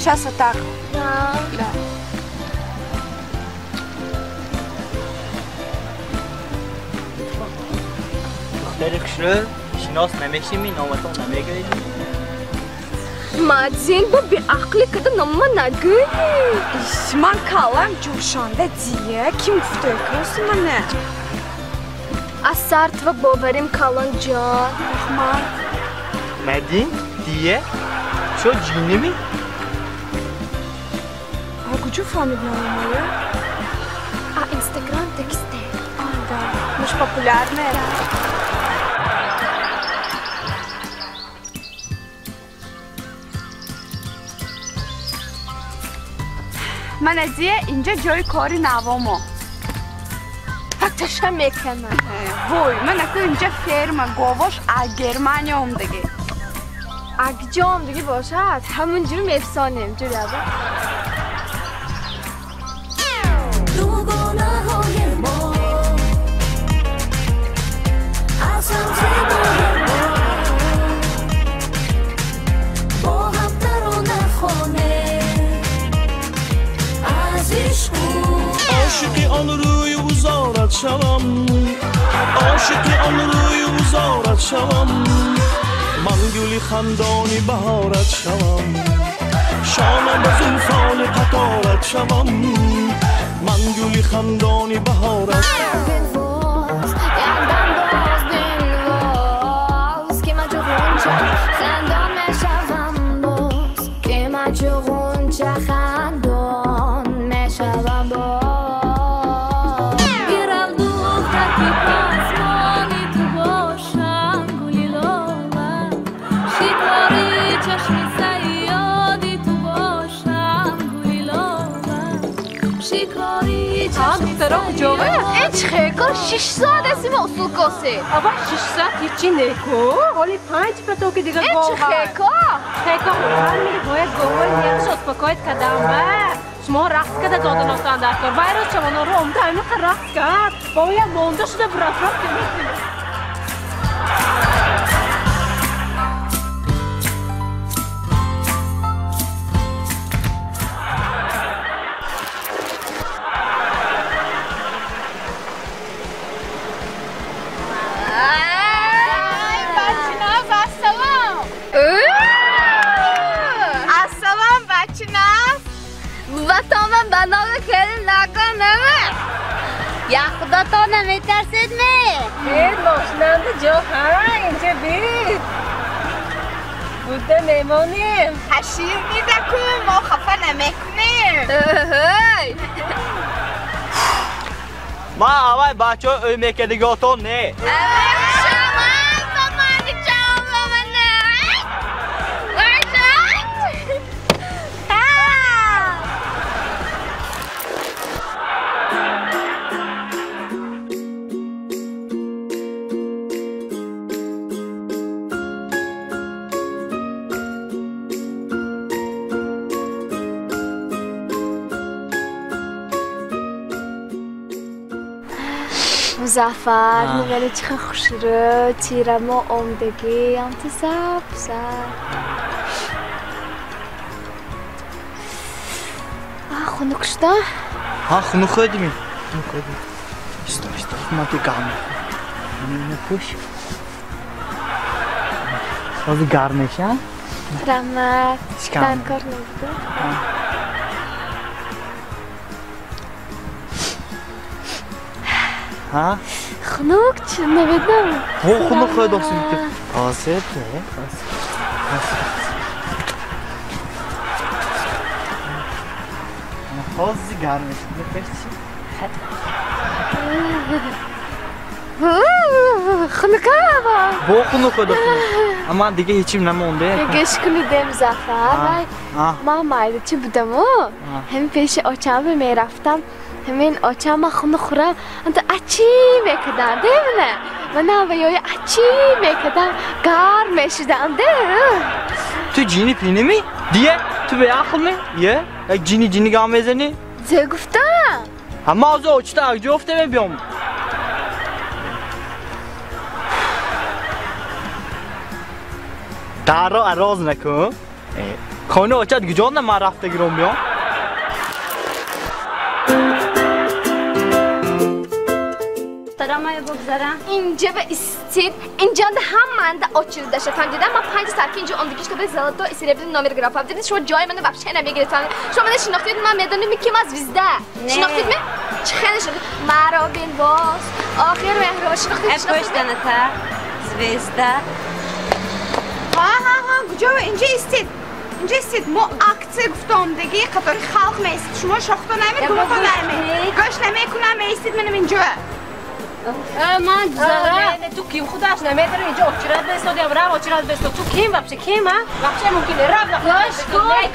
Сейчас вот так. Да. Да. Духтари хушрӯ, шинос намешими, номатон намегӯед? Мадин, бо беақлӣ када нома нагӯй. Иш, ман калам ҷӯшонда дия, ким гуфта кӯси мана? Аз сартва боварим калон ҷон. Раҳмат. Мадин, дия, чо ҷиними? А куҷо фаҳмид номамоя? А Инстаграм тексте. А, да. Мы ж популярные. Мана дия, инҷа ҷои кори навомо. Факташа мекунам. Вой, мана ку инҷа ферма говош аз Германия омдагӣ. Акҷо омдагӣ бошад, ҳамун ҷур мефсонем, ҷуряба. Дугонаҳои мо аз ҳам зебои мо бо ҳам тарона хонем аз ишқу ошиқи он рӯю гузорат шавам, ошиқи он рӯю гузорат шавам, ман гули хандони баҳорат шавам, шона ба зулфони қаторат шавам, ман гули хандони баҳорат. Бинвоз, якдам боз бинвоз, ки ман чу ғунча хандон мешавам боз, ки ман чу ғунча хандон мешавам боз. Гирам духтар ки пасмони ту бошам, гули лола, шикори чашми саёди ту бошам, гули лола, шикори чашми духтаро куҷове? Ҳеч хеко, 6 соат аст мо усул косе. Аба 6 соат ҳечи неку. Ҳоли 5 патоки дига Ҳеч гова. хеко. Хеко, ҳамин бояд говои нервшо успокоит кардам ба. Шумо рақс карда доданостан дар кор. Вай рӯз чавоноро омда ҳамин рақс кард. Бояд монда шуда бурафрак кунед. Ай, бачиназ, ассалом. Ассалом, бачиназ. Ватонам ба номи келин накунам. Я худатон наметарсед ме? Бед мошинанда ҷо ҳа, инҷа бед. Буда мемонем. Ҳашир дидаку, мо хафа намекунем. Ҳей. Ман аввал бачаҳои ӯй мекардигиотон не. Музаффар, нигари чӣ хел хушрӯ, тирамо омдагӣ, ҳамту саб саб. Хунук шуда? Ҳа, хунук хӯрдими. Хунук хӯрдим. Исто, исто, ман ки гарм мехӯрам. Ина пӯш. Ҳозир гарм мешавам. Раҳмат. Шикам. Дар кор набуда? Ҳа? Хунук чӣ намедонам. Во, хунук хӯрдосим. Ҳозир, ҳозир. Ҳозир гарм мешавад. Пеш чӣ? Хунука ҳаво. Бо хунук хӯрдосим. Амма дига ҳечим намонда. Гӯш кунед, Музаффар. Вай, ман майдачи будаму. Ҳамин пеши очам мерафтам. Ҳамин очам ман хунук хӯрам, анта ачи мекардам, демина. Манам ва ёи ачи мекардам, гарм мешудам, де. Ту ҷини пиними? Дия, ту беақлми? Е, як ҷини ҷини гам мезанӣ? Зе гуфтам. Ҳама ҳозир очита акҷо ёфта мебиём. Дарро ароз накун. Хона очад гиҷон ман рафта гиром биём. اینجا به استید اینجا هم من ده آچیل داشته فهمیدم من 5 سال که اینجا آمدگیش تو به زلاتو سلبریتی نامر گرفتم فهمیدید شما جای منو вообще نمیگیرید شما من شناختید من میدونم کی از ویزده شناختید می چه خیلی شد مرا بین باز آخر مهر شناختید پشتنتا звезда ها ها ها کجا اینجا استید اینجا استید ما акция گفتم دیگه قطار خلق میستید شما شاختا نمی گوشتا نمی گوش نمیکنم میستید منم اینجا من نه تو کیم خودش نمیدونم اینجا اچرات بسود یا راه اچرات بسود تو کیم вообще کیم ها вообще ممکنه راه گوش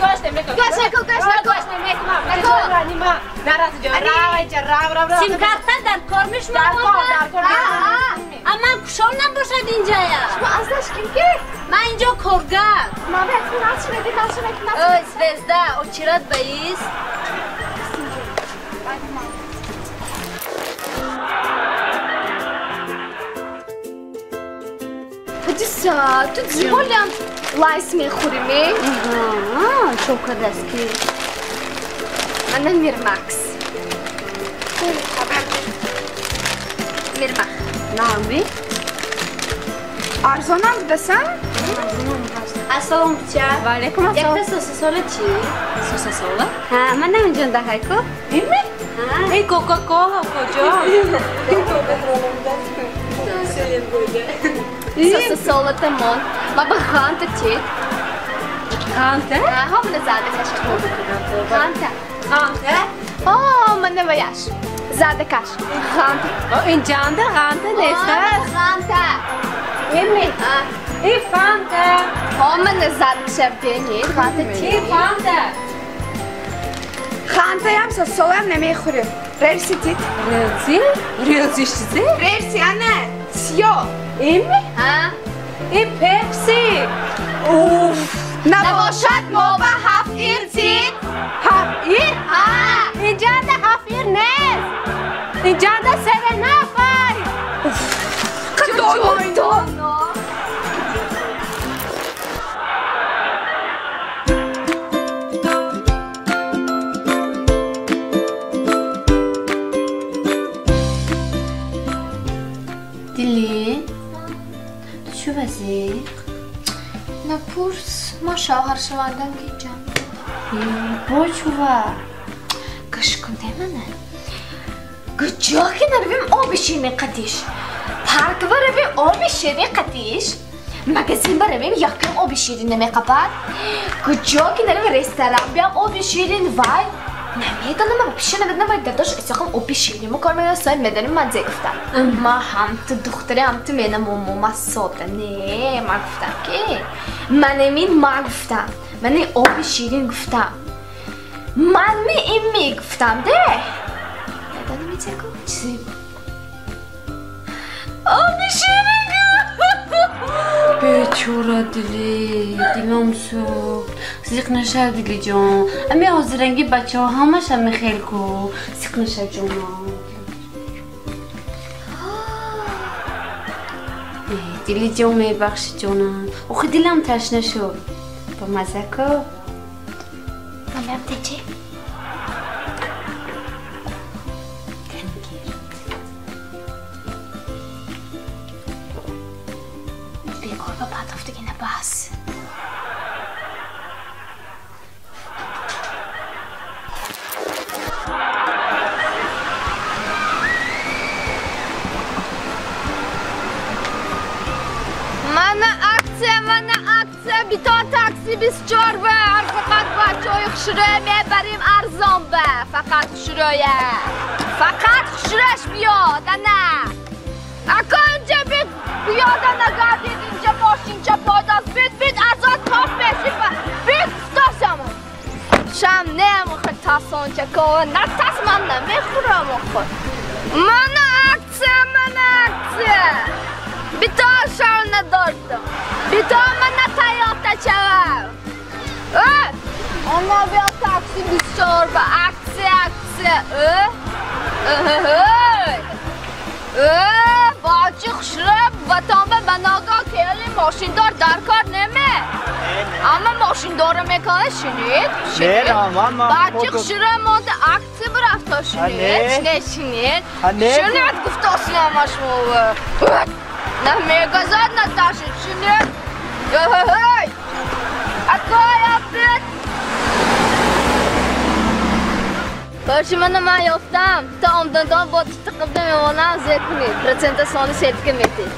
گوش نمیکنم گوش نکن گوش نکن گوش نمیکنم نیما ناراض جو راه اینجا راه راه راه سیم کارت در کار میشم در کار در کار اما کشون نباشد اینجا یا شما ازش کیم که من اینجا کارگر من بهتون نشنیدم نشنیدم اوه звезда اچرات بیست حدیثا تو زیبولیم لایس میخوری می؟ آها چوکا دستی من میرمکس میرمخ نامی؟ ارزانم بودسم؟ السلام بچه و علیکم السلام یک تا سوسه چی؟ سوسه سوله؟ ها من نمیجون دهای کو؟ ایمی؟ ای کوکاکولا کجا؟ سوسه سوله تمام ما به خانته چی؟ خانته؟ ها من زاده کش خانته خانته؟ آه من نمیاش زاده کش خانته این جانده خانته نیست خانته ایمی ای فانته ها من زاده کش بینی خانته چی؟ ای فانته خانته هم سوسه سوله هم نمیخوری ررسی تید ررسی؟ ررسی چیزی؟ ررسی نه سیاه ایمی؟ ها؟ ای پپسی اوف نباشد ما به هفت ایر تید هفت ایر؟ ها اینجا ده هفت ایر نیست اینجا ده سه نفر قدر دانا دیلی چو وزیق؟ نپرس ما شوهر شوندم که جمع با چوه؟ گوش کن منه کجا که نرویم آب شیرین قدیش پارک برویم آب شیرین قدیش مگزین برویم یکم آب شیرین نمیقبد کجا که نرویم رستوران بیام آب شیرین وای نمیدونم پیش نمیدونم وای داداش اساخم آب شیرین ما کار میدونم سای میدونیم من زی گفتم ما هم تو دختری هم تو منم ما ساده نه من گفتم که من امین ما گفتم من آب شیرین گفتم من می این می گفتم ده میدونم میچه چیزی آب شیرین بیچاره دیلی دلم سوخت زیق نشد دیلی جان امی آزرنگی بچه ها همش همی خیل کو زیق نشد جانم دیلی جان میبخشی جانم آخه دلم تشنه شد با مزه کو مامیم تیچی بس من اکسیا بیتا تاکسی 24 بر فقط بچهای خوشروی میبریم ارزان به فقط خوشرویه فقط خوشروش بیاد نه اکا اینجا بید بیاده نگردید اینجا ماشین چه پاداست بید بید ازاد تاف بشی بید ستاسم شم نمیخواد تاسون چه که نه تاس من نمیخورم خود من اکسیا من اکسیا بیتا شم نداردم بیتا من تایاتا چوم آنها بیا تاکسی 24 با اکسی اکسی اه باچی خوشرب وطن به بناگاه کلی мошиндор дар кор неме? Амма мошиндора мекона шинед. Не, ман ман. Бачи хушра монда акция бурафто шинед. Шинед, шинед. Шинед гуфтосин ама шумо. На мегазад Наташа, шинед. Эй! Акой опять! Короче, мана ман ёфтам. То омдандон бо тиқибда мемонам, зе кунед. Процента сони сертика метед.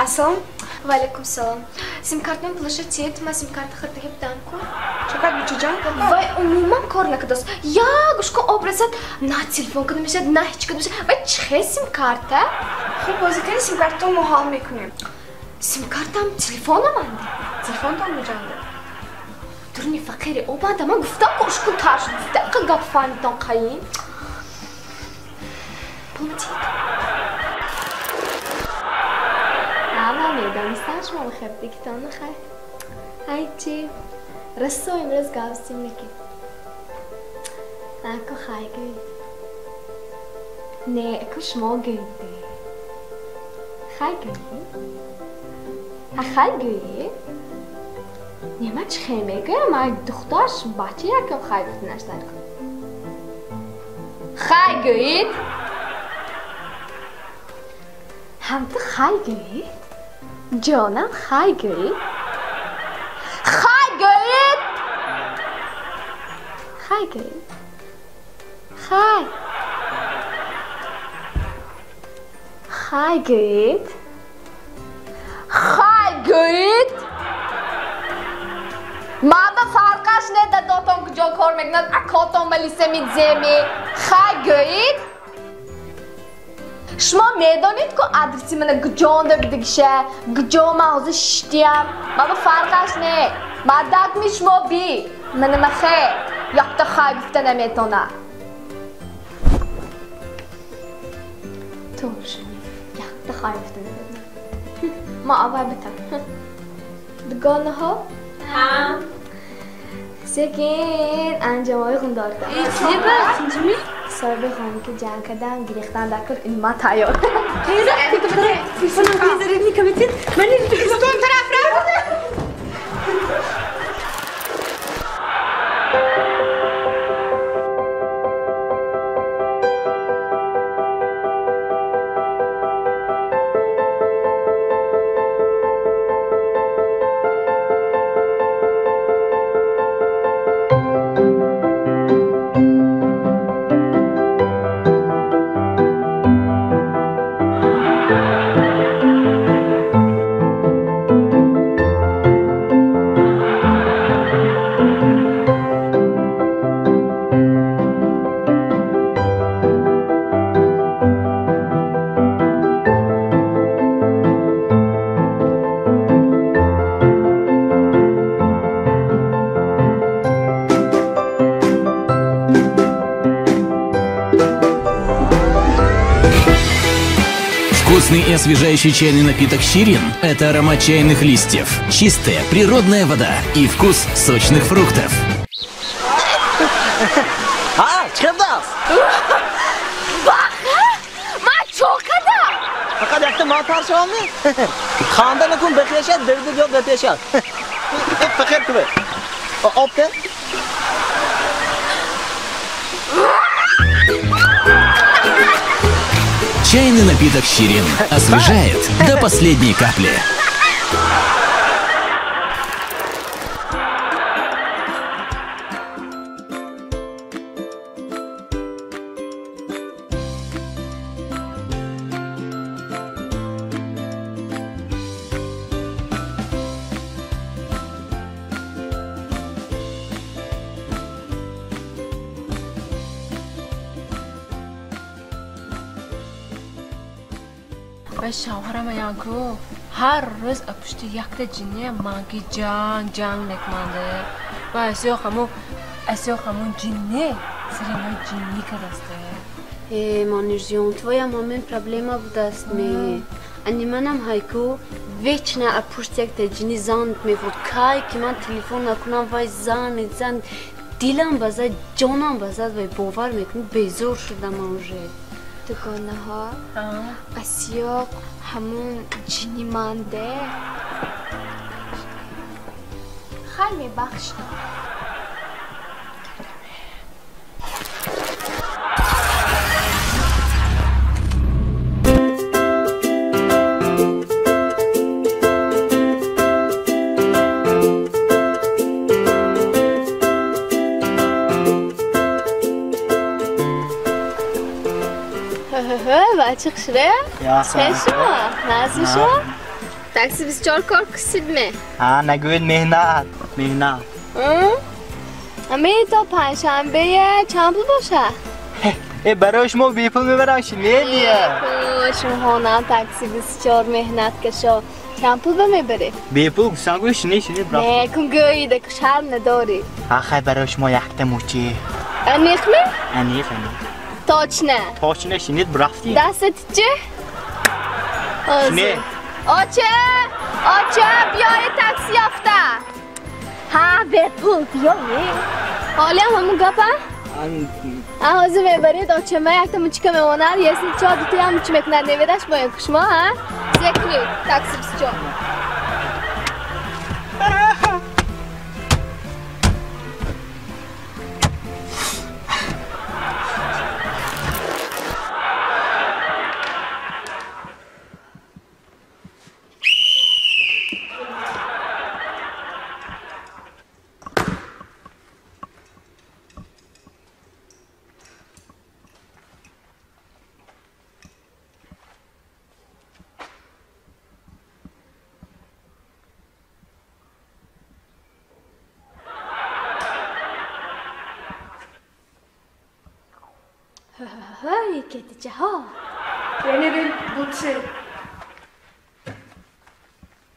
Ассалом. Ва алейкум салом. Сим-картам пулаша тет, ма сим-карта хирдига бидам-ку. Чакат бучаҷон? Вай умуман кор накардааст. Я гӯшко образат на телефон када мешавад, на ҳеч када мешавад. Вай чихе сим-карта? Хуб, бозӣ кани сим-карто мо ҳал мекунем. Сим-картам телефонам анде. Телефонтон муҷанде? Дурни фақири обанда ман гуфтам ку ушкун тар шуд. Дақа гап фаҳмидам қайин. Пул тит. Ама медонистам шумо хебдикитон хай. Ай чи? Расо имрӯз гавзим неки. Ако хай гӯед. Не, ако шумо гӯед. Хай гӯед? А хай гӯед? Не, ман чи хе мегӯям? Ман духтарш бача якам хай гуфтанаш дар кун. Хай гӯед? Ҳам ту хай гӯед? Ҷонам хай гӯед? Хай гӯед? Хай гӯед? Хай. Хай гӯед? Хай гӯед? Ман ба фарқаш не дадотон куҷо кор мекунад, акотон малиса мидземи. Хай гӯед? Шумо медонед ку адреси мана куҷонда бидигиша, куҷо ман ҳозир шиштиям. Ман ба фарқаш не. Мардакми шумо би. Мана махе. Якта хай гуфта наметонад. Тоже якта хай гуфта наметонад. Ман аввал битам. Дугонаҳо? Ҳа. Секин анҷомҳои хундорта. Чӣ ба? Чӣ? Соҳиби хона ки ҷанг кардам, гирифтан дар кор, ин ман тайёр. Телефонам теза комитет. Ман Стон тараф рафт. Вкусный и освежающий чайный напиток «Щирин» – это аромат чайных листьев, чистая природная вода и вкус сочных фруктов. А, чиқибдас? Баха! Ман чоқадам! Фақат якта ман таршавамми? Ханда накун, бехешад, дирди биёд бепешад. Фақир кубе. Об те? Чайный напиток «Щирин» освежает до последней капли. Вай шавҳарама янку ҳар рӯз пушти якта ҷинния манки ҷанг ҷанг мекунанде. Ва асё хамун ҷинне сари мо ҷинни кардасте. Манижон, твоя мамин проблема будаст ме. Ани манам ҳайку вечно апушт якта ҷини занг мефурд. Кай ки ман телефон накунам, вай занг занг. Дилам базад, ҷонам базад, вай бовар мекунӣ, безор шудам ман уже. Дугонаҳо, асиёқ ҳамун ҷини манде. Хай мебахшам. بچه خشره؟ چه شما؟ نازی شما؟ تاکسی 24 کار کسید می؟ ها نگوید مهنت مهنت امی تا پنجشنبه چند پول باشه؟ برای شما بی پول میبرم شنیه دیگه شما نه تاکسی 24 مهنت کشا چند پول بمیبری؟ بی پول گوشنگوی شنیه شنیه برا نه کن گویی ده شرم نداری آخه برای شما یکت موچی انیق می؟ انیق انیق Точно. Точно шинид бурафтӣ. Дастат чӣ? Не. Оча, оча, биёед такси ёфта. Ҳа, бепул биёед. Ҳолиам ҳамун гапа? А ҳозир мебаред очама якта мучика мемонад, если чо дутоям мучи мекунад, неведаш бо ин шумо, ҳа? Зе кунед такси 24. ها тренери бутси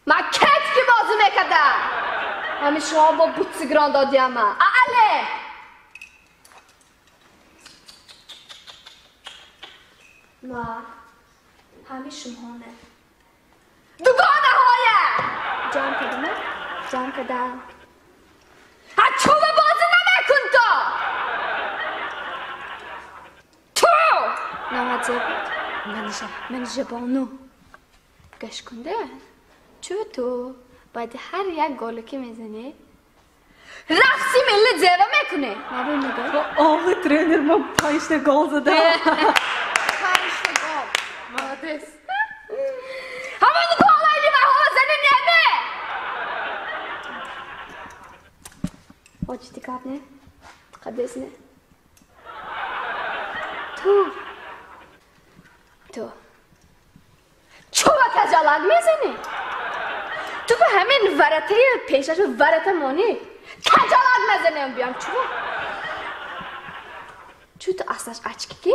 ман кет ки бозӣ мекардам ҳамин шумо бо бутси гирон додиама аале ма ҳамин шумоне дугонаҳоя ҷамъ кардам ҷамъ кардам ҳа чӯба бозӣ намекун то نامت بود؟ منیژه بانو گش کنده چو تو باید هر یک گلو که میزنی رقصی ملی زیبا میکنه آقا ترینر ما 5 تا گل زدم 5 تا گل молодец همون گلایی و ها زنی نمه آجی دیگه نه قدس نه تو تو چوبا کجالک میزنی؟ تو به همین ورطه پیشش ورطه مانی کجالک میزنیم بیام چوبا چو تو اصلاش اچکی کی؟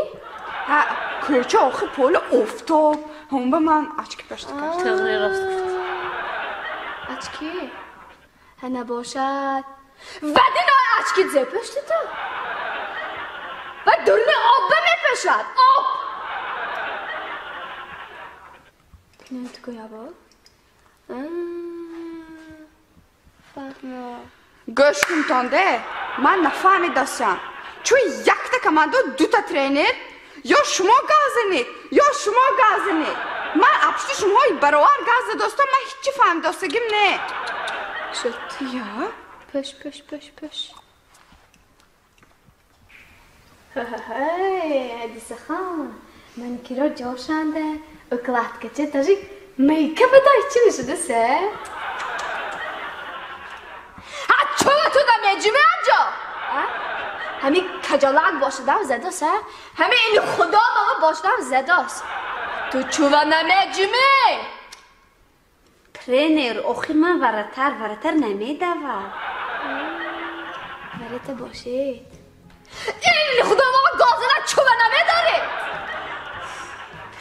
ها کوچه آخه پول افتاب هم به من اچکی پشت کرد تغییر راست گفت اچکی؟ ها نباشد ودی نای اچکی زی پشت تو و درون آب میپشد آب تو گویا فهمم گوش کن تانده من نفهمیدم چون یک تا کماندو دو تا ترینر یا شما گازنید یا شما گازنید من اپشت شما برابر گاز دوستم من هیچی فهمیدم نه شد یا پش پش پش پش های حدیث خان من کرا جوشنده укладка че даже мейкап да چی میشه سه ها چوب تو دا میجوی انجا همین کجالک باشدم زداست همین این خدا ماما باشدم زداست تو چوب نمیجوی тренер охир ман варатар варатар намедавад варата бошед ин худо мама гозина чӯба намедоред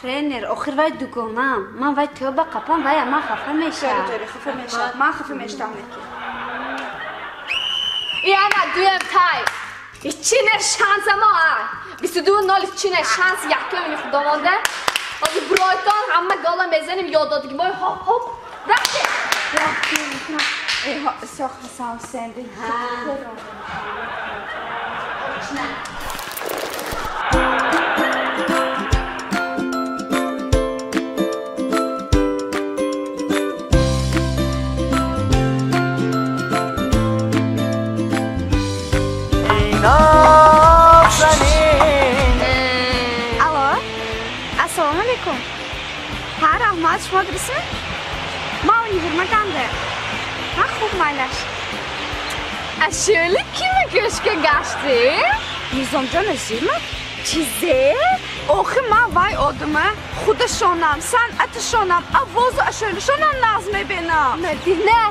тренер охир вай дугонам ман вай тӯба қапам вай ман хафа мешавам хафа мешавам ман хафа мешавам яна дуем тай Ичине шанса мо ай. 22-0 ичине шанс якум худовонда. Ҳозир Брайтон ҳама гола мезанем ёд додги бой хоп хоп. Рафтем. Рафтем. Исоқ Ҳасан Ҳусейн. Алло, ассалому алайкум. Ҳа, раҳмат, шумо дурустми? Ман универмагамда. Ҳа, хуб майлаш. Ашӯли кима гӯшка гаштӣ? Низомҷон Азимов? Чизе? Охи ман вай одама худашонам, санъаташонам, овозу ашӯлишонам нағз мебинам. Мадина,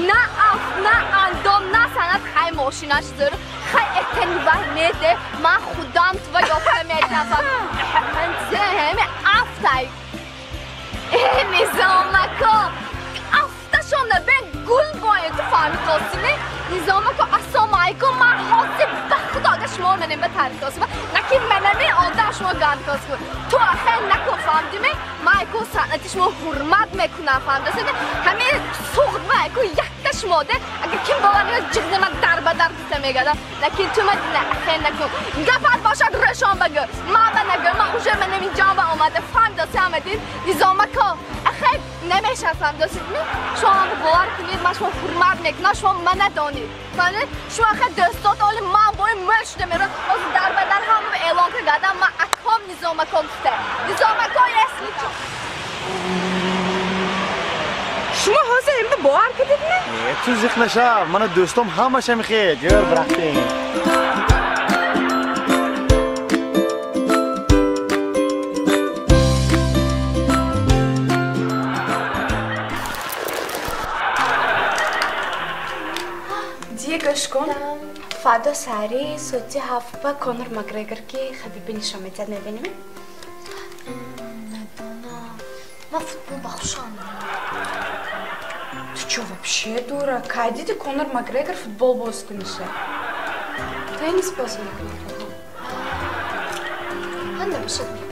на аф, на андом, на санъат хай мошинаш зӯр. Хай этани вай неде, ман худам тува ёфта метавам. Ҳами афтай. Э, Низомако, афташона бен гул бояд ту фаҳми тосими? Низомако, ассалому алайкум, ман ҳозир ба худо агар шумо менем ба таъриф косима, наки менами одам шумо ганд косима. Ту ахе накун фаҳмдими? Ман айку санъати шумо ҳурмат мекунам фаҳмдасиди? Ҳамин суғд ма айку якта шумоде, агар ким бовар накунад ҷиғзима дар ба дар гуфта мегардам. Лекин ту мадина ахе накун. Гапат бошад рӯшон багӯ. Ман ба нагӯ, ман уже менем инҷо ба омада. Фаҳмдаси ҳамадин? Низомако, ахе намешавад фаҳмдасидми? Шумо бовар кунед, ман шумо ҳурмат мекунам, шумо мана донед. Фаҳмдед? Шумо ахе дӯстот оли ман бои мӯл шуда меравад. Ҳозир дар ба дар ҳама эълон кардам, ман аком Низомако гуфта. Низомако если чо. Шумо ҳозир имба бовар кардедми? Ту зиқ нашав, мана дӯстом ҳамаша мехед. Ҷӯр рафтем. Гӯш кун. Фардо саҳари соати 7 ба Конор Макгрегор ки Хабиби нишон медиҳад мебинем? Надонам. Ман футбол ба хушам. Ту чё вообще дура? Кай диди Конор Макгрегор футбол боз куниша? Теннис бозӣ мекунад. Ман набошад мебинам.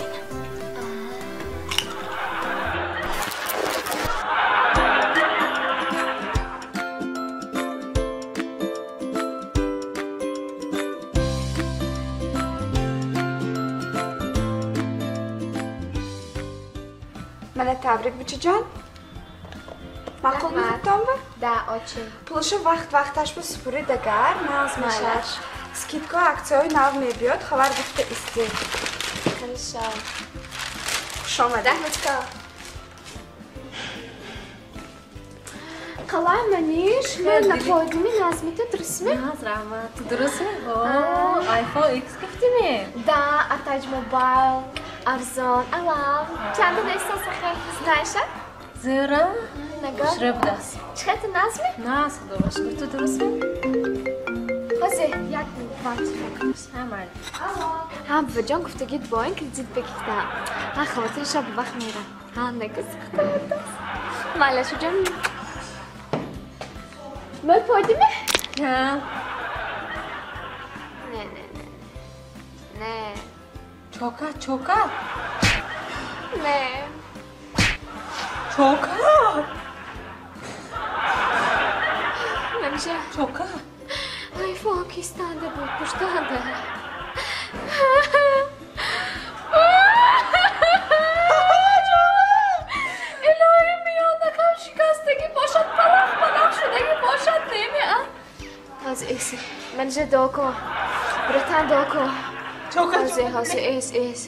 Мана табрик, бучаҷон. Маъқул мефутонба? Да, очень. Пулаша вақт вақташ ба супурид агар нағз мешавад. Скидка аксияҳои нав мебиёд, хабар гуфта истед. Хорошо. Хуш омадед. Раҳматко. Қалай маниш, ман напоидими назмиту дурустми? Наз, раҳмат. Ту дурустми? О, iPhone X гуфтими? Да, Атаҷ Мобайл. Арзон, алав. Чанда нестан сахар, знаешь? Зӯра? Нагар. Хушрӯ будаст. Чӣ хел ту назми? Наз, худо ба шукр. Ту дурустми? Ҳозир, як минут, ман телефон кунам. Ҳа, майли. Алло. Ҳа, буваҷон гуфтагид бо ин кредит бигиртам. Ҳа, хавотир шаб ба вақт мерам. Ҳа, нагӯ сахта будаст. Майла, шуҷон. Мол пойдими? Ҳа. Не, не, не. Не. Чока, чока? Не. Чока? Намиша. Чока? Айфон кистанда буд, пуштанда. Илоҳи миёнакам шикастагӣ бошад, палах палах шудагӣ бошад, неми, а? Ҳозир эс. Манижа дуо кун. Братан дуо кун. Чока, ҳозир, ҳозир, эс, эс.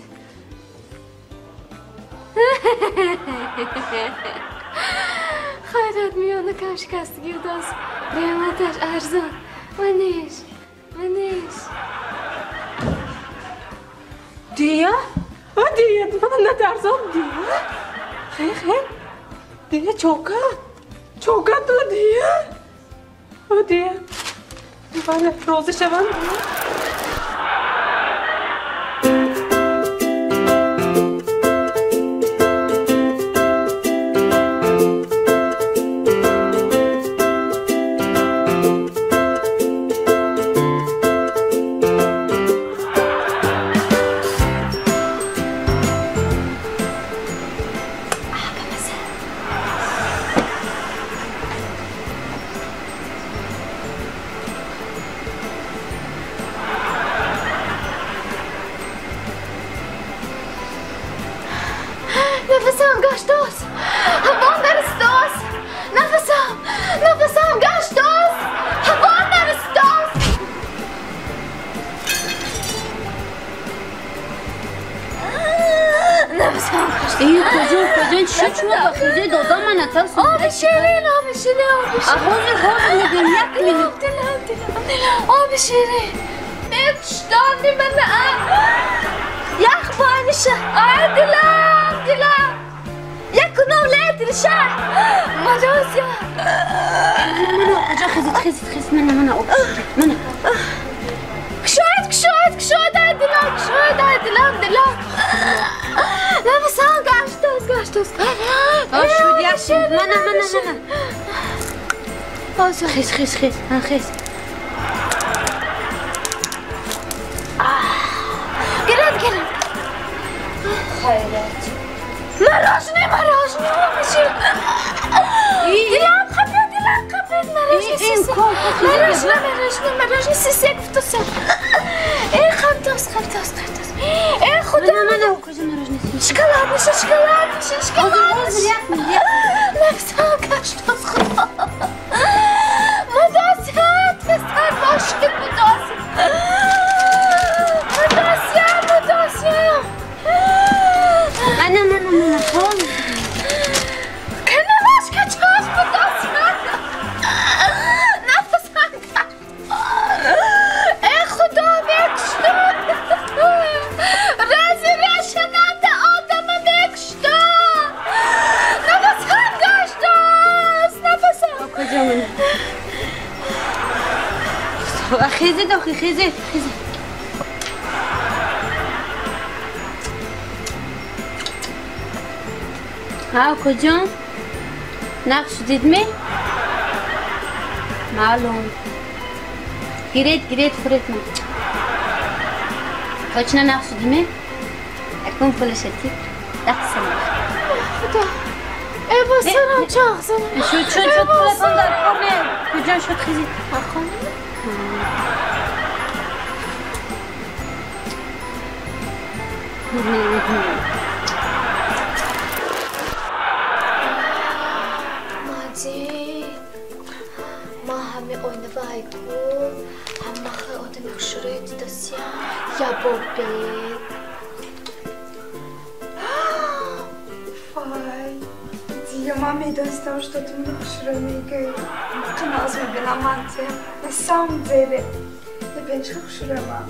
Хайрат миёнакам шикастагӣ будааст. Қиматаш арзон. Маниш, маниш. Дия? О, дия, мана натарсом, дия. Хе, хе. Дия, чока. Чока ту, дия. О, дия. Валя, розӣ шавам, дия. Ҳозир ҳозир мегӯям, як минут. Дилам, дилам, дилам. Оби ширин. Мекуштони мана. Ях бониша. Ай дилам, дилам. Якунов летриша. Мадосия. Мана, куҷо хезед, хезед, хезед, мана, мана, об ширин. Мана. Кушоед, кушоед, кушоед, ай дилам, кушоед, ай дилам, дилам. Нафасам гаштост, гаштост. Шуд, як шуд. Мана, мана, мана. Хез, хез, хез, хез. Гирад, гирад. Хайрат. Мороженое, мороженое, оби ширин. Дилам қапид, дилам қапид, мороженое. Мороженое, мороженое, мороженое, сисек гуфтосам. Эй, қаптос, қаптос, қаптос. Эй, худо. Мана, мана, куҷо мороженое? Шоколадниша, шоколадниша, шоколадниша. Ҳозир, як минут, як минут. Нафсам гаштос, худо. Мудосия, тезтар бошед, мудосия. Мудосия, мудосия. Мана, мана, мана, ҳозир. Каналашка чош, мудосия. Нафасам гашт. Эй, худо, мекуштон. Рази решананда одама мекуштон. Нафасам гаштост, нафасам. Куҷо мана? Хезед, охи, хезед, хезед. Ҳа, куҷон? Нақш дидме? Маълум. Гиред, гиред, хӯред ман. Точно нақш дидме? Акун пулашати. Даҳ сомон. Худо. Эй, бо сарам чағ занам. Шуд, шуд, шуд, пулатон дар кор не. Куҷон шуд, хезед? Хона? Маҷид, ман ҳами оинава айку, ҳама хел одами хушрӯй дидасиям. Я бобе. Вай, дия, ман медонистам, что ту маро хушрӯй мегӯӣ. Қаноз мебинам ман туям. На самом деле, бибин чӣ хушрӯй ман.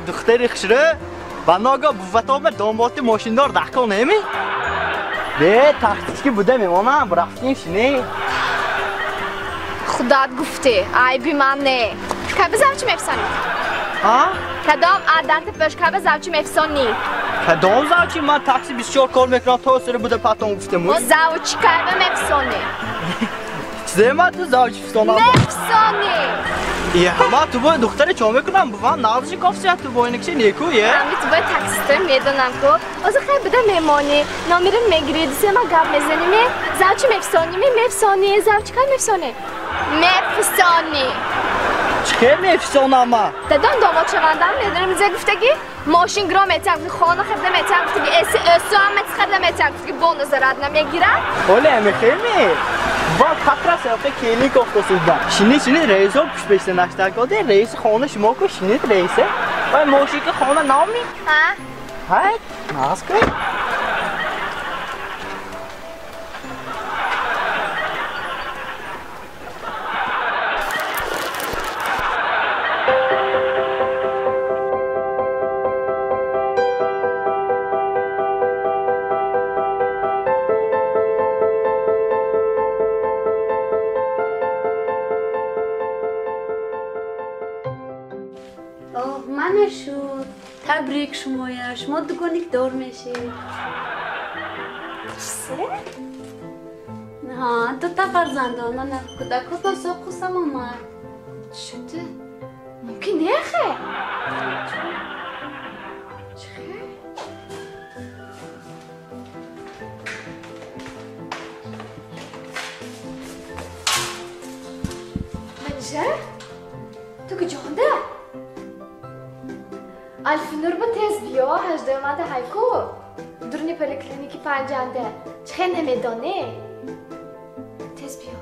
Духтари хушрӯ, ба ногоҳ бувватома домоди мошиндор даҳкон неми? Бе, тахтички буда мемонам, рафтем шине. Худат гуфтӣ, айби ман не. Каби завчи мефсонӣ? А? Кадом адарти пӯш каби завчи мефсонӣ? Кадом завчи? Ман такси 24 кор мекунам, то сири буда патон гуфтем. Завчи каби мефсонӣ? Чизе ман ту завчи фисонам? Мефсонӣ! Е, ма ту бо духтаре чо мекунам? Бувам нағзиши кофсия ту бо инакши неку, е? Ами ту бо таксиста медонам ку. Оза хай буда мемонӣ, номерим мегирӣ, дисе ма гап мезанем, завчи мефсонӣ, мефсонӣ, завчи кай мефсонӣ? Мефсонӣ. Чӣ хел мефсонам ма? Дадон домод шавандам медонам зе гуфтагӣ, мошин гиро метиҳам, хона харида метиҳам, гуфтагӣ, эси өсу ҳам харида метиҳам, гуфтагӣ бо назарат намегирам. Оле, мехел ме? Ва как раз яқи келин кофтасуда. Шинид, шинид, раисо пушпешта наштакоде, раиси хона шумо ку шинид раисе. Вай мошинки хона нами? Ҳа? Ҳай, нағз кӯ. Шуд. Табрик шумоя, шумо дугоникдор мешед. Чисе? Ҳа, дута фарзандон, мана кӯдакотон соқу саломат. Шуд. Мумкин не хе? Чӣ хе? Ту куҷонда? Алфинур ба тез биё, ҳаждаҳумада ҳайку. Дурни поликлиники панҷанда. Чӣ хел намедонӣ? Тез биё.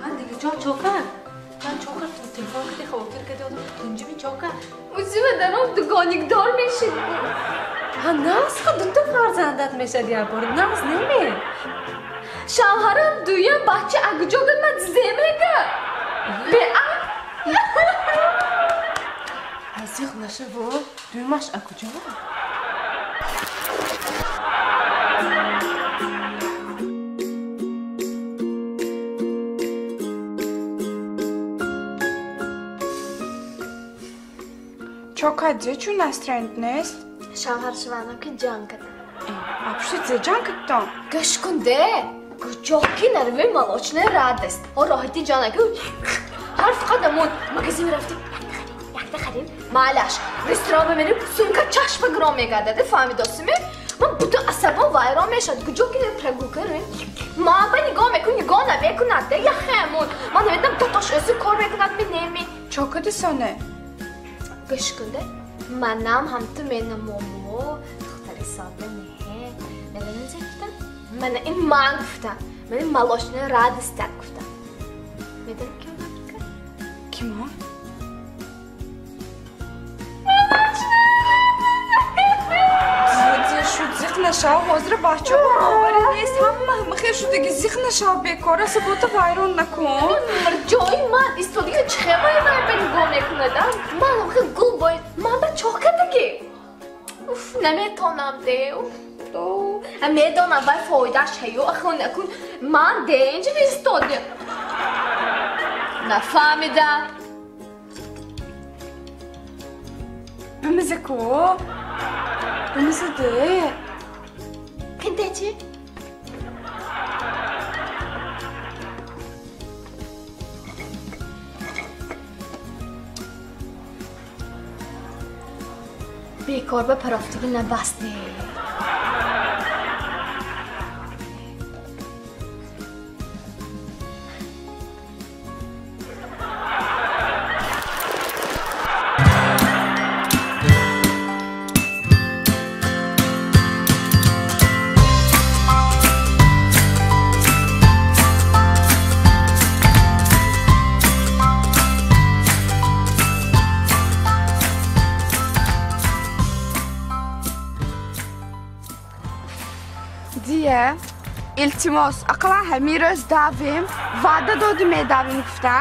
Ҳа, дигаҷон чока? Ман чока телефон кардӣ, хавотир кардӣ, одам тунҷими чока. Узима даром дугоникдор мешид. Ҳа, наз ха дута фарзандат мешад як бор. Наз неме? Шавҳарам дуюм бача агуҷо гад ман зе мега. Беақл. Азиқ нашаво, дуюмаш акуҷо? Чока зе чун настроент нест? Шавҳар шаванам ки ҷанг кардам. Апши зе ҷанг кардам? Гӯш кун де. Куҷо ки наравем молочная радость. О роҳати ҷанаку ҳар фақат амон магазин рафтем, якта харим, маълаш. Ресторан мерем, сумка чашма гиром мегардад, фаҳмидосиме? Ман бутун асабом вайрон мешавад. Куҷо ки прогулка равем, ман ба нигоҳ мекун, нигоҳ намекунад, де яхе амон. Ман намедонам додош ӯзи кор мекунад ми неми. Чока дисоне? Гӯш кун де. Манам ҳам ту менамомо, духтари сода не. Медонӣ зе гуфтам? Мана ин ман гуфтам. Ман ин молочная радость гуфтам. Медонӣ ки он кард? Кимо? Шуд зиқ нашав, ҳозир бачаҳо боварӣ нест, ҳама михел шудаги зиқ нашав, бекора сабота вайрон накун. Ҷои ман истодиги чихе вай вай ба нигоҳ мекунад, а? Ман охир гул бояд, ман ба чоҳ кардагӣ. Уф, наметонам де. Уф, медонам вай фоидааш ҳаю, ахир накун. Ман де инҷа истодем. Нафаҳмида. Бимизе ку? Бимизе де. 근데 чи? Бекор ба парафтагӣ набасте. Илтимос, ақаллан ҳамин рӯз давем, ваъда доди медавем гуфта.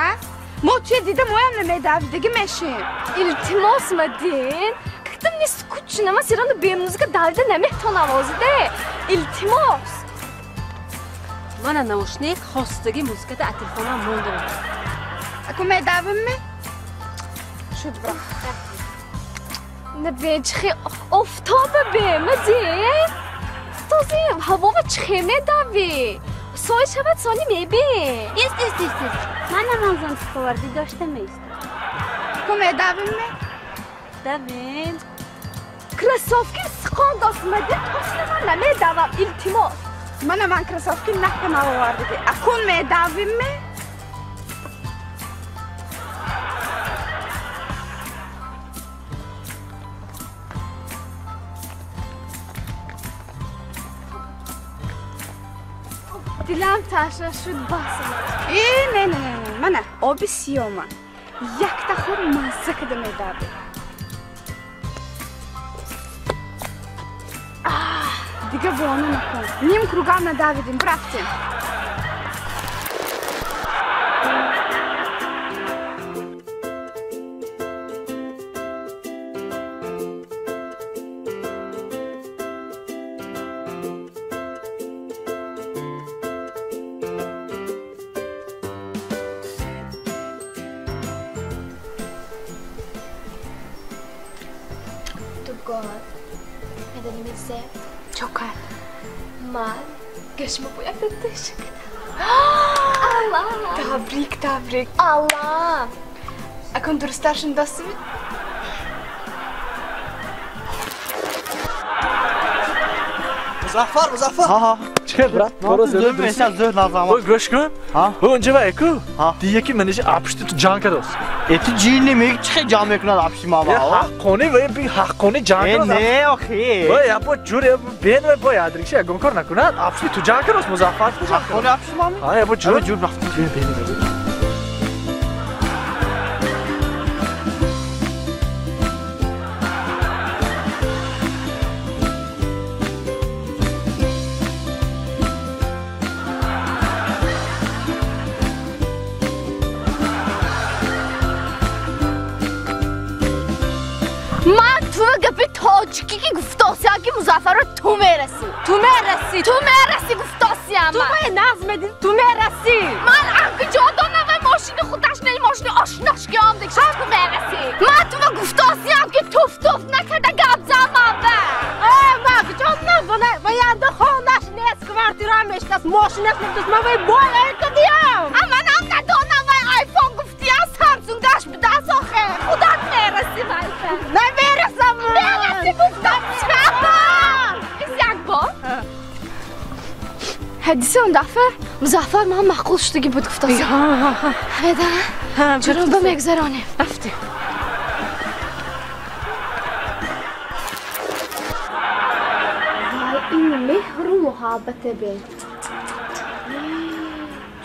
Мо туя дида моям намедавидагӣ мешем. Илтимос, Мадин, как-то мне скучно, ман всё равно бе музыка давида наметонам озиде. Илтимос. Мана наушник хостаги музыката а телефонам мондам. Ако медавем ме? Шуд бра. На беҷхи офтоба бе, Мадин. Този ҳавова чихе медавӣ? Сои шавад сони мебӣ. Ист, ист, ист, ист. Манам он зонтик овардӣ дошта меистам. Ку медавем ме? Давем. Кроссовки сиқон дост, Мадин, точно ман намедавам, илтимос. Мана ман кроссовки накунам овардагӣ. Акун медавем ме? Дилам ташна шуд бас. Э, не, не, не, мана оби сиёма. Якта хур мазза када медавӣ. Дига вона накун. Ним кругам надавидим, рафтем. Медонӣ зе? Чока. Ман гӯшма бояд ташаккур. Алла! Табрик, табрик. Алла! Акун дурусттар шундастими? Музаффар, Музаффар. Чӣ брат? Зӯр мешад, зӯр назама. Ой, гӯш кун. Онҷа ва эку. Дия ки манижи апшти ту ҷанг кардост. Э ту ҷин немеги чӣ хел ҷанг мекунад апшти ма ба? Ҳаққони ва би ҳаққони ҷанг Э кардост. не, охи. Ой, я бо ҷур я бен ва бо ядрикши ягон кор накунад. Апшти ту ҷанг кардост, Музаффар ту ҷанг Ҳаққони апшти ма? Ҳа, я бо ҷур. Ҷур рафтем. Бен бен. Ман ту гапи тоҷикӣ ки гуфтосиям ки Музаффарро ту мерасӣ. Ту мерасӣ. Ту мерасӣ гуфтосиям Ту ман. бае нағз медидӣ, ту мерасӣ. Ман куҷо донам вай мошини худаш не мошини ошнош ки омдик шуд ту мерасӣ. Ман тува гуфтосиям ки туф туф накарда гап зан ман ба. Э, ман куҷо донам, ваянда хонаш нест, квартира мешинас, мошинаш нест, ман вай бой кардиям. А манам надонам вай айфон гуфтиям, Самсунгаш будааст охе. Худат мерасӣ вай ба. Намерасам. Мерасӣ гуфтам. Ис як бор. Ҳадиса он дафъа Музаффар ман маъқул шудагӣ буд гуфтосиям. Медонам. Чаро ба мегузаронем? Рафтем. Вай, ин меҳру муҳаббате бе.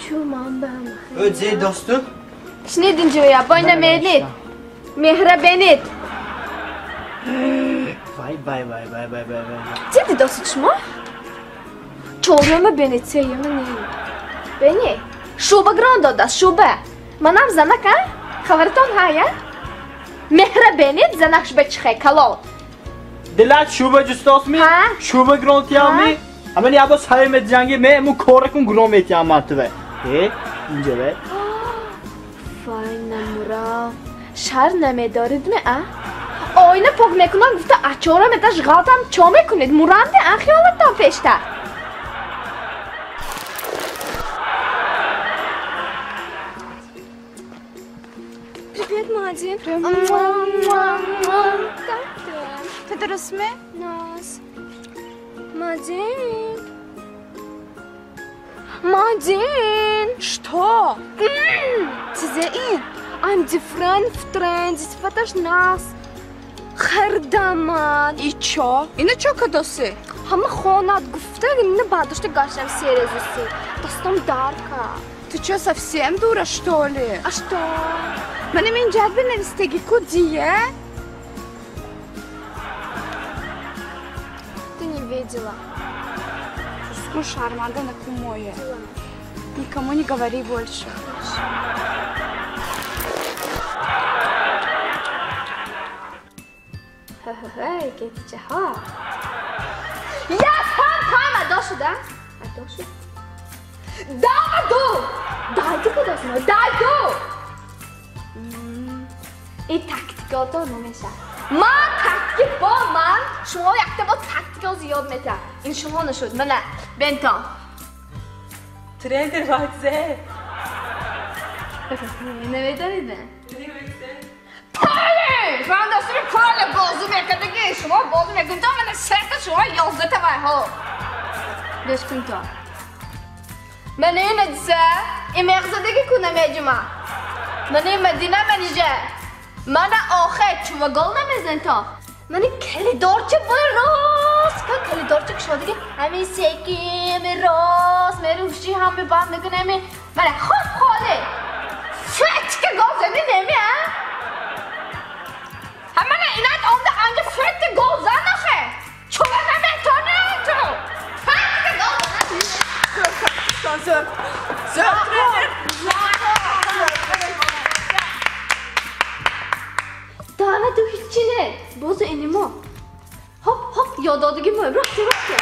Чу ман ба ҳам Ой, зе достум. Шунидин ҷӯя, бойна менид. Меҳра бенид. Вай, вай, вай, вай, вай, вай, вай. Чӣ дидосид шумо? Чорюма бенед, сеюма не. Бени, шуба гирон додааст, шуба. Манам занак, а? Хабаратон ҳая? Меҳра бенид, занак шуба чихе, калол. Дилат шуба ҷустосми? Ҳа? Шуба гирон тиямми? Аман ябо сай медиҷанги, ме му коракун гирон метиям ман туве. Э, инҷа ве. Вай, намурав. Шар намедорид ме, а? Оина пок мекунам гуфта ачора меташ ғалтам чо мекунед? Муранде, а хиёлатон пештар. Привет, Мадин. Как ты? Ту дурустми? Наз. Мадин. Мадин. Что? Чизе ин? I'm different в тренде, сифаташ наз. Хардаман. И чо? Ина чо кадоси? Ҳама хонат гуфта, ина бардошта гаштам серезуси. Дастам дарка. Ты чё, совсем дура, что ли? А что? Манам ин ҷадби навистагӣ ку дия? Ты не видела. Пускай шарманда накумое. Никому не говори больше. Хе-хе-хе, кетичаҳо. Я там там адо шуда? Адо шуд? Даду! Дайду кадосмо, дайду! Ин тактикато намешавад. Ман тактики бо ман шумо якта бо тактика зиёд метиҳам. Ин шумо нашуд, мана бентон. Трендер вайзе. Намедонид не? Пали! Ман доштами пали бозу мекардаги, шумо бозу мекунед, то мана сета шумо 11 вай ҳо. Гӯш кун то. Мана ин ҳадиса, ин меғзадаги ку намеҷума. Мана ин Мадина манижа. Мана охе чува гол намезан то. Мана калидорча бой рост, ка калидорча кушодаги, ҳамин секи, ҳамин рост, меруши, ҳамин банд мекуни, ҳамин мана хоп холе. Фетка гол зани неми, а? Ҳамана инат омда анҷа фетка гол зан охе. Чува наметони ту. Фетка гол зан. Зӯр. Зӯр, тренер. Даъвату ҳичи не. Бозу инимо. Хоп, хоп, ёдодагӣ мо. Рафтем, рафтем.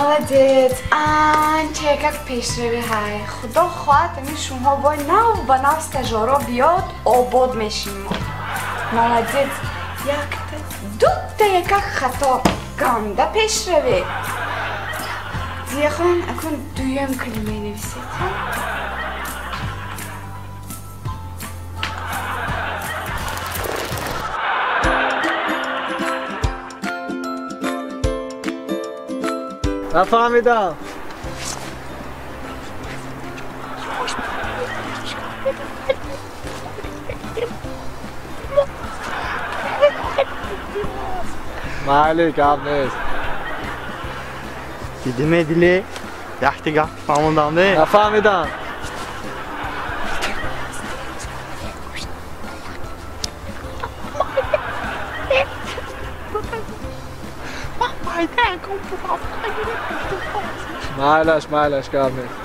Молодец. Анча якак пешравӣ ҳай. Худо хоҳад ҳамин шумоҳо бой нав ба нав стажёро биёд, обод мешем мо. Молодец. Якта, дута якак хато. Ганда пешравӣ. Зияхон, акун дуюм калима нависед. Нафаҳмидам. Майли, гап нест. Дидиме диле? Якта гап фаҳмондам де. Нафаҳмидам. Майлаш, майлаш, гап нест.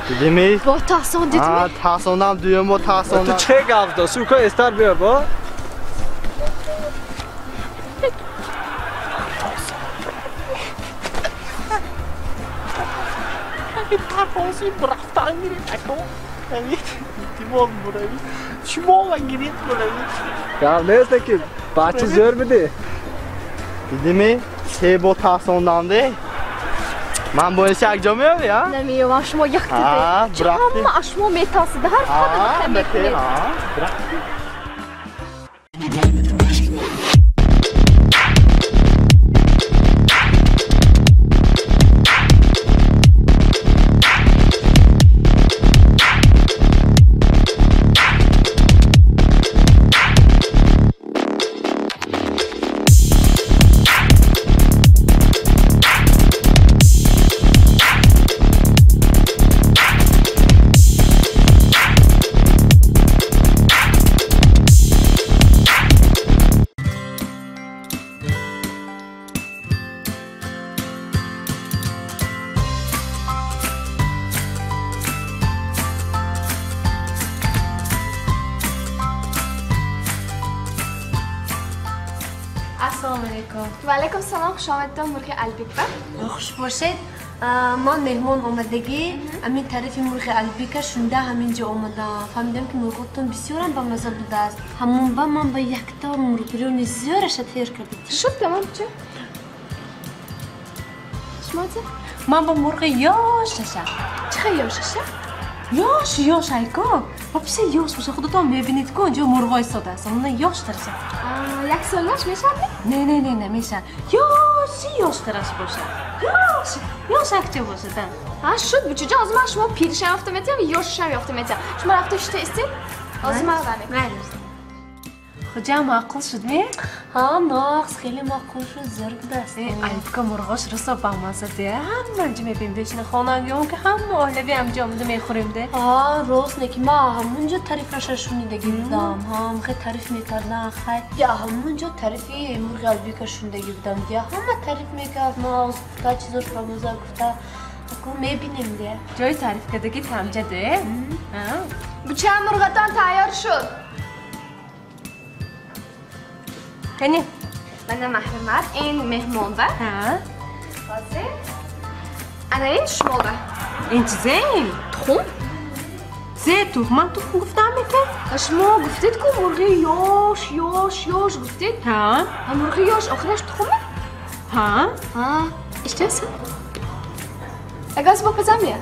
Дидими? Бо таҳсон дидими? Таҳсондам, дуюм бо таҳсондам. Ту че гап дод? Сука, эстар биёр, бо. Гап нест, ки бача зӯр бидӣ. Дидими? Се бо таҳсондам де. Ман боиси якҷо меёвӣ, а? Намеёвам, шумо якта де. Ҳама аз шумо метарсида, ҳар қадам мекунед. Ва алайкум салом, хуш омадитон мурғи Албикба. Хуш бошед. Ман меҳмон омадагӣ, ҳамин тарафи мурғи Албика шунда ҳамин ҷо омадам. Фаҳмидам ки мурғотон бисёрам ба маза будааст. Ҳамон ба ман ба якта мурғбирёни зиёраша тайёр кардед. Шуд, тамом чӣ? Шумо чӣ? Ман ба мурғи ёшаша. Чӣ хел ёшаша? Ёш, ёш айко. Вообще ёш боша, худатон мебинед ку, онҷо мурғои сода аст. Ҳамона ёштараша. Як солаш мешавад? Не, не, не, намешавад. Ёши ёштараш бошад. Ёш, ёш акча бошад, да. Ҳа, шуд, бучуҷон, ҳозир ман шумо пиришам ёфта метиҳам, ёшашам ёфта метиҳам. Шумо рафта шута истед, ҳозир ман ва мекунам. Хуҷа маъқул шуд, ме? Ҳа, нақс, хеле маъқул шуд, зӯр будааст. Албика мурғош расо бамаза де. Ҳама ҷо мебинем, бешина хонагиён ки ҳама оилави ҳамҷо омада мехӯрем де. Ҳа, рост не ки ман ҳамун ҷо тарифаша шунидагӣ будам. Ҳа, хеле тариф мекардан, хай. Я ҳамун ҷо тарифи мурғи Албика шунидагӣ будам. Я ҳама тариф мекард, ман гуфта чизош бамаза гуфта. Аку мебинем де. Ҷои тариф кардагӣ тамҷа де. Буча мурғатон тайёр шуд. Кани? Мана маҳрамат, ин меҳмонба. Ҳа. Ҳозир. Ана ин шумоба. Ин чизе ин? Тухм. Зе тухм? Ман тухм гуфтам меке? Шумо гуфтед ку мурғи ёш, ёш, ёш гуфтед. Ҳа. Ҳа, мурғи ёш охираш тухме? Ҳа. Ҳа. Иштиёсам? Агар бо пазам бия.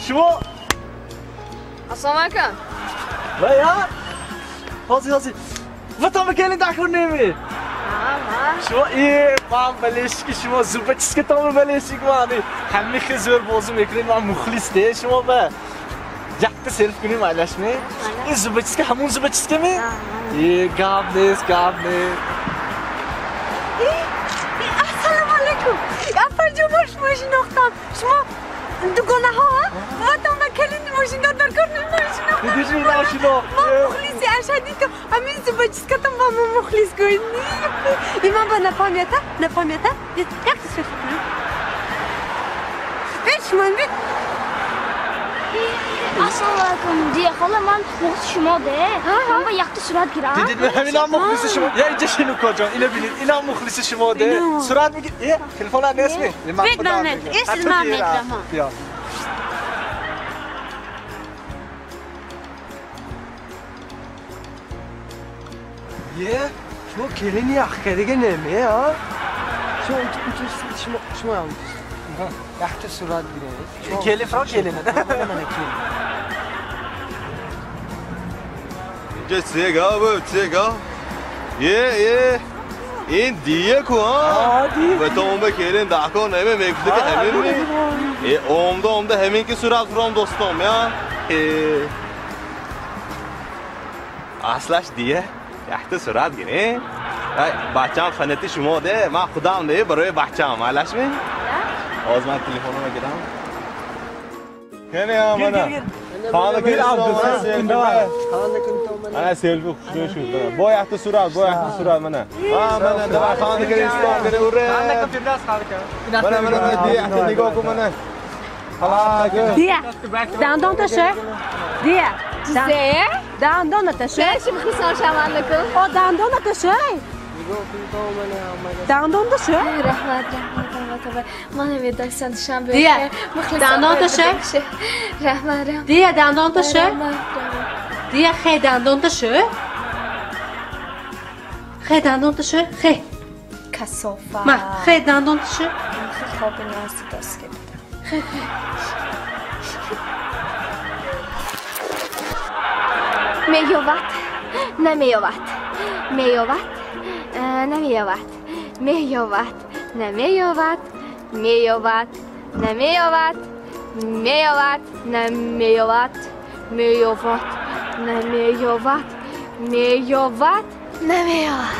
Шумо Ассалому алайкум. Вая? Ҳозир, ҳозир. Ватан бикелин дакор неми. Шумо ман болельщики шумо, зубочисткатонро болельщик ман. Ҳамаи хел зӯр бозӣ мекунед, ман мухлис де шумо ба. Якта селф кунем айлашме. Ин зубочистка ҳамон зубочистками? Гап нест, гап нест. шинохтам. Шумо дугонаҳо, ватон ба келин мошин дар кор намешинохтам. Дидиш ина шинохт. Ман мухлиси ашадӣ ту. Ҳамин зубочисткатам ба ман мухлис гӯй. И ман ба напамята, напамята. Як селфи кунам. Бит шумо бит. Ассалому алайкум, дия хола, ман мухлиси шумо де. Ман ба якта сурат гирам. Дидид ҳаминам мухлиси шумо. Я инҷа шину коҷон, ина бинед, инам мухлиси шумо де. Сурат мегир. Э, телефонат нест ми? Бит ман мет, ис ман метрам. Биё. Е, шумо келини яхкадига неме, а? Шумо шумо шумо якта сурат гиред. Келин фро келин. Мана келин. Инҷа сега бу, сега. Е, е. Ин дие ку, а? Ва то омба келин дако неме мегуфта ки ҳамин ми. Е, омда омда ҳамин ки сурат фром достом, я. Е. Аслаш дие якта сурат гиред. Ай, бачам фанати шумо де, ман худам де барои бачам, алаш ми? Оз ман телефонумро гирам. Кени мана. Ана селфи хушрӯ шуд. Бо якта сурат, бо якта сурат мана. А мана давай хонакаи ислом кани ура. Мана мана мана дия якта нигоҳ кун мана. Дия, дандонта ше. Дия. Зе? Дандоната ше. Ше мухлисон шавандакум. О, дандоната ше. Дандонта ше. Раҳмат, раҳмат, раҳмат. Ман намедонистам душанбе. Дия, дандонта ше. Раҳмат, раҳмат. Дия, дандонта ше. Дия, хе дандонта ше. Хе дандонта ше. Хе. Касофа. Ма, хе дандонта ше. Хоби назди доске будам. Хе, хе. Меёвад, намеёвад, меёвад, намеёвад, меёвад, намеёвад, меёвад, намеёвад, меёвад, намеёвад, меёвад, намеёвад, меёвад, намеёвад.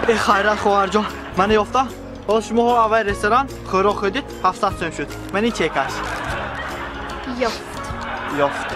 Э, хайрат хоҳарҷон, мана ёфта. Ҳоло шумо аввал ресторан хӯрок хӯрдид, 700 сӯм шуд. Ман ин чекаш. Ёфт. Ёфт.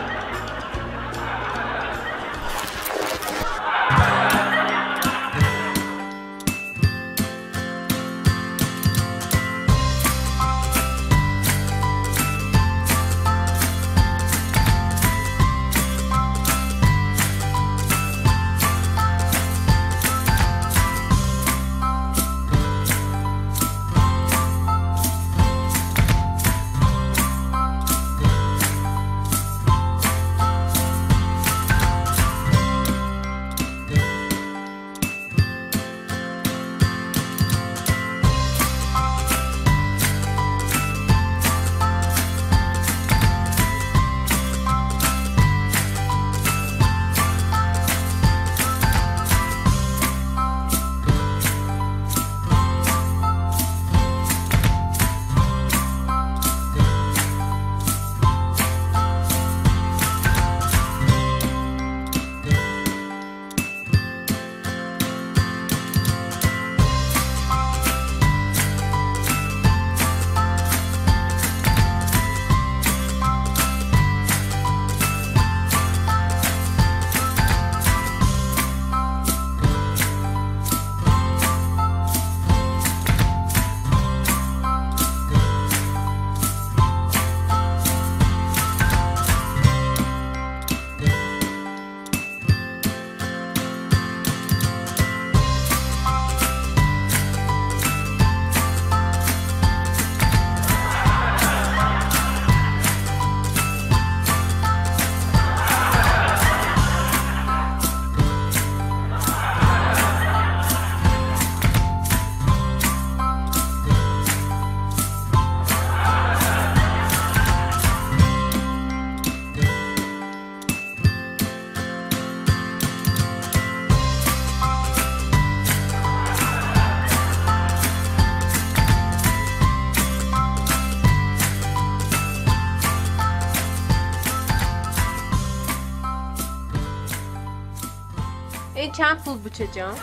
چند پول بوچه جان؟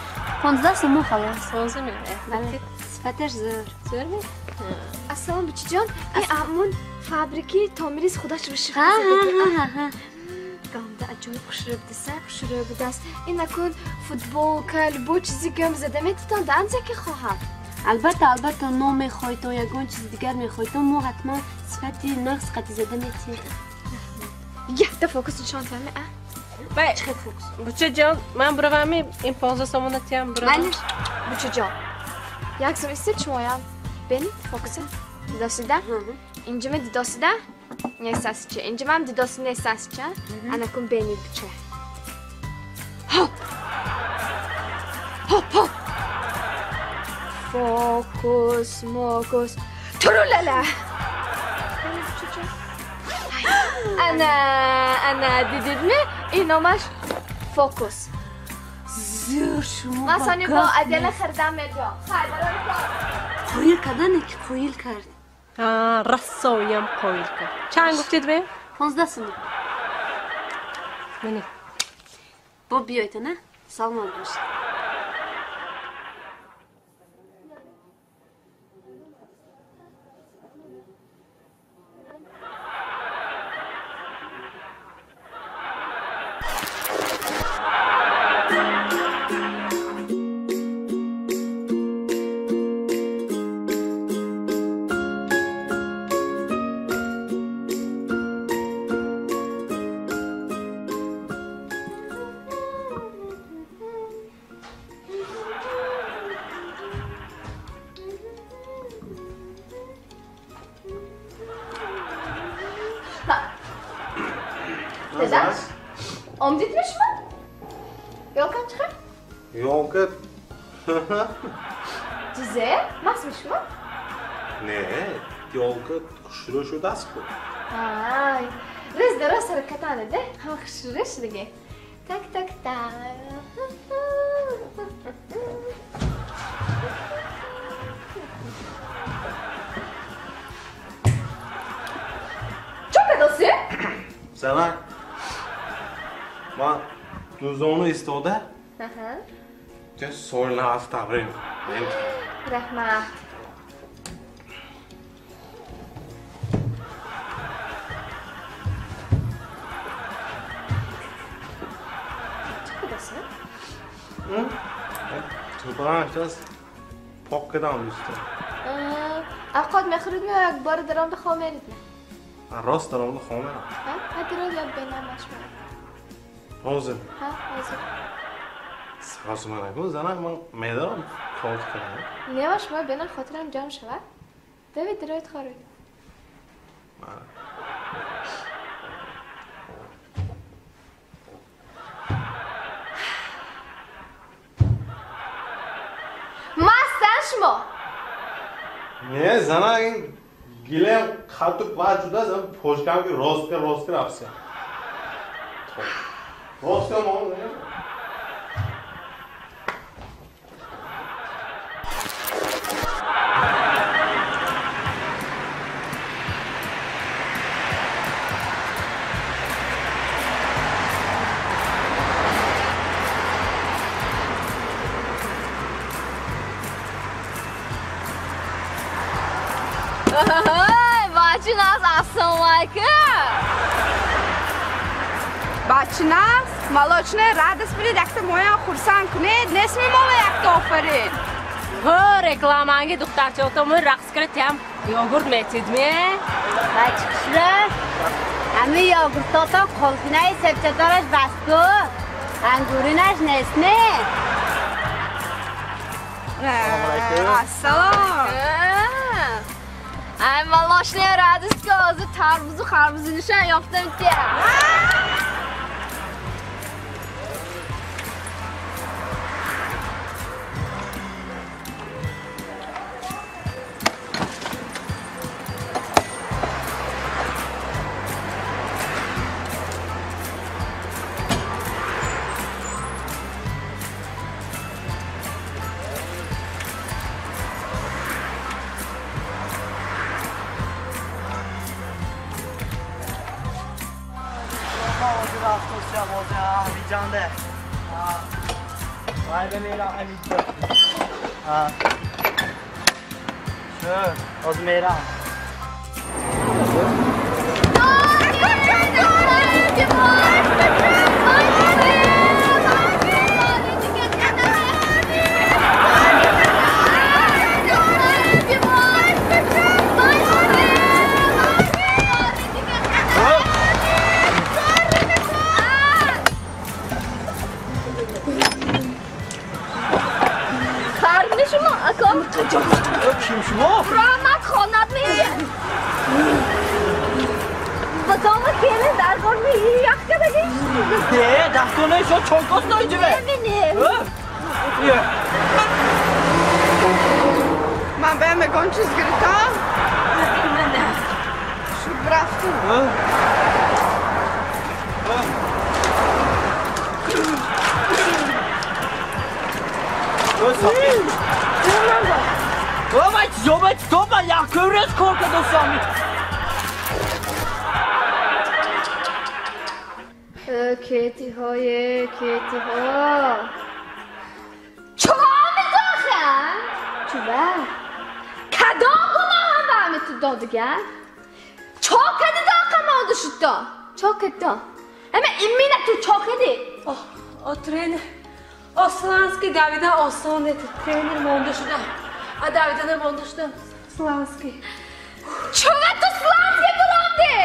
15 سوم خلاص. 15 میلیون. بله. صفتش زور. زور می؟ Ассалом бучиҷон, ин амун фабрики Томирис худаш вышивка. Ха. Ганда аҷоиб хушрӯ будаса, хушрӯ будаст. Ин акун футболка, любой чизи гам зада метавон да анҷа ки хоҳам. Албатта, албатта, ном мехоҳед, ягон чизи дигар мехоҳед, мо ҳатман сифати нағз қати зада метиҳем. Якта фокус нишон фаҳми, а? Бай, бучаҷон, ман буравами ин 15 сомона тиям буравам. Майли, бучаҷон. Як зум истед шумоям. Бенит фокуса. Дидосида? Инҷима дидосида? Нестасича. Инҷимам дидоси нестасича. Анакун бенит буча. Хоп! Хоп, хоп! Фокус, мокус. Турулала! Ана, ана, дидидми? Ин номаш фокус. Зӯр шумо. Ман сони бо Адела хардам медиҳам. Хай, барои кор. Қоил кардане ки қоил кард. Рассоям қоил кард. Чанд гуфтед бе? 15 сомон. Мани. Бо биёед, на? Саломат бошед. Омдидми шумо? Ёлка чиқа? Ёлка. Чизе? Мастми шумо? Не, ёлка хушрӯ шудааст ку. Ай, рез дароз ҳаракатане, де? Ҳама хушрӯ шудаги. Так, так, так. Чо кадоси? Занак. Ман дузону истода. Тя соли нав табрик. Раҳмат. Чӣ кадоси? Тӯпалан пок кадам дӯста. Авқот мехӯрид ме як бора даромда хоб мерид ме? Рост даромда хоб мерам. Ҳа, дарод як бенамаш мерам. Ҳозир. Ҳа, ҳозир. Саросима накун, занак, ман медорам кор кунам. Не, ма шумо бенам хотирам ҷамъ шавад. Давид, дароид хорид. Мастан шумо? Не, занак, ин гилем хату баъд шудааст, почкам ки ростка ростка рафтия. Ростка мон. Бачиназ, ассалому алайкум. Бачиназ, молочная радость биред, якта моям хурсанд кунед, несми мола якта офарин. Ҳо, рекламанги духтарчаотомон рақс кара тиям йогурт метидме? Бачикшра, ҳами йогуртотон қулфинаи себчадораш бастку, ангуринаш нестме? Ассалом. Ай, молочная радость ки ҳозир тарбузу харбузинишам ёфтам тия. Аз мерам. Ким шумо? Раҳмат хонат мея. Батома келин даргор мея яхка даги. Не, дастгоҳи шо чолкос ноиҷиве. Мебини. Ман ба мегон чиз гирифтам. Шуд рафту. Зобат тоба якӯрез кор кардосами. Кетиҳое, кетиҳо. Чо медохам? Чува? Кадом гуноҳам ба ҳами ту додига? Чо кади доқам оду шудто? Чо кадто? Ама имина ту чо кади? О тренер, о Слански давида осон не тренер монда шуда. А давида не монда шуда. Слански. Чува ту Слански буламди?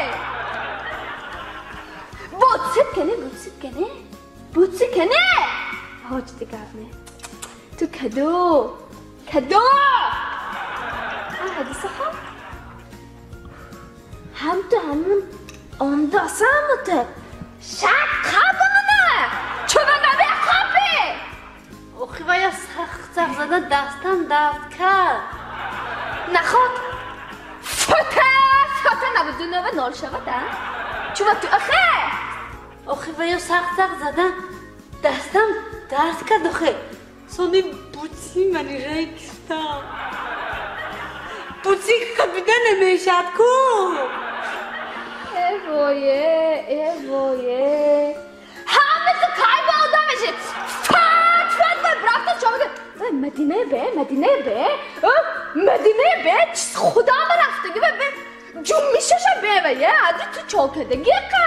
Бутсит кене, бутсит кене? Бутсит кене? Ҳоҷ дигар не. Ту каду, каду! А ҳадиса хон? Ҳам ту ҳамун ондасам ту. Шак қабуна! Чува намехопи? Охи вая сахт сахт зада дастам дард кард. Наход. Фута, фута набудунова нол шавад, а? Чува ту ахе? Охи вая сахт сахт зада дастам дард кард охи. Сони бутси мани рекста. Бутси қабида намешад ку. Э вое, э вое. Ҳама ту кай ба одам меши? Фат, фат ва брафта чо мега? Мадина бе, Мадина бе. Мадина бе, чиз худам рафтаги ва бе. Ҷум мишаша бе ва я, ади ту чо кадаги қа?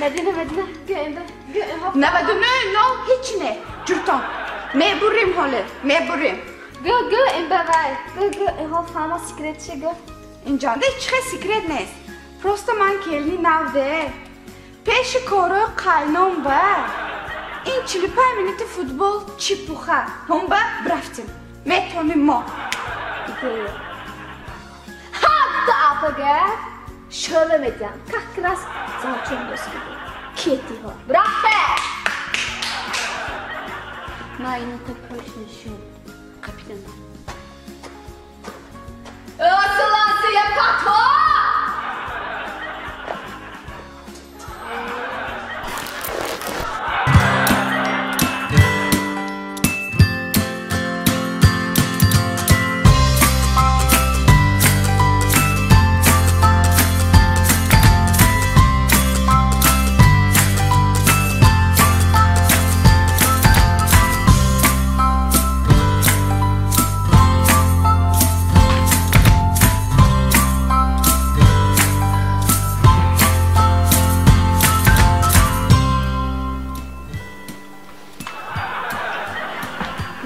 Мадина, Мадина, гӯ имба, гӯ имба. 99 нол ҳеч не. Ҷуртон. Мебурим ҳоле, мебурим. Гӯ, гӯ имба вай. Гӯ, гӯ, инҳо фаҳма секрет чи гӯ. Инҷонда ҳеч хел секрет нест. Просто ман келни навде. Пеши корои қайном ба. Ин 45 минути футбол чипуха. Ҳумба брафтим. Метоним мо. Ҳадда апага шӯла медиҳам. Как раз завчон дӯст кетиҳо. Брафте! Ма ината пош нишон. Капитан. Осиласия пато!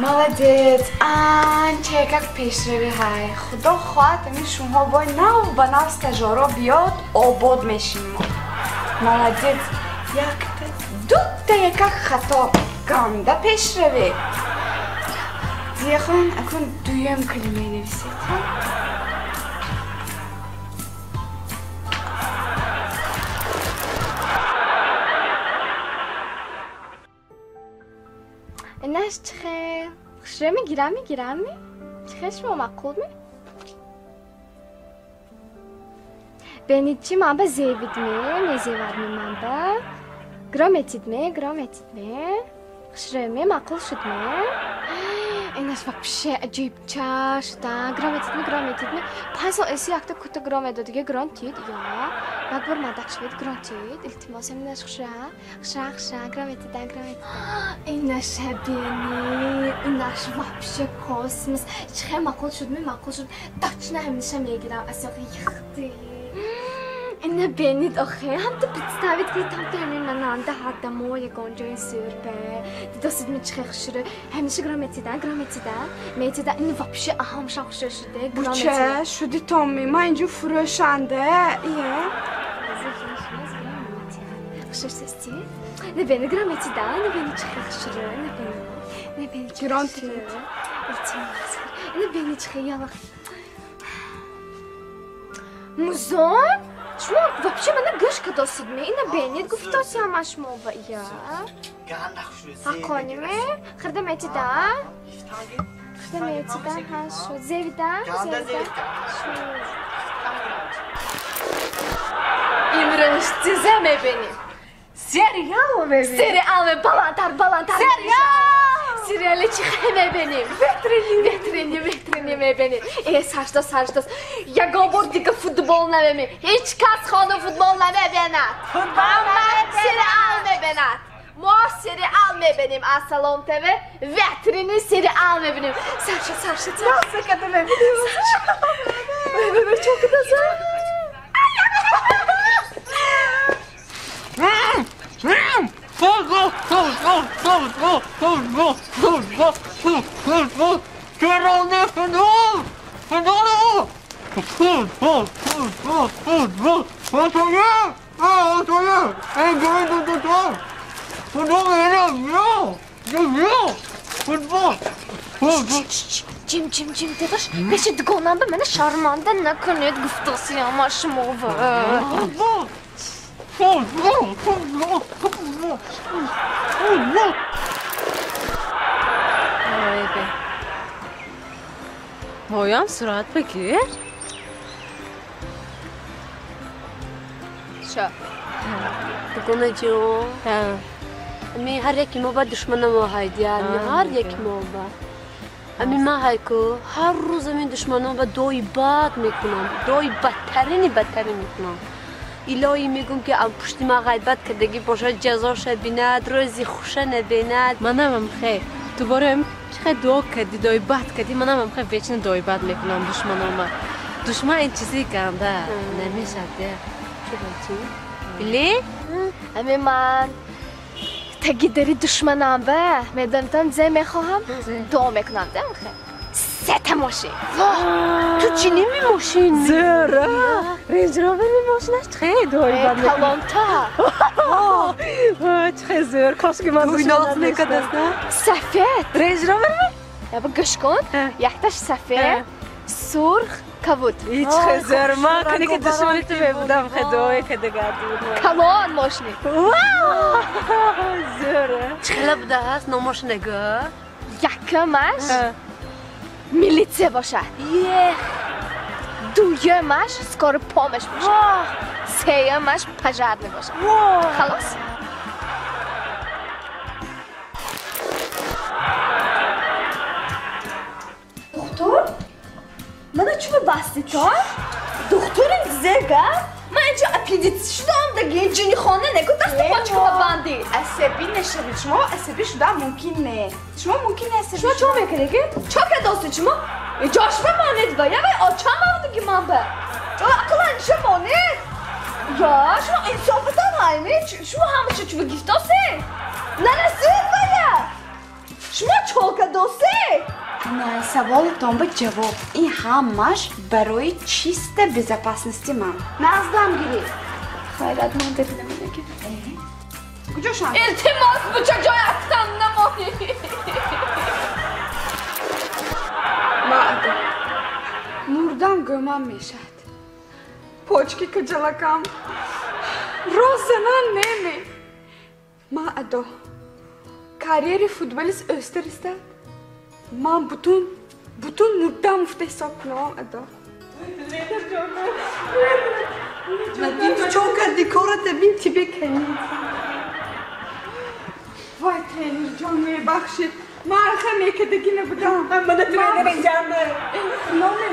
Молодец, анча якак пешравӣ ҳай. Худо хоҳад ҳамин шумоҳо бой нав ба нав стажёро биёд, обод мешинем. Молодец, якта, дута якак хато ганда пешравӣ. Зияхон, акун дуюм калима менависед. Инаш чихе? Хушрӯ мегирам, мегирам ми? Чихе шумо маъқул ми? Бенид чи ман ба зевид ме, мезевад ми ман ба? Гро метид ме, гро метид ме? Хушрӯ ме, маъқул шуд ме? Инаш вообще аҷибча шуда. Гро метид ме, гро метид ме? 5 сол эси якта кута гро медодига грон тид, я. Як бор мадак шавед, грантид, илтимос, ҳаминаш хуша, хуша, хуша, граметидан, граметидан. Инаша бини, инаш вообще космос. Чихе маъқул шуд, ми маъқул шуд. Точно ҳаминаша мегирам, асоқи яхти. Ина бинид, охе, ҳамто представить кунед, ҳамто ҳамин мананда ҳадамо ягон ҷои зӯрбе. Дидосид ми чихе хушрӯ. Ҳаминаша граметидан, граметидан, метидан. Ин вообще аҳамша хушрӯ шуде, Буча, шуди Томми, ман инҷо фурӯшанда. Ия. Хушрӯсти? Набини граметидан, набини чихе хушрӯ, набини. Набини чихе Грантид. Илтимос. Набини чихе ялах. Музон? Шумо вообще мана гӯш кадосид ме? Ина бинид гуфтосиам аз шумо ба ия. Ҳаққониме? Хирда метидан? Хирда метидан, ҳа шуд. Зевидан? Зевидан. Шуд. Имрӯз чизе мебинем. Сериал мебинем. Сериал ме баландтар, баландтар. Сериал! Сериали чихе мебинем. Ветрени, ветрени, ветрени мебинем. Э, сарждос, сарждос. Ягон бор дига футбол намебинем. Ҳеҷ кас хона футбол намебинад. Футбол Сериал мебинад. Мо сериал мебинем аз Салом ТВ. Ветрени сериал мебинем. Сарша, сарша, сарша. Насо када мебинем. Чо кадаса? Ҷим, ҷим, ҷим, дедош, пеши дугонам ба мана шарманда накунед, гуфтосиам аз шумо ва. Ой, бе. Моям сурат бигир. Ша. Дугона ҷон. Ами ҳар яки мо ба душмана мо ҳайдия, ами ҳар яки мо ба. Ами ман ҳайку ҳар рӯз ами душманон ба дуои бад мекунам, дуои бадтарини бадтарин мекунам. Илоҳӣ мегӯм ки ав пушти ман ғайбат кардагӣ бошад, ҷазоша бинад, рӯзи хуша набинад. Манамам хе. Ту бораем чихе дуо кардӣ, дуои бад кардӣ, манамам хе вечно дуои бад мекунам душманома. Душман ин чизи ганда намешад, де. Чӣ? Били? Ами ман таги дари душманам ба медонитам зе мехоҳам, дуо мекунам, де хе. Сета мошин. Ту чӣ неми мошин? Зӯра! Рейндж Ровер ми мошинаш чихе дуои бад мекунам. Калонта. Чихе зӯр, кошки ман Дуйнос мекадаст, на? Сафед. Рейндж Ровер ми? Яба гӯш кун, якташ сафед, сурх, кабуд. Чихе зӯр, ман кане ки душмани ту мебудам, хе дуое када гарди буд. Калон мошини. Зӯра. Чихела будааст номош нагӯ? Якумаш милитсия бошад. Ех! Дуюмаш скоро помощь бошад. Сеюмаш пожарный бошад. Халос. Духтур? Мана чӯ басти то? Духтурин зега? Ман инҷо аппендицит шудам даги ҷинихона неку дасту почкама банди. Асабӣ нашавед. Шумо асабӣ шудан мумкин не. Шумо мумкин не асабӣ. Шумо чо мекунед? Чо кардости шумо? Ҷошба монед ва я вай очам авдуги ман ба. Ақлан ча монед? Я шумо инсофатан ҳайми? Шумо ҳамаша чӯ гифтосе? Нарасид ва я? Шумо чо кардосе? На саволатон ба ҷавоб. Ин ҳамаш барои чиста безопасности ман. Наздам гиред. Хайрат ман бибинам инаки. Куҷошам? Илтимос буча ҷой афтам намонӣ. Маъда. Мурдам гӯмам мешавад. Почки каҷалакам. Рост занан неме. Маъдо. Карьери футболист ӯстариста. Ман бутун мурдам муфта ҳисоб кунам адо. Надин, ту чо кардӣ? Кората бин тебе конец. Вай, тренерҷон, мебахшед. Ман арха мекардагӣ набудам. Мана тренеринҷон. Номер.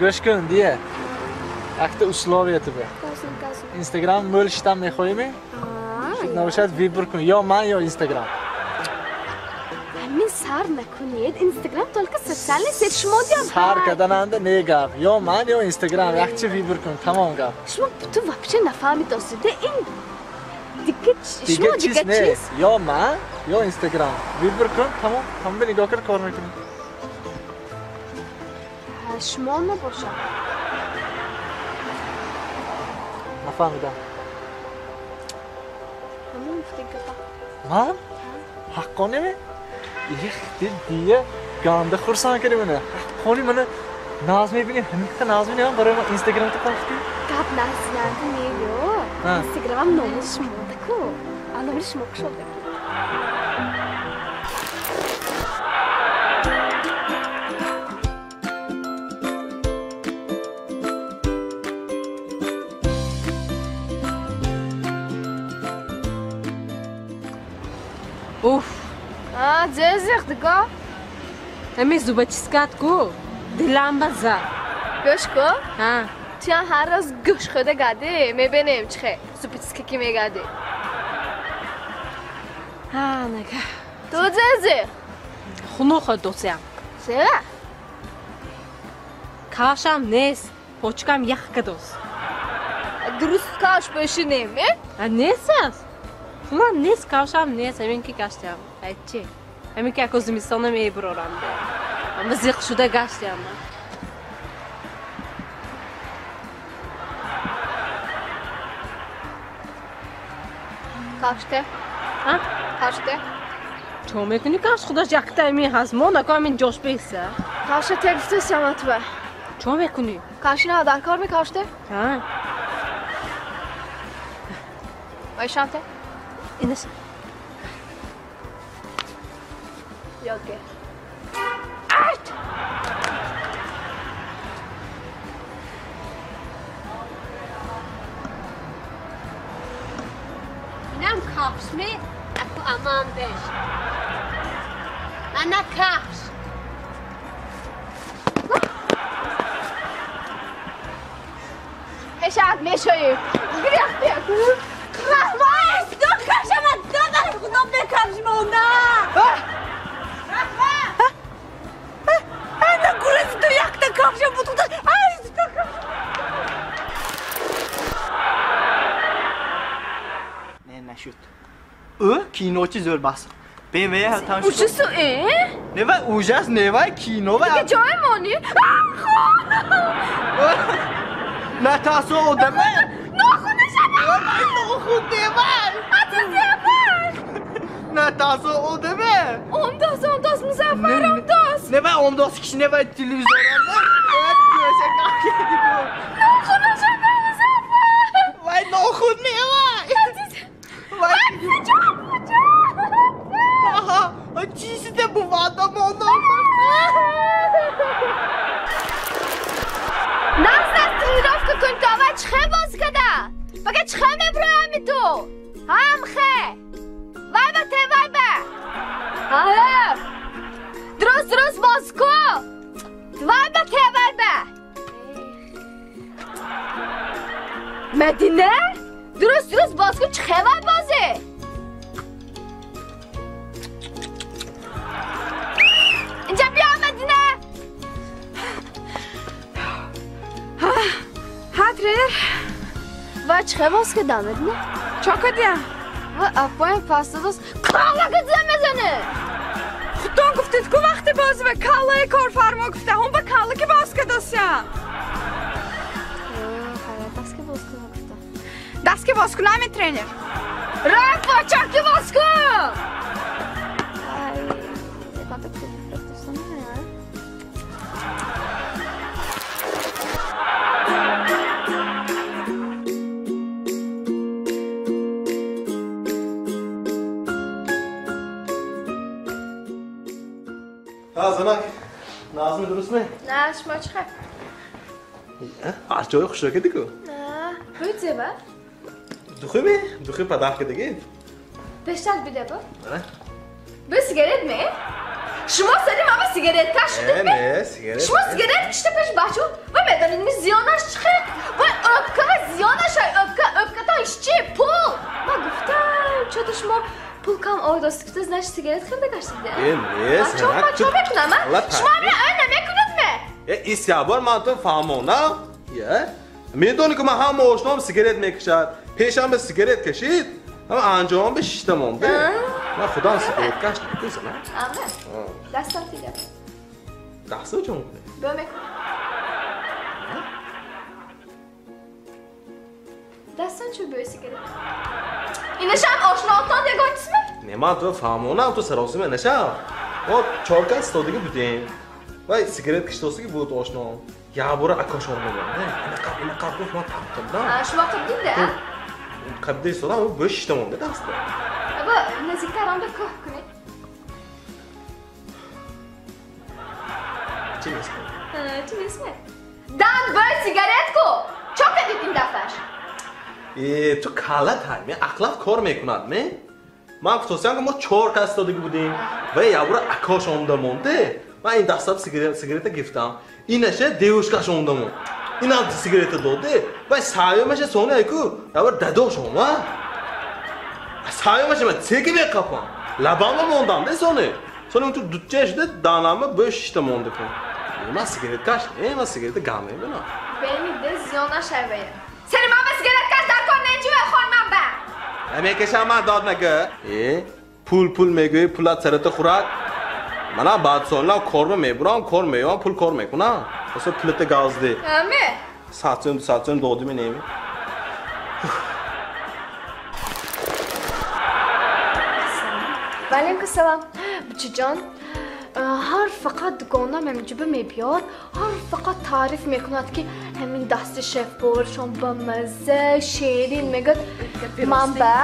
Гӯш кун, дия. Якта условия тебе. Инстаграм мӯлиштан мехоҳӣ? Набошад выбор кун, ё ман ё Инстаграм. Ҳамин сар накунед, Инстаграм только социальный сеть шумо диям. Сар кардананда не гап, ё ман ё Инстаграм, якчи выбор кун, тамом гап. Шумо ту вообще нафаҳмид осида ин дига шумо дига чиз? Ё ман ё Инстаграм. Выбор кун, тамом, ҳама нигоҳ кард кор мекунем. Шумо набошад. Нафаҳмидам. Ҳамон гуфти гапа. Ман? Ҳаққони ме? Их, дия ганда хурсанд кардӣ мана. Ҳаққони мана наз мебинӣ, ҳамиқта наз мебинӣ, барои ман Инстаграмта пахтӣ. Гап назиянда не ё. Инстаграмам номи шумо даку. А номи шумо кушода. Уф! А, зезих дига? Ами зубочисткат ку, дилам база. Гӯш ку? Ҳа. Туям ҳар рӯз гӯш хӯрда гадӣ, мебинем чихе, зубочистка ки мегадӣ. Ҳа, нага. Ту зезих? Хунук хӯрд досиям. Чера? Кавшам нест, почкам ях кадос. Дуруст кавш пӯшинем, э? А нест аст? Ман нест, кавшам нест, ҳамин ки гаштям. Айчи? Ҳамин ки ако зимистона мебурорам. Ама зиқ шуда гаштям. Кавште? А? Кавште? Чо мекунӣ кавш худаш якта ҳамин ҳаст. Мо нако ҳамин ҷош беса. Кавша те гуфтасям атва. Чо мекунӣ? Кавши на дар кор мекавште? Ҳа. Вайшамте? Инаш. Ёд гир. Ат! Инам кавш ме, аку аман беш. Ана кавш. Ҳешат мешоӣ. Гиряхти. Раҳмат! Ду кавшама додам, худо бекавш монда. Раҳмат! Ана гурези ту якта кавшам буд. Ай, ду кавш. Не, нашуд. Ӯ киночи зӯр бас. BMW там Ужас, э? Не вай ужас, не вай кино вай. Дига ҷой монӣ? Натасо одаме. Нохунашама. Нохун не вай. Натасо одаме. Омдос, омдос, Музаффар, омдос. Не вай омдос киши не вай телевизоранда. Вай кӯша какеди бу. Нохунашама, Музаффар. Вай нохун не вай. Вай куҷо, куҷо? Аҳа, чизите бувада монам. Нағз нағз тренировка кун то ава чихе боз када? Бага чихе меброями ту? Ҳам хе. Вай ба те, вай ба. Ҳа. Дуруст, дуруст боз ку. Вай ба те, вай ба. Мадина? Дуруст, дуруст боз ку, чихе вай бозе? Инҷа биё, Мадина. Ҳа, тренер. Вай чихе боз кардам, Мадина? Чо кардиям? Вай апоям пастадос калла кадида мезане. Худтон гуфтед ку вақти бозӣ ва каллаи корфармо гуфта, ҳун ба калла ки боз кардосям. Даст ки боз кунам гуфта. Даст ки боз кунам, тренер. Раф почак ки боз кун. Занак, назми дуруст ме? На, шумо чихе? Аз ҷои хушро кардӣ ку? На, буд зеба? Духи ме? Духи падар кардагӣ? Пештар биде бо? Ара. Бу сигарет ме? Шумо сари мама сигарет кашидед? Не, сигарет. Шумо сигарет кишида пеш бачо? Ва медонед ми зиёнаш чӣ хел? Ва öпка ва зиёнаш ай öпка, öпката ишчи пул. Ма гуфтам, чото шумо пул кам овардост, гуфта, значит сигарет хӯрда гаштед. Не, сигарет. Чо мекунам, а? Шумо ами ой намекунед ме? Ис ябор ман ту фаҳмонам. Медонӣ ки ман ҳама ошноам сигарет мекашад. Пешам ба сигарет кашид, ҳама анҷомам ба шишта монда. Ман худам сигарет каш намекунам. Ама. Дастам тига. Дастам чӣ мекунӣ? Бо мекунам. Дастам чӣ бӯи сигарет? Инашам ошноатон ягон чизме? Не, ман ту фаҳмонам, ту саросима нашав. Мо чор кас истодагӣ будем. Вай сигарет киштосагӣ буд ошноам. Ябора акош омадам. Ина қаб гуфт, ман тапқидам. Шумо қабдинда? Қабда истодам, бӯи шишта монда даста. Аба, наздиктар омда кӯҳ кунед. Чӣ нестме? Чӣ нестме? Дан бӯи сигарет ку! Чо кардид ин дафъаш? Ту калат ҳай, ме ақлат кор мекунад, ме? Ман гуфтосиям ки мо чор кас истодагӣ будем. Ва ябора акош омда монде. Ман ин дастам сигарета гирифтам. Инаша девушкаш омда монд. Инам сигарета доде. Вай саёмаша сони айку, ябор дадош омад. Саёмаша ман цеки меқапам. Лабама мондам де сони. Сони он ту дутча шуда данама бӯи шишта монда кун. Ман сигарет каш, не, ман сигарета гам мебинам. Бени де зиён нашавая. Сари ман ба сигарет каш дар кор нечува хон ман ба. Мекашам ман дод нагӯ. Пул пул мегӯӣ, пулат сарата хӯрак. Манам баъд солам корма мебурам, кор меём, пул кор мекунам. Аса пулата газди. Аме? Сатсум, сатсум додими неми. Валейкум салом. Бучаҷон, ҳар фақат дугонам ҳаминҷоба мебиёд, ҳар фақат таъриф мекунад ки ҳамин дасти шеф-поваршон ба мазза, шерин мегӯяд. Ман ба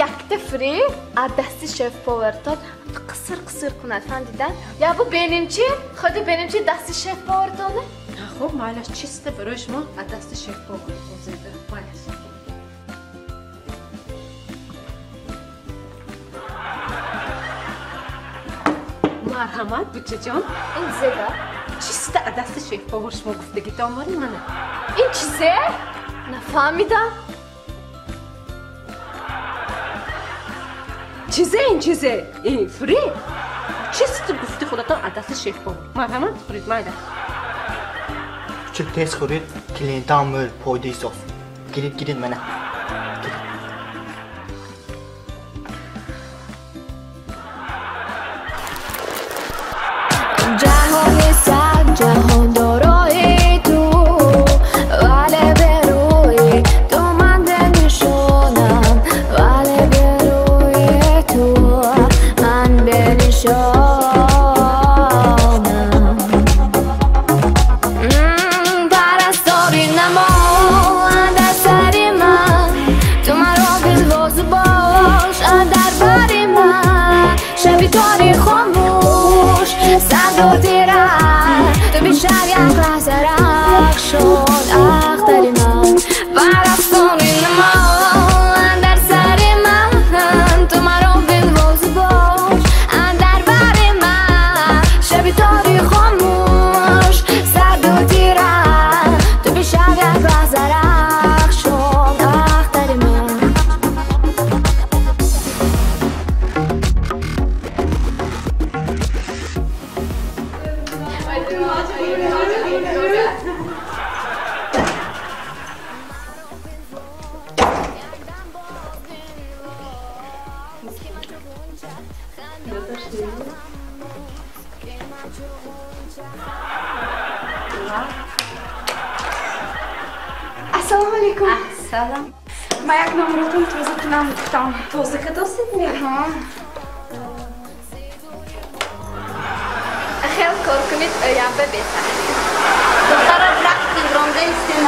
якта фри аз дасти шеф-повартон қисир қисир кунад, фаҳмидан? Я бу беним чи? Худи беним чи дасти шеф-повартоне? Хуб, майлаш чиста барои шумо аз дасти шеф-повар озида. Майлаш. Марҳамат, бучаҷон. Ин чизе? Чиста аз дасти шеф-повар шумо гуфтагитон бори мана. Ин чизе? Нафаҳмидам. Чизе ин чизе? Ин фри? Чиста гуфти худатон аз дасти шеф-повар. Марҳамат, хӯред, майда. Чӣ тез хӯред, клиентам мӯл пойда исоф. Гирид, гирид мана. Ҷаҳони саг ҷаҳон дорои ту, вале берӯи ту ман бенишонам, вале берӯи ту ман бенишонам. Парастори намо андар сари ман, ту маро дилбозу бош андар бари ман, шаби тори хомӯш сарду тира, ту бишав як лаҳза рақшон ахтари ман. Парастони намо андар сари ман, ту маро дилбозу бош андар бари ман, шаби тори хомӯш сарду тира, ту бишав як лаҳза рақшон ахтари ман. Ассалому алейкум. Ассалом. Ман як номротон тоза кунам гуфтам. Тоза кадосед ме? Хел кор кунед, оянда беҳтар. Духтара рақс ронда истем.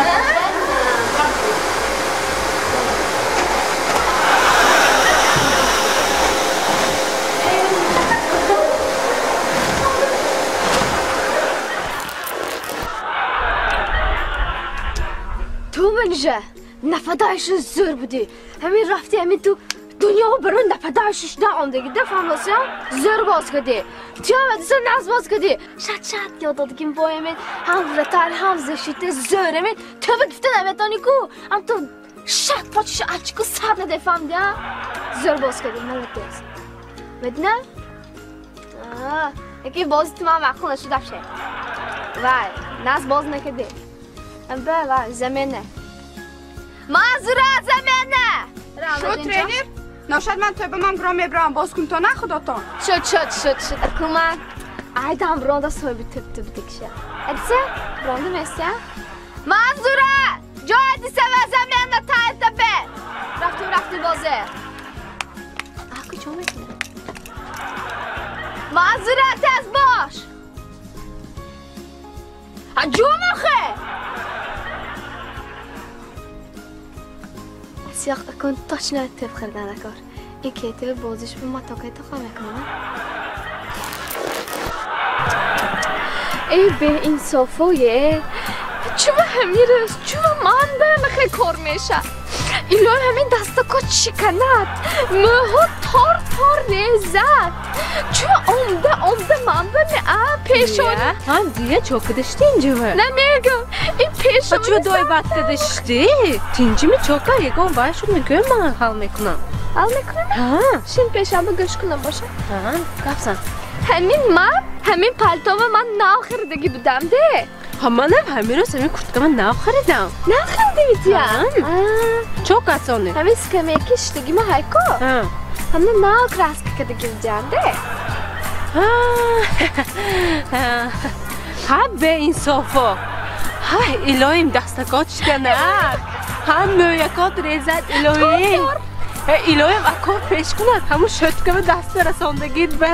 Ту манжа нафадаишу зӯр будӣ. Ҳамин рафти, ҳамин ту Дунё барои нападающий шуда омдагида фаҳмосиям зӯр боз кардӣ. Туям адиса нағз боз кардӣ. Шат-шат ёд додгим боемен, ҳам вратарь, ҳам защита зӯремен. Тӯба гифта наметонӣ ку. Ҳам ту шат почиша очко сар надефаҳмдия. Зӯр боз кардӣ, молодец. Медина? Яки бози ту ман маъқул нашуд афше. Вай, нағз боз накардӣ. Ба, вай, замена. Манзура, замена! Шуд, тренер? Ношад ман тӯба ман гром мебравам, боз кун то на худотон. Шуд, шуд, шуд, шуд. Аку ман айдам бронда соҳиби тӯб-тӯб дикша. Адиса, бронда меся? Манзура! Ҷой Адиса ва замена тайта бе! Рафтим, рафтим бозе. Аку чо мекунӣ? Манзура, тез бош! Ҷум охе! Сиёх акун точно тӯб хӯрдан акор. Ин кетиби бозиш бу ма токай тоқа мекунам. Эй беинсофое! Чува ҳамин рӯз, чува ман ба мехе кор меша. Илоҳ ҳамин дастако шиканад, мӯҳо тор-тор резад. Чува омда омда ман ба меа пешони. Ҳам дия чо кадашти инҷува? Намегӯм. Ин пешони. Чува дой бад кадашти? Тинҷими чока ягон вай шуд мегӯям ман ҳал мекунам. Ҳал мекунам? Ҳа. Шин пешанба гӯш кунам боша? Ҳа, гапсан. Ҳамин ман, ҳамин палтова ман нав харидагӣ будам де. Ҳа, манам ҳамин рӯз ҳамин курткама нав харидам. Нав харидӣ дия? Чо касоне? Ҳамин скамейки шидагима ҳайко? Ҳамна нав краска кардагӣ будиам де. Ҳа, беинсофо. Ҳа, илоҳим дастакот шиканад. Ҳа, мӯякот резад илоҳим. Илоҳим ако пеш кунад, ҳамун шӯткава даста расондагит ба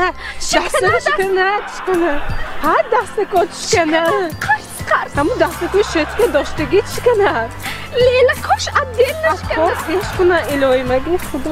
даста шиканад, шиканад. Ҳа, дастакот шиканад. Қарс, қарс. Ҳамун дастакои шӯтка доштагит шиканад. Лелакош отдельно шиканад. Ако пеш кунад илоҳим аги худо.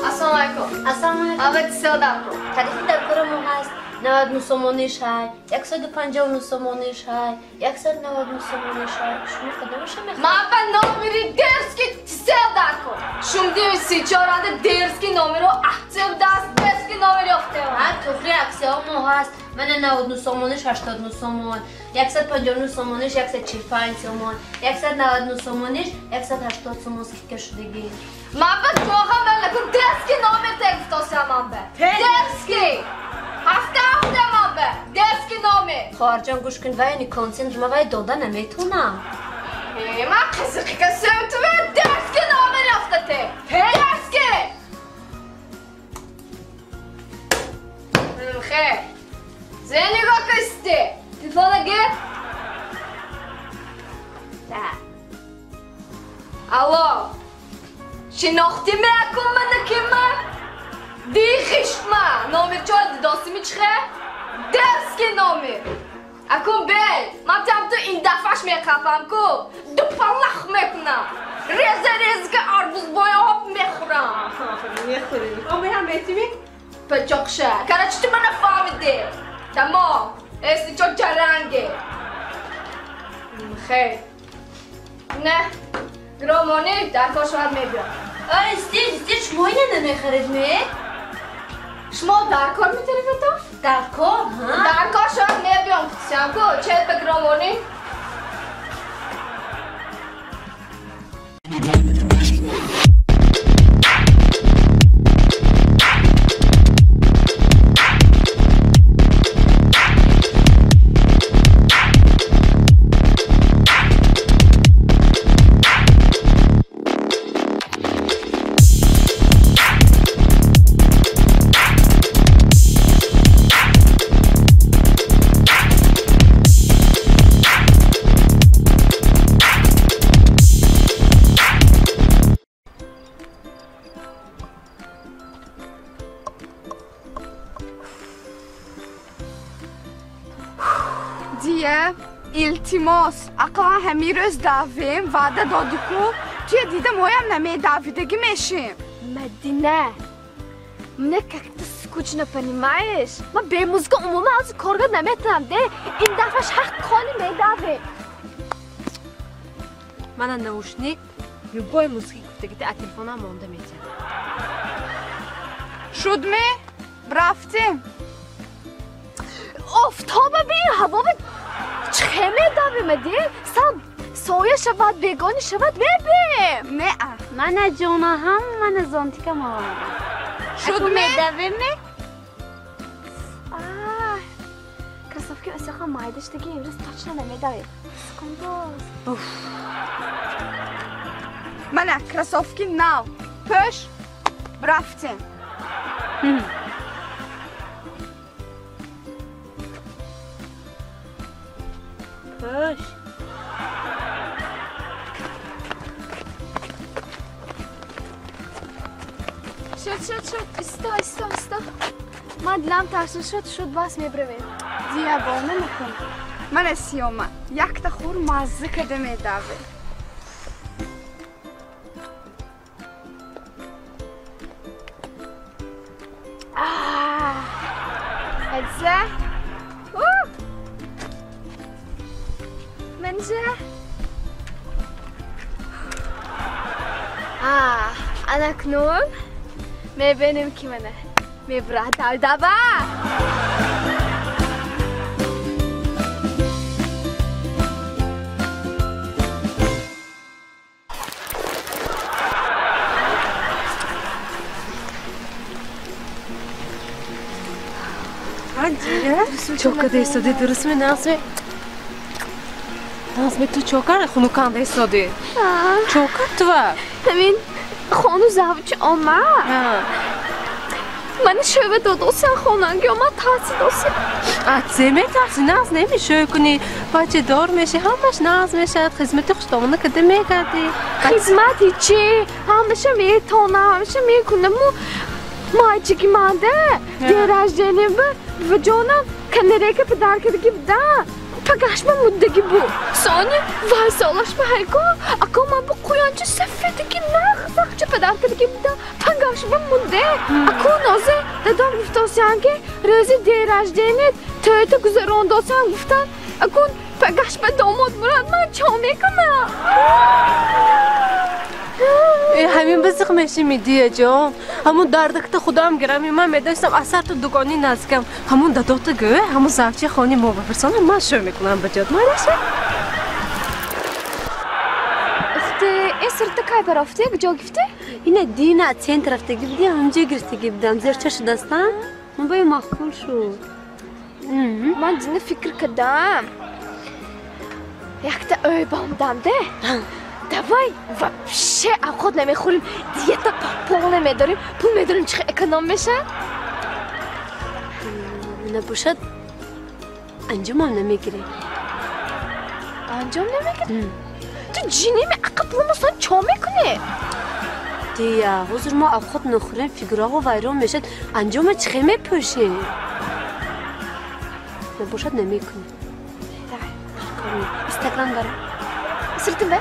Ассалому алайкум. Ассалому алайкум. Аввал сел даркор. Тарифи даркора мо ҳаст 99 сомониш ҳай, 159 сомониш ҳай, 199 сомониш ҳай. Шумо кадомаша мехоҳед? Ман ба номери дерски сел даркор. Шумдиви сичоранда дерски номеро ахтиб даст дерски номер ёфтем. Ҳа, туғри аксияҳо мо ҳаст. Мана 99 сомониш 89 сомон, 159 сомониш 145 сомон, 199 сомониш 180 сомон скидка шудагӣ. Ман ба тоға вел дерски номер тегуфтосям ман ба. Дерски! Ҳафта ҳафта ман ба. Дерски номер. Хоҳарҷон гӯш кун, вай ни консент ма вай дода наметонам. Ман қизиқи касем ту дерски номер ёфтате. Дерски! Хе. Зе нигоҳ кисти. Телефона гир. Алло. Шинохтӣ мекун мана ки ман? Дихишма. Номер чо дидосими чихе? Дерски номер. Акун бел, ман там ту ин дафъаш меқафам ку. Ду палах мекунам. Реза резка арбуз боя мехӯрам. Мехӯрӣ. Омеҳам метими? Пачоқша. Короче, ту мана фаҳмидӣ. Тамом. Эси чо чаранге. Хей. Не. Громонӣ дар кор шояд мебиёд. Ай, стеж, стеж, шумо ина намехаред ме? Шумо дар кор метарифетон? Дар кор, ҳа? Дар кор шояд мебиём, кутисям ку. Чед ба громонӣ? Дия, илтимос, ақаллан ҳамин рӯз давем, ваъда додӣ ку, туя дидам оям намедавидагӣ мешим. Мадина, мне как-то Скучно, понимаешь? Ман бе музыка умуман ҳозир корга наметавонам, де. Ин дафъаш ҳақ кони медавем. Мана наушник, любой музыки гуфтагите, а телефонам монда метиҳад. Шудме? Рафтем. Офтоба би, ҳаво би, чӣ медавем, де? Сал соя шавад, бегони шавад, мебем. Не, мана ҷона ҳам, мана зонтикам овардам. Шудме? Медавем? Кроссовки асоха майдаштаги имрӯз точно намедавем. Секундоз. Мана кроссовки нав. Пӯш, рафтем. Пӯш. Шуд, шуд, шуд. Исто, исто, исто. Ман дилам тарсид, шуд, шуд, бас мебравем. Диябона накун. Мана Сиёма, якта хур мазза када медаве. Эдзе. Менже. Анакнун мебинем ки мана мебурад давдаба. Чока истоди, дурустми, Назми? Назми, ту чокар хунуканда истоди? Чокар тува? Ҳамин хону завчи омад. Мани шӯва додосиан хонанги омад, тарси досиан. А зе метарси, наз намешӯй кунӣ, бачадор мешӣ, ҳамаш наз мешавад, хизмати хуштомона када мегардӣ. Хизмати чӣ? Ҳамаша метонам, ҳамаша мекунаму мальчики манда, день рождения ба ҷонам канарейка падаркадаги буда. Пагашма муддаги бу. Сони вай солашма ҳайко, ако ман бу қуянчи сафедаги нағзақча падаркадаги буда. Пагашма мудде. Ако нозе дадом гуфтосиан ки рӯзи день рождения тӯйта гузарондосиан гуфтан. Ако пагашма домод мурад, ман чо мекунам? Ҳамин бизиқ мешими, дияҷон. Ҳамун дардакта худам гирам, ман медонистам асар ту дугони наздикам. Ҳамун дадота гӯ, ҳамун завчи хони мо бапирсонам, ман шӯ мекунам ба ҷод. Майраша? Ухте, ин сурта кай барофте, куҷо гифте? Ина дина центр рафтаги будӣ, ҳамҷо гирифтаги будам. Зерча шудастам? Ман баё маъқул шуд. Ман дина фикр кардам. Якта ӯй бомдам, де? Давай вообще авқот намехӯрем, диета пол намедорем, пул медорем, чӣ эконом мешавад? Набошад, анҷомам намегирем. Анҷом намегирем? Ту ҷинеми ақа пулмосон чо мекунӣ? Дия, ҳозир мо авқот нахӯрем, фигураҳо вайрон мешавад, анҷома чӣ хел мепӯшем? Набошад, намекунем. Инстаграм дорам. Сиртим бе?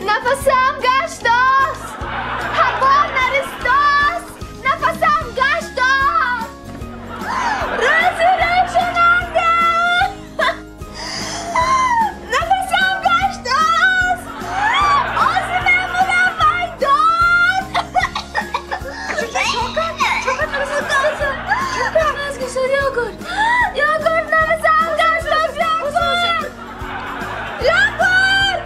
Нафасам гаштост, ҳаво наристост, нафасам гаштост, рӯзи рӯшананда, нафасам гаштост, ози мемонам майдон. Йогурт, нафасам гаштост, йогурт, йогурт.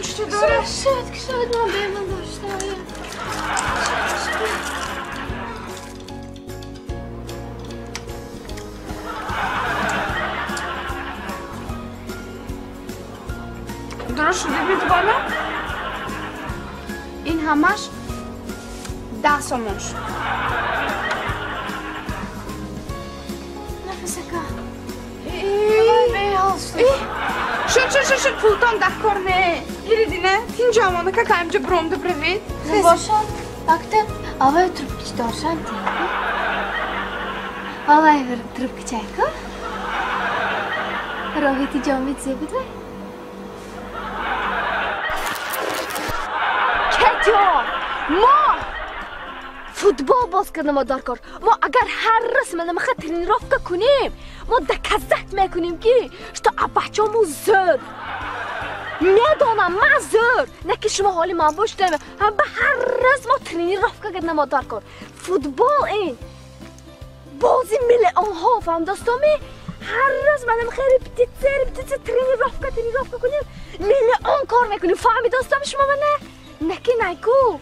Чун дора? Шуд, шуд, ман беман доштам. Дуруст шуд, бибид бона? Ин ҳамаш 10 сомон шуд. Нафисака. Шуд, шуд, шуд, шуд, пултон дар кор не. Гириди не? Тинҷамона кака имҷа бромда бравед. Бошад, акта авай трубкич дошан ти. Авай трубкичай ку? Роҳити ҷомид зебуд вай? Кетё! Мо футбол боз кардам дар кор. Мо агар ҳар рӯз манамаха тренировка кунем, мо доказать мекунем ки что абачому зӯр. Медонам ман зӯр, не ки шумо ҳоли ман бошед. Ҳам ба ҳар рӯз мо тренировка кардам дар кор. Футбол ин бози миллионҳо, фаҳм достоми? Ҳар рӯз манамаха репетитсия, репетитсия, тренировка, тренировка кунем, миллион кор мекунем. Фаҳми достоми шумо мана? Не ки найку.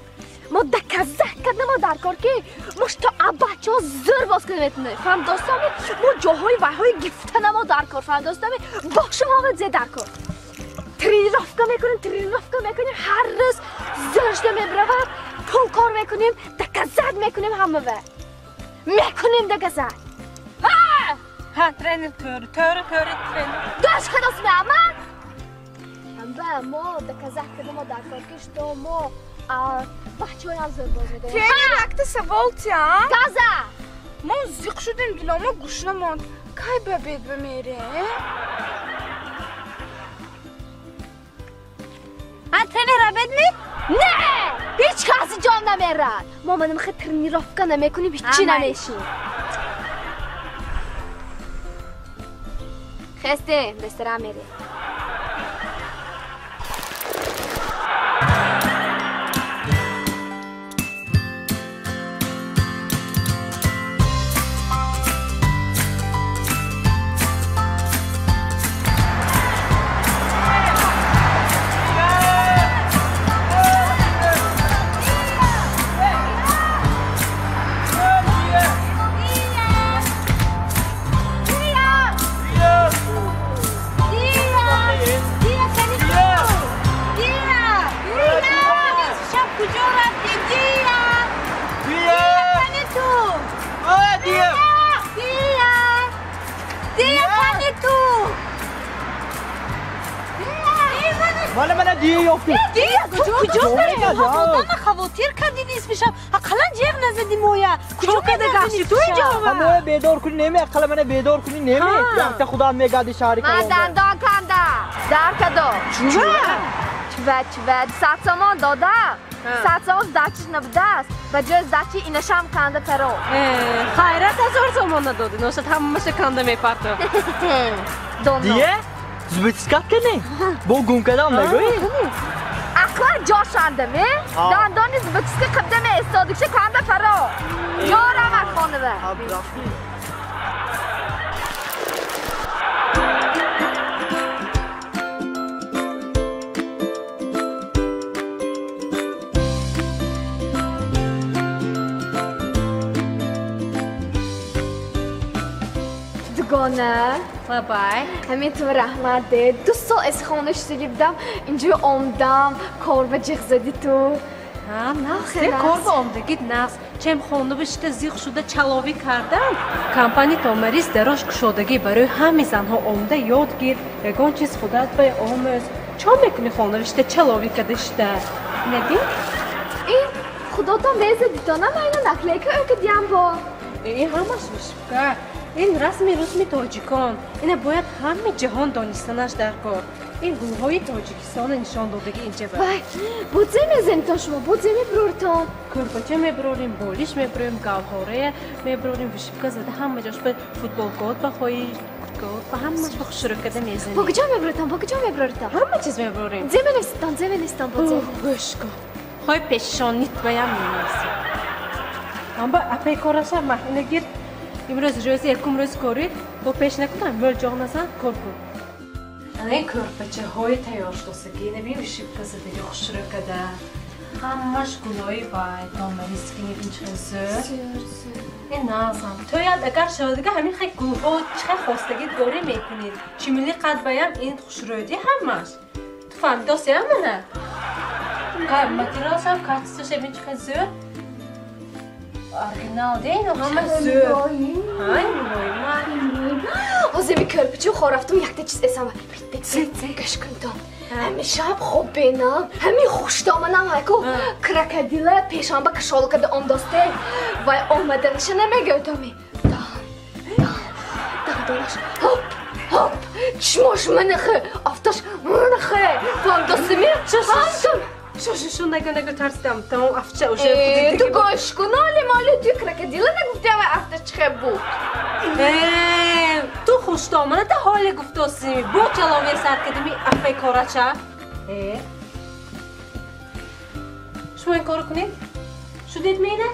Мо доказать кардам дар кор ки мо что абачо зӯр боз кунем метунем. Фаҳм достоми? Мо ҷоҳои вайҳои гифтанамо дар кор. Фаҳм достоми? Бошо ҳама зе дар кор. Тренировка мекунем, тренировка мекунем, ҳар рӯз зӯр шуда мебравад, пул кор мекунем, доказать мекунем ҳамава. Мекунем доказать. Ҳа, тренер тӯри, тӯри, тӯри, тренер. Дӯш хадос меамад? Ҳамба мо доказать кардам дар кор ки что мо бачаҳоям зӯр боз медорем. Тренер, якта савол тия? Газа! Мо зиқ шудем, диломо гушна монд. Кай ба бед бимерем? А тренер обед ми? Не! Ҳеҷ каси ҷон намерад. Мо манамхе тренировка намекунем, ҳичи намешем. Хестем, ресторан мерем. Хавотир кардӣ нисфи шаб, ақаллан ҷеғ назадӣ моя. Куҷо када гашти ту инҷо? Моя бедор кунӣ неми, ақалла мана бедор кунӣ неми. Якта худам мегади шаҳри калон. Ман дандон канда, дар кадо. Чува? Чува, чува. 100 сомон додам. 100 сомон сдачиш набудааст. Ба ҷои сдачи инашам канда паро. Хайрат 1000 сомон надодӣ, ношад ҳамаша канда мепартов. Доно. Дие? Зубитискат кардӣ? Бо гум кардам нагӯӣ? Ақлан ҷошандам, э? Дандони зубитиска қибда меистодикша канда паро. Ёрам аз хонава. Дугона. Бабай. Ҳамин ту раҳмат де. 2 сол аз хона шудагӣ будам, инҷо омдам, кор ба ҷиғ задӣ ту. Ҳа, нағз. Кор ба омдагит нағз. Чем хона бишта зиқ шуда чаловӣ кардам. Компания Томарис дарош кушодагӣ барои ҳамаи занҳо омда ёд гир. Ягон чиз худат ба омӯз. Чо мекунӣ хона бишта чаловӣ карда шуда? Надӣ? Ин худотон безадитона майна наклейка ӯкадиям бо. Ин ҳамаш вишивка. Ин расми русми тоҷикон. Ина бояд ҳамаи ҷаҳон донистанаш дар кор. Ин гулҳои Тоҷикистона нишон додагӣ инҷа ба. Вай, бо зе мезанитон шумо, бо зе мебуроритон? Кӯрпача мебурорем, болиш мебурорем, гавҳорая мебурорем, вишивка зада ҳама ҷош ба футболкот ба хоҳӣ, курткаот ба ҳамаш ба хушрӯ карда мезанем. Бо куҷо мебуроритон, бо куҷо мебуроритон? Ҳама чиз мебурорем. Зе менависитон, зе менависитон, бо зе. Гӯш кун. Хоҳи пешонит баям менависем. Амба апай кораша маҳина гир. Имрӯз рӯзи якум рӯзи корӣ, бо пеш накунам, мӯл ҷоғ назан, кор кун. Ана ин кӯрпачаҳои тайёр шудосагӣ, набин шибка задаги хушрӯ када. Ҳамаш гулои вай, домариски набин чӣ зӯр. Ин назам. Тӯяд агар шавадига ҳамин хел гулҳо чӣ хел хостагӣ дорӣ мекунед. Чимили қад баям ин хушрӯди ҳамаш. Ту фаҳмидосиям мана? Материалшам качествош ҳамин чӣ хел зӯр. Оригинал де, ино ҳама зӯр. Ҳай, мулоима. Ҳозир ми кӯрпичу хор рафтум якта чиз эсам. Гӯш кун то. Ҳамин шаб хоб бенам, ҳамин хушдоманам ҳайку крокодила пешанба кашола карда омдосте. Вай омаданаша намегӯдами. Дан, дан, дандонаш ҳоп, ҳоп, чишмош манахе, афташ манахе. Фаҳмидосими? Фаҳмидам. Шо, шо, шо, нагӯ, нагӯ, тарсидам. Тамом, афча уже. Ту гӯш кун, оли моли ту крокодила нагуфтиам вай афта чӣ хел буд. Ту хушдоманата ҳоле гуфтосими. Бо чалове сар кардими афай корача. Шумо ин корро кунед? Шудед мена?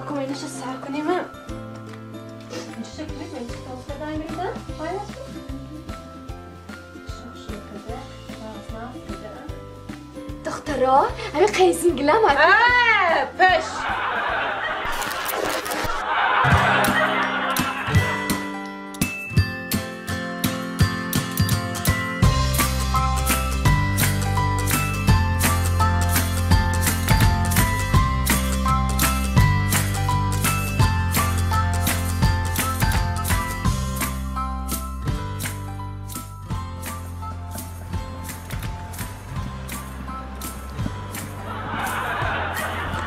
Акум инаша сар кунем. Инчаша кунед, мен чӣ тоза дай мерезам? Файлаш? Шо, шо, када. Наз, када. Духтаро, ҳамин қайзингилам. Пеш.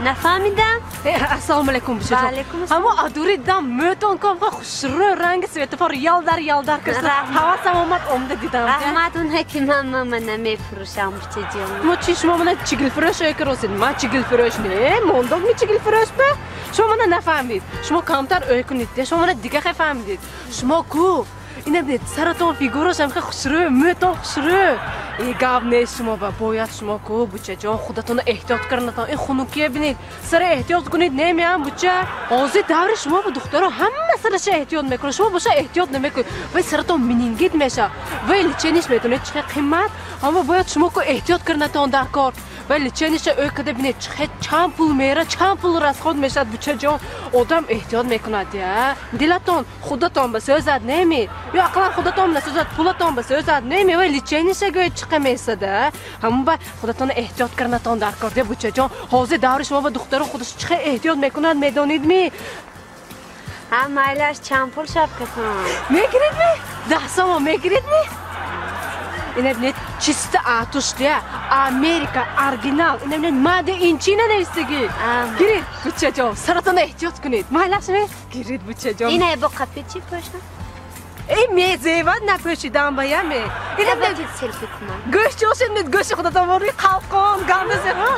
Нафаҳмидам. Ассалому алайкум, бишаҷон. Ва алайкум ассалом. Ҳамо адури дам мӯтон ком хушрӯ ранги светофор ялдар ялдар кирса. Ҳавасам омад омда дидам. Раҳмат онҳое ки ман мама намефурӯшам, бучаҷон. Мо чи шумо мана чигилфурӯш ё керосид? Ман чигилфурӯш не, мондок ми чигилфурӯш ба? Шумо мана нафаҳмид. Шумо камтар ӯй кунед, шумо мана дига хе фаҳмидед. Шумо ку ина бинед, саратон фигураш ҳам хе хушрӯ, мӯтон хушрӯ. Гап нест шумо ба бояд шумо ку бучаҷон худатонро эҳтиёт карданатон. Ин хунукия бинед, сара эҳтиёт кунед, немеам буча. Ҳозир даври шумо ба духтаро ҳама сараша эҳтиёт мекунад, шумо боша эҳтиёт намекунед. Вай саратон менингит мешавад, вай лечениш медонед чӣ хел қимат, аммо бояд шумо ку эҳтиёт карданатон дар кор. Вай лечениша ӯ када бинед чӣ хел чанд пул мера, чанд пул расход мешавад бучаҷон. Одам эҳтиёт мекунад я. Дилатон худатон ба сӯзад неми, ё ақаллан худатон насӯзад, пулатон ба сӯзад неми. Вай лечениша гӯед чӣ қимат месада. Ҳамон ба худатон эҳтиёт карданатон дар кор. Бучаҷон, ҳозир даври шумо ба духтаро худаш чӣ хел эҳтиёт мекунад, медонед ми? Ҳа, майлаш чанд пул шапкатон? Мегиред ми? 10 сомон мегиред ми? Ина бинед, чисто атуштия, Америка, оригинал. Ина бинед, маде ин чи нанавистагӣ? Гиред, бучаҷон, саратонро эҳтиёт кунед. Майлаш ми? Гиред, бучаҷон. Ина бо қапи чӣ пӯшам? Эй, мезевад напӯшидам ба яме. Ина бинед, селфи кунам. Гӯшт ошед, мед гӯшти худатон ворӣ қалқон, ганда зева.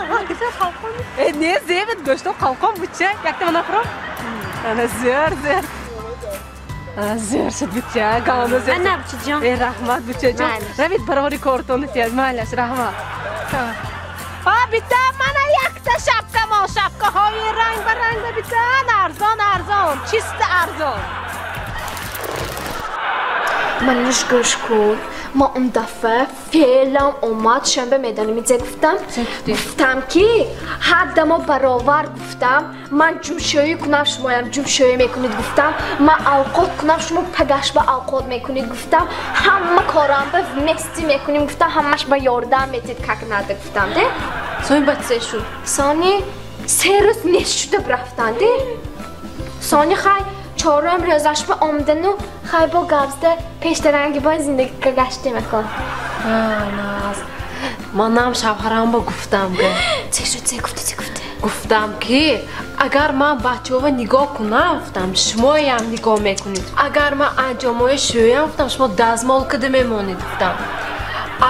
Қалқон. Э, не зевед гӯштон қалқон буча. Якта мана фуром. Ана зӯр, зӯр. Зӯр шуд буча, ганда зӯр. Ана бучаҷон. Э, раҳмат бучаҷон. Равид барори кортон тияд, майлаш, раҳмат. А, бита, мана якта шапка мо, шапкаҳои ранг ба ранг ба бита, арзон, арзон, чисто арзон. Маниш гӯш кун. Ма он дафъа феълан омад шанбе медонем изе гуфтам. Гуфтам ки ҳар мо баровар гуфтам, ман ҷумшӯӣ кунам, шумоям ҷумшӯӣ мекунед гуфтам, ман авқот кунам, шумо пагаш ба авқот мекунед гуфтам, ҳама корам ба вместе мекунем гуфтам, ҳамаш ба ёрдам метед как надо гуфтам, де? Сони баъд се шуд? Сони 3 рӯз нест шуда рафтан, де? Сони хай чорум рӯзаш ба омадану хай бо гапзда пештаранги бо зиндагӣ гаштем акон. Наз, манам шавҳарам ба гуфтам ге. Чӣ шуд, чӣ гуфтӣ, чӣ гуфтӣ? Гуфтам ки агар ман бачаҳоро нигоҳ кунам, гуфтам шумоям нигоҳ мекунед. Агар ман анҷомҳои шӯям, гуфтам шумо дазмол када мемонед, гуфтам.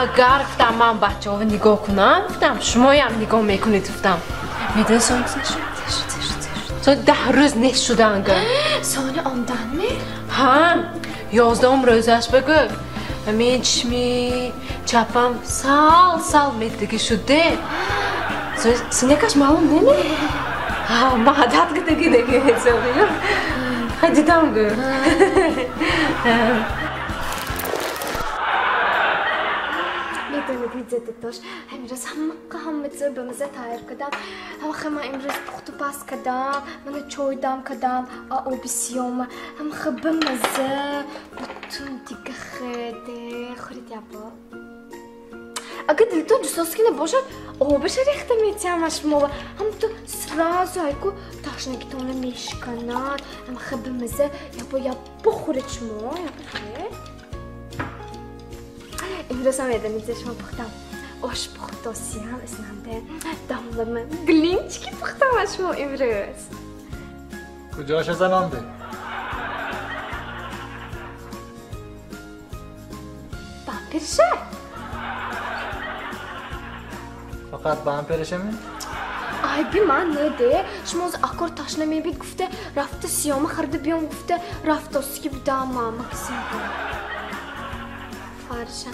Агар гуфтам ман бачаҳоро нигоҳ кунам, гуфтам шумоям нигоҳ мекунед, гуфтам. Медонӣ сони чӣ шуд? Сони 10 рӯз нест шудан ге. Сони омдан ми? Ҳа, 11 рӯзаш бигӯ. Ҳамин чишми чапам сал сал метдиги шуд де. Синякаш маълум неми? Ҳа, ман ҳадат кидаги деги ҳесобию. Ха дидам гӯ. медонед дадош, ҳамирӯз ҳамақа ҳама чизо ба маза тайёр кардам. Ҳамақа ман имрӯз пухту паз кардам, мана чой дам кардам, оби сиёма. Ҳамақа ба маза, бутун дига хеде. Хӯред ябо. Агар дилтон ҷусоски набошад, обаша рехта метиҳам шумо. Ҳамто сразу айку ташнагитонро мешиканад. Ҳамақа ба маза, ябо ябо хӯред шумо, ябо хӯред. Имрӯз ҳам медонед шумо пухтам. Ош пухтосиям иснанде. Дамлама блинчики пухтам аз шумо имрӯз. Куҷоша занонде? Бамперша. Фақат бамперша ми? Айби ман не де. Шумо оз акор ташна мебид гуфта, рафта сиёма харида биём гуфта, рафтосики будам мама кисинда. Фариша.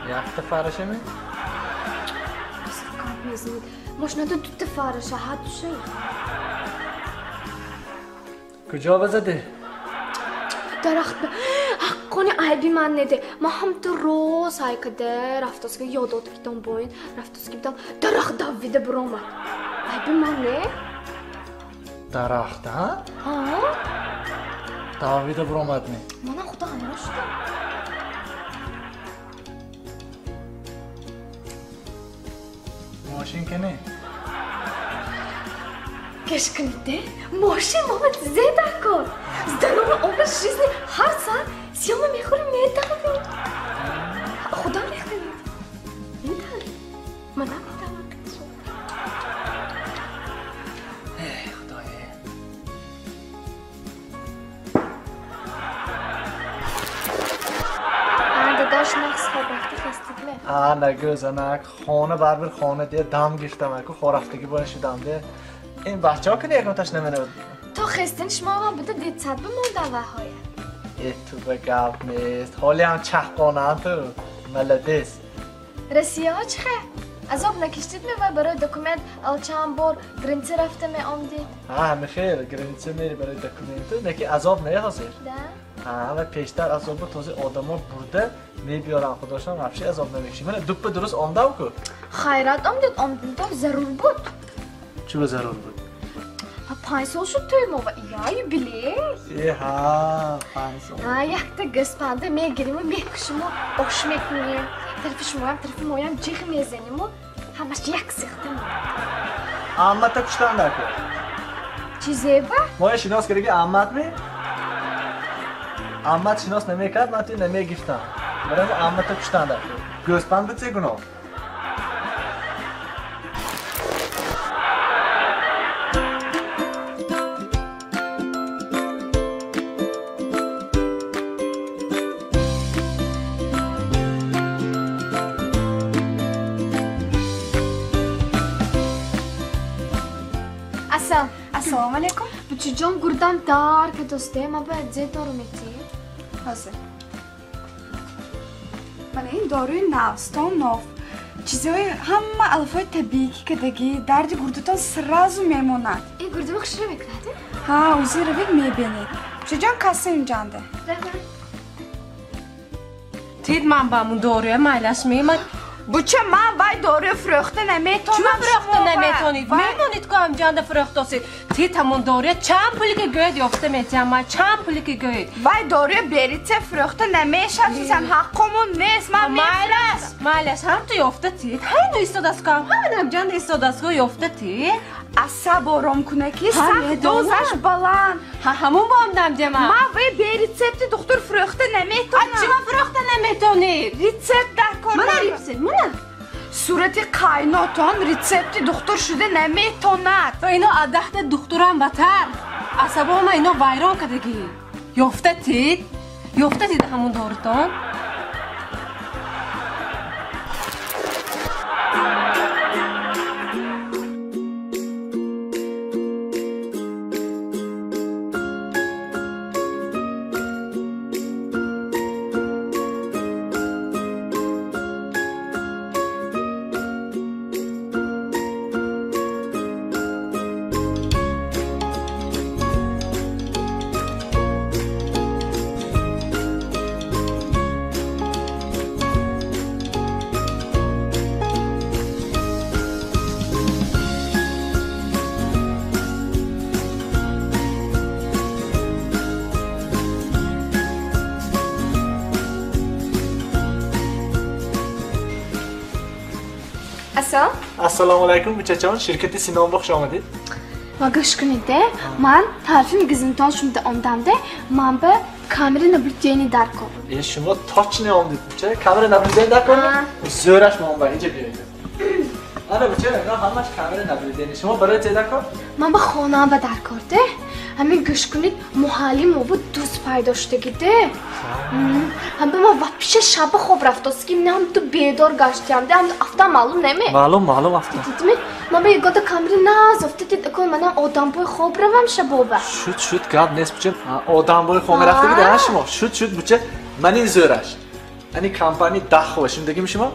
Якта фариша ми? Гап мезанед. Мошинада дута фариша, ҳадуша. Куҷо базади? Дарахт ба. Ҳаққони айби ман неде. Ман ҳамту роз ҳайкаде рафтосики ёдодкитон боин, рафтосики будам дарахт давида биромад. Айби ман не? Дарахт, ҳа? Ҳа? Давида биромад ми? Манам худо ҳайрон шудам. Мошин кане? Гӯш кунед, мошин мама зеда кор. Здоровый образ жизни ҳар соат сиёма мехӯрем, медавем. Худо мехӯред. Медавем. Манам медавам. Эй, Худое. Дадош нақс хоб рафта хастидме? А, нагӯ занак, хона барбир хона де дам гирифтам, аку хорафтагӣ бояд шудам де. Ин бачаҳо ки ягонташ наменавад. То хестин шумо ҳам буда детсад бимонда ваҳоя. Э, ту ба гап нест. Ҳоле ҳам чаҳқонам ту. Молодец. Россияҳо чӣ хе? Азоб накиштид ме вай барои документ чанд бор граница рафта меомдид? Ҳа, мехел, граница мери барои документу, неки азоб не ҳозир. Да? Ҳа, ва пештар азоб буд, този одамо бурда мебиёранд худошон, вообще азоб намекишид. Мана дуппа дуруст омдам ку. Хайрат омдид, омдидон зарур буд. Чӣ ба зарур буд? 5 сол шуд тӯй мо ва я юбилей. Э, ҳа, 5 сол. Ҳа, якта гӯспанда мегириму мекушиму ош мекунем. Тарафи шумоям, тарафи моям ҷиғ мезаниму ҳамаш як сихта мо. Аммата куштанда ку. Чӣ зеба? Моя шинос кардаги аммат ми? Аммат шинос намекард, ман туй намегирифтам. Барои аммата куштанда ку. Гӯспанда чӣ гуноҳ? Ассалому алайкум. Бучиҷон, гурдам дар кадосте, ма бояд зе дору метӣ? Ҳозир. Мана ин доруи навстон нов. Чизҳои ҳама алафҳои табиӣ ки кадагӣ, дарди гурдатон сразу мемонад. Ин гурдама хушро мекунад? Ҳа, ӯзи равед мебинед. Бучиҷон, касса инҷанде. Тид ман ба мун доруя майлаш мемад. Буча ман вай доруя фурӯхта наметонам. Чума фурӯхта наметонид? Мемонид ку ҳамҷанда фурӯхтосед. Тид ҳамон доруя чанд пуле ки гӯед ёфта метиҳам ман, чанд пуле ки гӯед. Вай доруя беритсе фурӯхта намешавад, сизан ҳаққомон нест. Ман майлаш, майлаш ҳам ту ёфта тид. Ҳайну истодастку ҳам, ҳамин ҳамҷанда истодастку ёфта тид. Асаб ором кунаки, сахт дозаш баланд. Ҳа, ҳамон бомдам ҷама. Ман вай бе рецепти духтур фурӯхта наметонам. Чима фурӯхта наметонед? Рецепт дар кор. Мана рецепт, мана. Сурати қайнотон рецепти духтур шуда наметонад. Ва ино аз даҳта духтурам батар. Асабома ино вайрон кардагӣ. Ёфта тид? Ёфта тид ҳамон дорутон? Ассалом. Ассалому алайкум, бучачон. Ширкати Синон ба хуш омадед. Ва гӯш кунед, ман тарафи магазинтон шумда омдамде, ман ба камера наблюдения даркор. Э, шумо точно омдед, буча. Камера наблюдения даркор? Зӯраш ман ба инҷа биёед. Ана буча, ина ҳамаш камера наблюдения. Шумо барои чӣ даркор? Ман ба хонаам ба даркор, де. Ҳамин гӯш кунед, муҳалли мо бу дӯст пайдо шудагиде. Ҳам ба ман вообще шаба хоб рафтост, ки ман ту бедор гаштиям, де, ҳам афтам маълум неме? Маълум, маълум афтам. Дидми? Ман ба ягода камера назофта дид, акун манам одамбои хоб равам шабова. Шуд, шуд, гап нест, буча. Одамбои хоб мерафтагиде, ҳа шумо? Шуд, шуд, буча. Ман ин зӯраш. Ани компания дахва, шундагими шумо?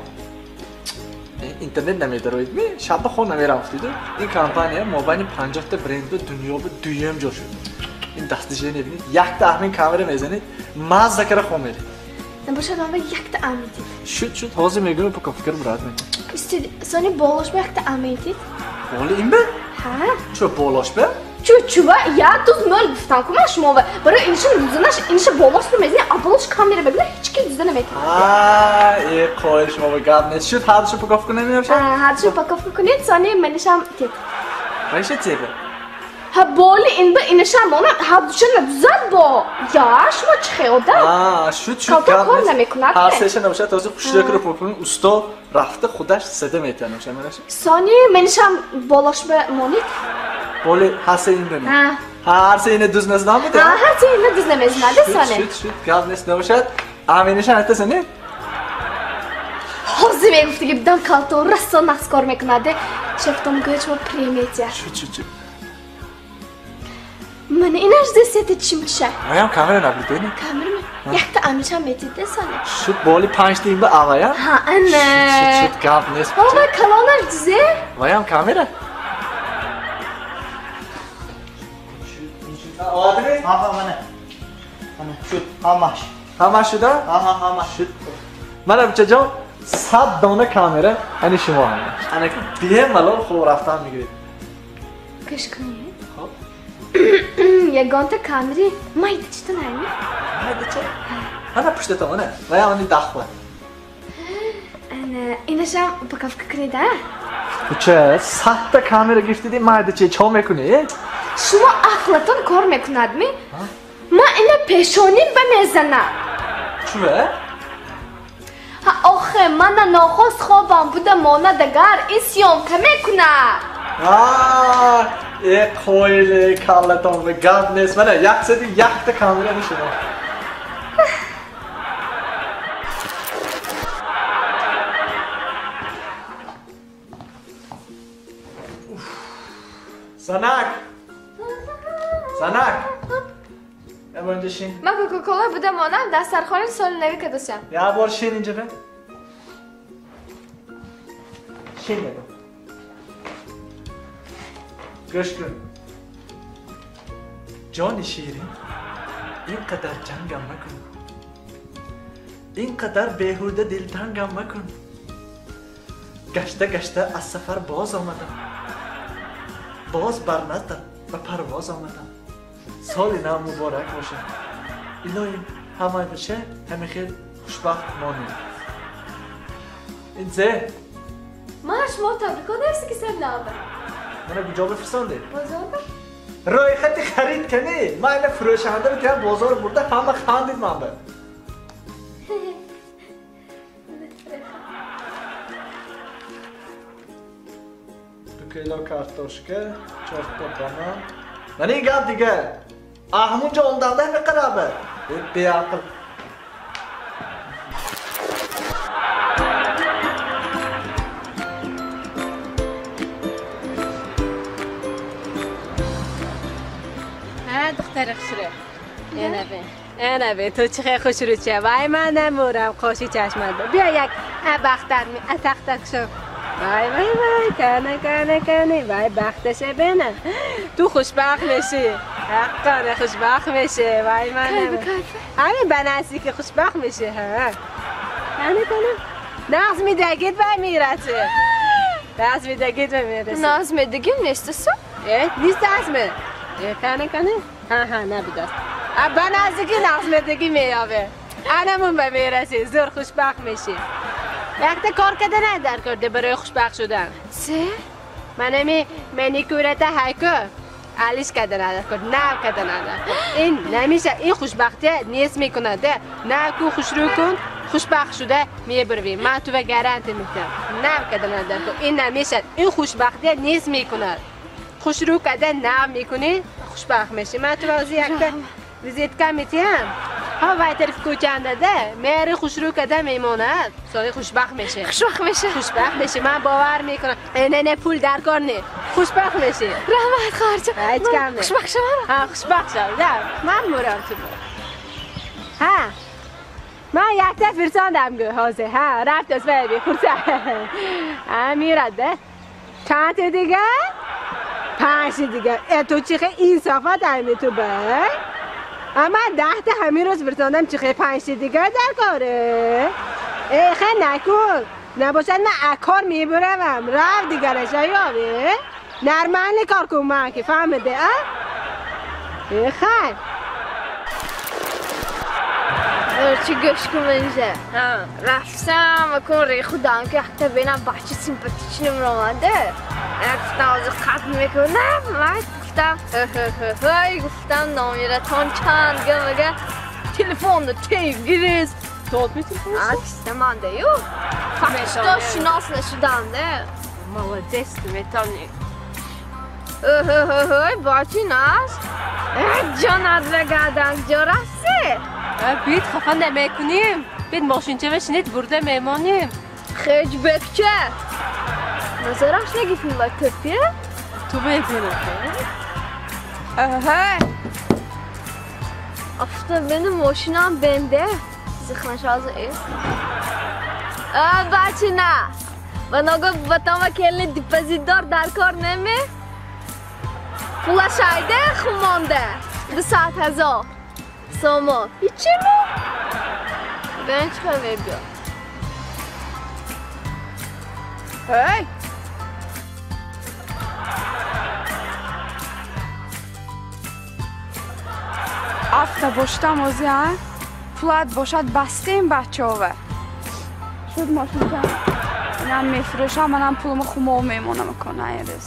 Интернет намедароид ми? Шаба хоб намерафтиду. Ин компания мобайни 50 та бренду дунё ба дуюм ҷо шуд. Ин дастнишида небинед, якта аҳмин камера мезанед, мазза кара хоб меред. Набошад, ман ба якта амидид. Шуд, шуд, ҳозир мегӯям, упаковка брат мекунам. Истед, сони болош ба якта амидид? Боли ин ба? Ҳа. Чо болош ба? Чу, чува, я дуз нол гуфтам, ку ман шумо ва. Барои инша дузанаш, инша болош ба мезанед, а болош камера бигирад, ҳеч ки дуза наметавонад. А, э, қоил шумо ба гап нест. Шуд, ҳардуш упаковка намеошад? Ҳардуш упаковка кунед, сони манишам тед. Вайша тебе? Ҳа, боли ин ба инашам монам, ҳардуша надузад бо. Я, шумо чӣ хел одам? А, шуд, шуд, Калта гап кор нест. намекунад, Ҳар не? сеша набошад, тоза хушрӯ кунед, упаковка усто рафта худаш сада метавонад, набошад, манаша? Сони манишам болош ба монед. Боли ҳар се ин ба ме? Ҳа. Ҳар се ина дуз назнам буде? Ҳа, ҳар се ина дуз намезнад, Шуд, сони. шуд, шуд, гап нест, набошад. Аминашам ҳатта сани? Ҳозир мегуфтаги бидам калтон расо нақс кор мекунад. Шефтон гӯяд шумо премия. Шуд, шуд, шуд. Ман инаш десете чимча. Маям камера наблюдение? Камера ме? Якта амишам метиде сони. Шуд, боли 5 та ин ба авая? Ҳа, ана. Шуд, шуд, гап нест. Ҳа, калонаш дизе? Маям камера? Ҳа, ҳа, мана. Мана, шуд, ҳамаш. Ҳамаш шуда? Ҳа, ҳа, ҳамаш. Шуд. Мана бучаҷон, 100 дона камера, ани шумо ҳамаш. Ана ки бемалол хоб рафтан мегиред. Гӯш кунед. Хоб. Ягонта камери майда чита найми? Майда чи? Ана пуштатон, ана. Вая они дахва. Ана, инашам упаковка кунед, а? Буча, 100 та камера гирифтиди, майда чи чо мекунӣ? Шумо ақлатон кор мекунад ми? Ман ина пешоним ба мезанам. Чува? Ҳа, охе, мана нохост хобам буда монад агар ин съёмка мекунад. А, э, қойле, каллатон ба гап нест. Мана, 101 та камера ни шумо. Занак! Занак! Я бор инҷа шин. Ман Кока-Кола буда монам, дастархони соли нави кадосям. Я бор шин инҷа бе. Шин бе. Гӯш кун. Ҷони ширин, ин қадар ҷангам макун. Ин қадар беҳуда дилтангам макун. Гашта гашта аз сафар боз омадам. Боз бар наздат ба парвоз омадам. Соли нав муборак бошад. Илоҳим ҳамаша ҳамин хел хушбахт монем. Ин зе? Ман шумо табрикот нависта ки сар нава. Мана куҷо бифирсондед? Бозор ба? Рӯйхати харид кани. Ман ина фурӯшанда битиям бозор бурда ҳама хандид ман ба. Ду кило картошка, 4 та банан. Мана ин гап дига. Аҳмунҷо омданда ҳама қараба. Беақл. ҳа, духтари хушрӯ. Ана бин, ана бин, ту чӣ хел хушрӯ чия. Вай, ман намурам, қоши чашмат ба. Биё як бахтат ми, тахтат кушам. Вай, вай, вай, кана, кана, кана, вай, бахташа бина. Ту хушбахт мешӣ. Ҳаққона хушбахт мешӣ. Вай, ман Кайфа, кайфа. ҳамин ба наздики хушбахт мешӣ, ҳа. Кана, кана. Нағз медагид вай мерасӣ. Нағз медагид вай мерасӣ. Нағз медагим нестасу? Э, нест азме. Э, кана, кана. Ҳа, ҳа, набудаст. Ба наздики нағз медагӣ меёбе. Анамун ба мерасӣ, зур хушбахт мешӣ. Якта кор карда дар кор барои хушбахт шудан. Чӣ? Манами маникюрата ҳайку алиш карда дар кор, нав карда дар кор. Ин намеша, ин хушбахтия нест мекунад. Нав ку хушрӯ кун, хушбахт шуда мебарви. Ман ту гарантия медиҳам. Нав карда дар кор. Ин намешад, ин хушбахтия нест мекунад. Хушрӯ карда нав мекунӣ, хушбахт мешӣ. Ман ту ҳозир якта визитка медиҳам. Ҳа вай тарафи кӯчанда да, мери хушрӯ карда мемонад, сони хушбахт мешӣ. Хушбахт мешӣ. Хушбахт мешӣ, ман бовар мекунам. Не, не, пул дар кор не. Хушбахт мешӣ. Раҳмат хоҳарҷон. Ҳеҷ кам не. Хушбахт шавам? Ҳа, хушбахт шав. Да, ман мурам ту. Ҳа. Ман якта фирсондам гӯ ҳозир. Ҳа, рафт аз вай би хурсанд. Ҳа, мерад да. Чанд та дига? 5 дига. Э, ту чӣ хел инсофат ҳами ту ба? Ама 10 та ҳамин рӯз фирсондам, чӣ хел 5 дига дар коре? Э, хел накун. Набошад ман акор мебуравам. Рав дигараш аёве. Нормально кор кун ман ки фаҳмиде, а? Э, хай. Чӣ гӯш кун манҷа? Рафтам ва кун реи худам ки якта бинам бача симпатичним ромаде. Гуфтам ҳозир қатл мекунам. Ман гуфтам ҳ-ҳ-ҳ-ҳ, гуфтам номератон чанд га мага телефонро тез гирифт. Дод ми телефон? А, кистаманда ю. Фақат шинос нашудам да. Молодец, ту метавонӣ. Ҳ-ҳ-ҳ, бачи нас. Ҷонат багадан ҷо рафтӣ? Бит хафа намекунем. Бит мошинча мешинед бурда мемонем. Хеҷ бекча. Назараш нагифтем ба тӯпия? Ту мебинӣ. Аҳа. Афта бени мошинам бенде. Зихнашазы э. Бачина. Ба нога батама келни депозитдор дар кор неме? Пулашайде хумонде. 200 000 сомон. Ҳичи мо? Бен чӣ хел мебиёд? Ҳей! Афта бошдам озӣ, а? Пулат бошад бастем бачаова. Шуд мошинча. Инам мефурӯшам, манам пулумо хумов мемонам кона ирӯз.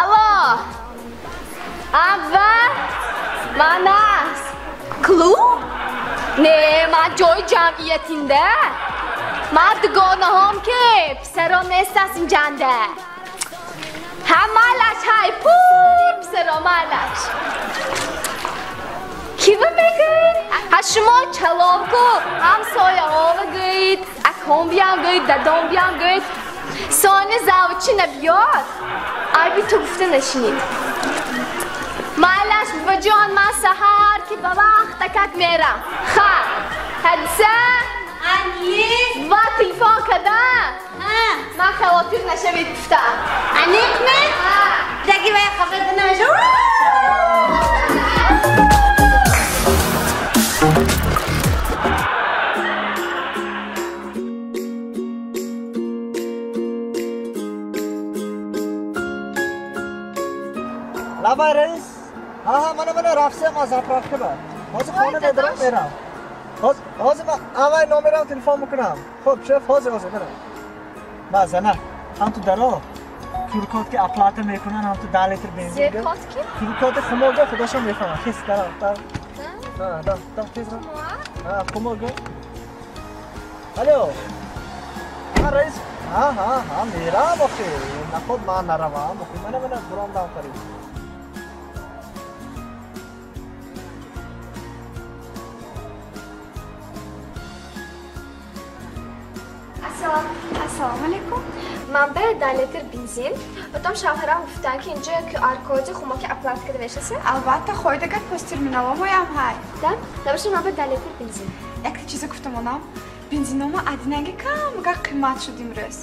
Алло! Абба! Манас! Клуб? Не, ман ҷои ҷамъиятинда. Ман дугонаҳом ки писарон нестаст инҷанда. Ҳа майлаш ҳай пур писаро майлаш. Кива мегӯед? Ҳа шумо чалов ку ҳамсояҳова гӯед, аком биям гӯед, дадом биям гӯед. Сони завучи набиёд. Айби ту гуфта нашинид. Майлаш буваҷон, ман саҳар ки ба вақт акак мерам. Ха, ҳадиса? Ани? Ва телефон када? Ман хавотир нашавед гуфтам. Аниқ ме? Даги вай хафа намеша. Лабай раис. Ҳа, ҳа, мана мана рафтам аз заправка ба. Ҳозир хона медарам мерам. Ҳозир ман аввал номерам телефон мекунам. Хуб, шеф, ҳозир ҳозир мерам. Ма зана, ҳам ту даро кюркод ки оплата мекунан, ҳам ту 10 литр бензин. Зеркод ки? Кюркод хумога худашон мефаҳманд. Хис дарам, дар. Ҳа, да, да, тез рав. Ҳа, хумога. Алло. Ҳа, раис. Ҳа, ҳа, ҳа, мерам охи. Наход ман наравам охи. Мана мана буромдам қариб. Салом. Ассалому алайкум. Ман ба 10 литр бензин, потом шавҳарам гуфтанд ки инҷо QR-коди хумоки оплата карда мешавад. Албатта, хойдагар посттерминалҳоям ҳай. Да? Набошад ман ба 10 литр бензин. Якта чиза гуфтам онам. Бензинома адинанги камгар қимат шуд имрӯз.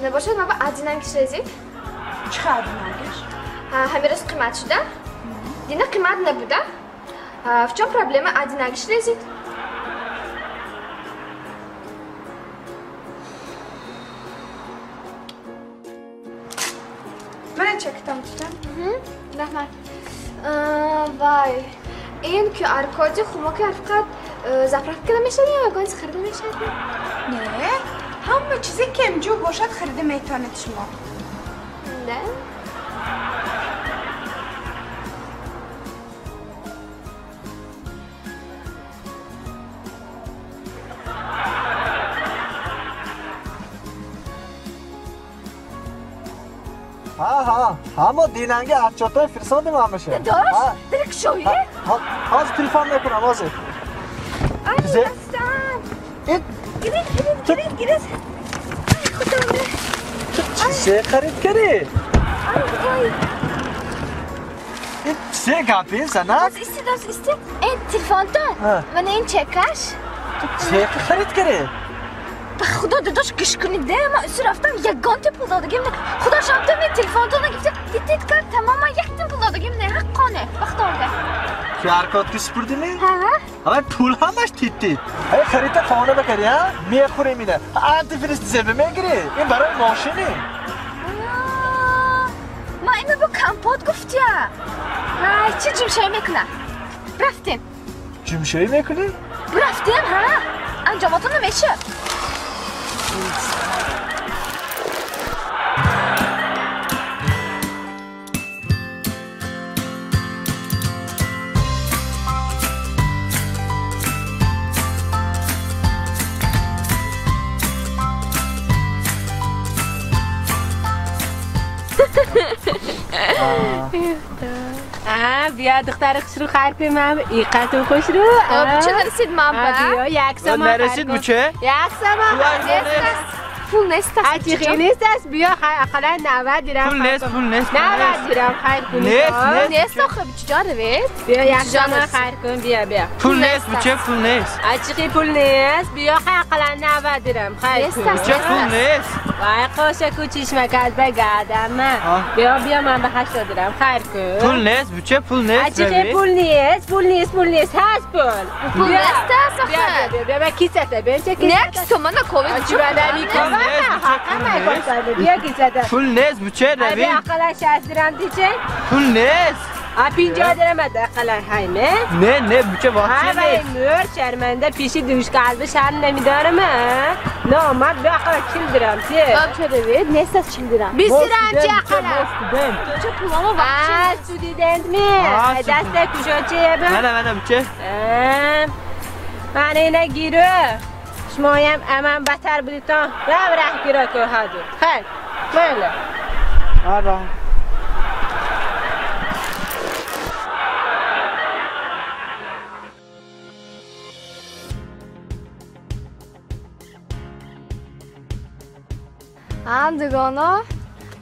Набошад ман ба адинанги шезид. Чӣ хел адинангиш? Ҳамин рӯз қимат шуда? Дина қимат набуда? В чём проблема адинанги шезид? Мана чектам тутам. Раҳмат. Вай, ин QR-коди хумоки фақат заправка карда мешавад ё ягон чиз харида мешавад? Не, ҳама чизе кемҷӯ бошад харида метавонед шумо. Да? Ҳа, ҳама динанги отчётҳои фирсодим ҳамаша. Додаш, дили кушоӣ? Ҳозир телефон мекунам, ҳозир. Ай, дастам. Гиред, гиред, гиред, гиред. Ай, худо. Чизе харид кардӣ? Ай, ой. Ин чизе гапи, занак? Исти, дос, исти. Ин телефонтон. Мана ин чекаш. Ту чизе харид кардӣ? Ба худо додаш гӯш кунед, ман усу рафтам ягонта пул додагим не. Худо шабтам ин телефонтонро гирифта тит-тит кард, тамоман якта пул додагим не, ҳаққоне, вақтонда. QR-код ки супурдӣ? Ҳа. Ҳамаи пул ҳамаш тит-тит. Ҳай харида хона бакарӣ, ҳа? Мехӯрем ина. Антифриз зеба мегирӣ. Ин барои мошинӣ. Ман ина бо компот гуфтия. Ҳай, чӣ ҷумшоӣ мекунам? Рафтем. Ҷумшоӣ мекунӣ? Рафтем, ҳа? Анҷомотон намешавад. بیا دختر خوشرو خیر کن من ایقتون خوشرو. چه نرسید من با؟ بیا یک سامان نرسید بوچه؟ یک سامان پول نیست. عتیقی نیست است. بیا اقلا 90 درهم. پول نیست، پول نیست. 90 درهم خیر کن. نیست، نیست. نیست آخه چجا روید؟ بیا یک سامان خیر کن، بیا بیا. پول نیست بوچه، پول نیست. عتیقی پول نیست. بیا اقلا 90 درهم خیر کن. بوچه پول نیست. وای قوشه کو چشمک از بگردم من. بیا بیا من به 80 درهم خیر کن. پول نیست بوچه، پول نیست. عتیقی پول نیست، پول نیست، پول نیست. هست پول. پول نیست آخه. بیا بیا بیا کیسه ببین چه کیسه. نه کیسه من کوبه چی بدنی پول نیست بوچه روی. اقلا 60 درهم دیچه. پول نیست. 50 درهم اقلا هایمه. نه نه بوچه واقعا نیست. نور شرمنده پیشی دوش قلب شرم نمیدارم. نه من به اقلا 40 درهم چیه؟ بچه روی نیست از 40 درهم. 20 درهم چه اقلا؟ چه پولامو وقت چه؟ سودیدند می. دست کجا چه؟ نه نه بوچه. من اینا گیرو. شمایم امن بتر بودیتان رم ره گیره که هدو خیر بله آره. ам дугона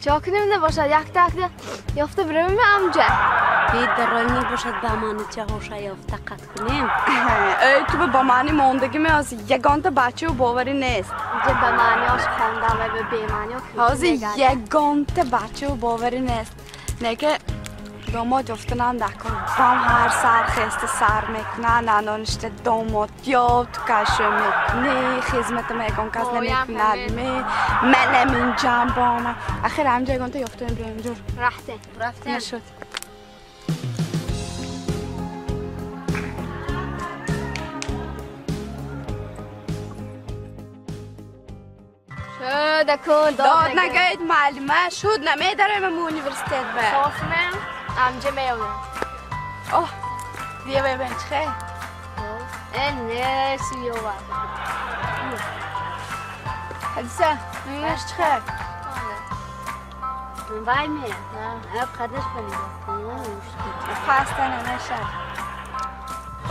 чо кунем набошад якта якта ёфта биравем амҷа бедарои набошад ба маъни чаҳоша ёфта қат кунем. Эй, ту ба маъни мондагӣ меоси ягонта бачаю боварӣ нест. Инҷа ба маъниош хондам ва ба бемаънио ҳозир ягонта бачаю боварӣ нест. Неке домод ёфтанам дакор бам ҳар сар хеста сар мекуна наноништа домод ёфт кашо мекунӣ хизматам ягон кас намекунад ме манам инҷам бома ахир ҳамҷа ягонта ёфтаем биёем ҷур рафтем рафтем нашуд. Шуд дод нагӯед муаллима, шуд намедароем мо университет ба. Софмем амҷа меёвем. Оҳ, диявебен чихе? Э, не, суёва. Ҳадиса, наш чихе? Вай ме, на, қадаш балида. Хаста наша.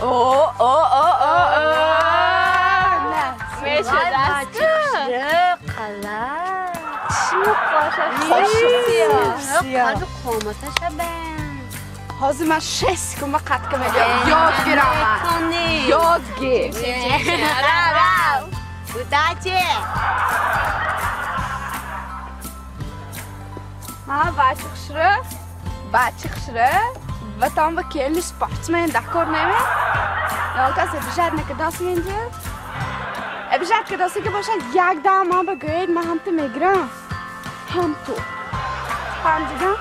О, о, о, о, о. Мешуд аст. Хала. Чишми қошаш сиёҳ. Қаду қоматаша бен. Ҳозир ман 6 секунда қат ка мегирам. Ёд гирам. Ёд гир. Рав, рав. Удачи. Ҳа, бачи хушрӯ. Бачи хушрӯ. Ватан ба келни спортсмен дакор неме? Ёлкас обижать накардост менҷа? Обижать кардост ки бошад як дам ман ба гӯед ман ҳам ту мегирам. Ҳам ту. Фаҳмидам?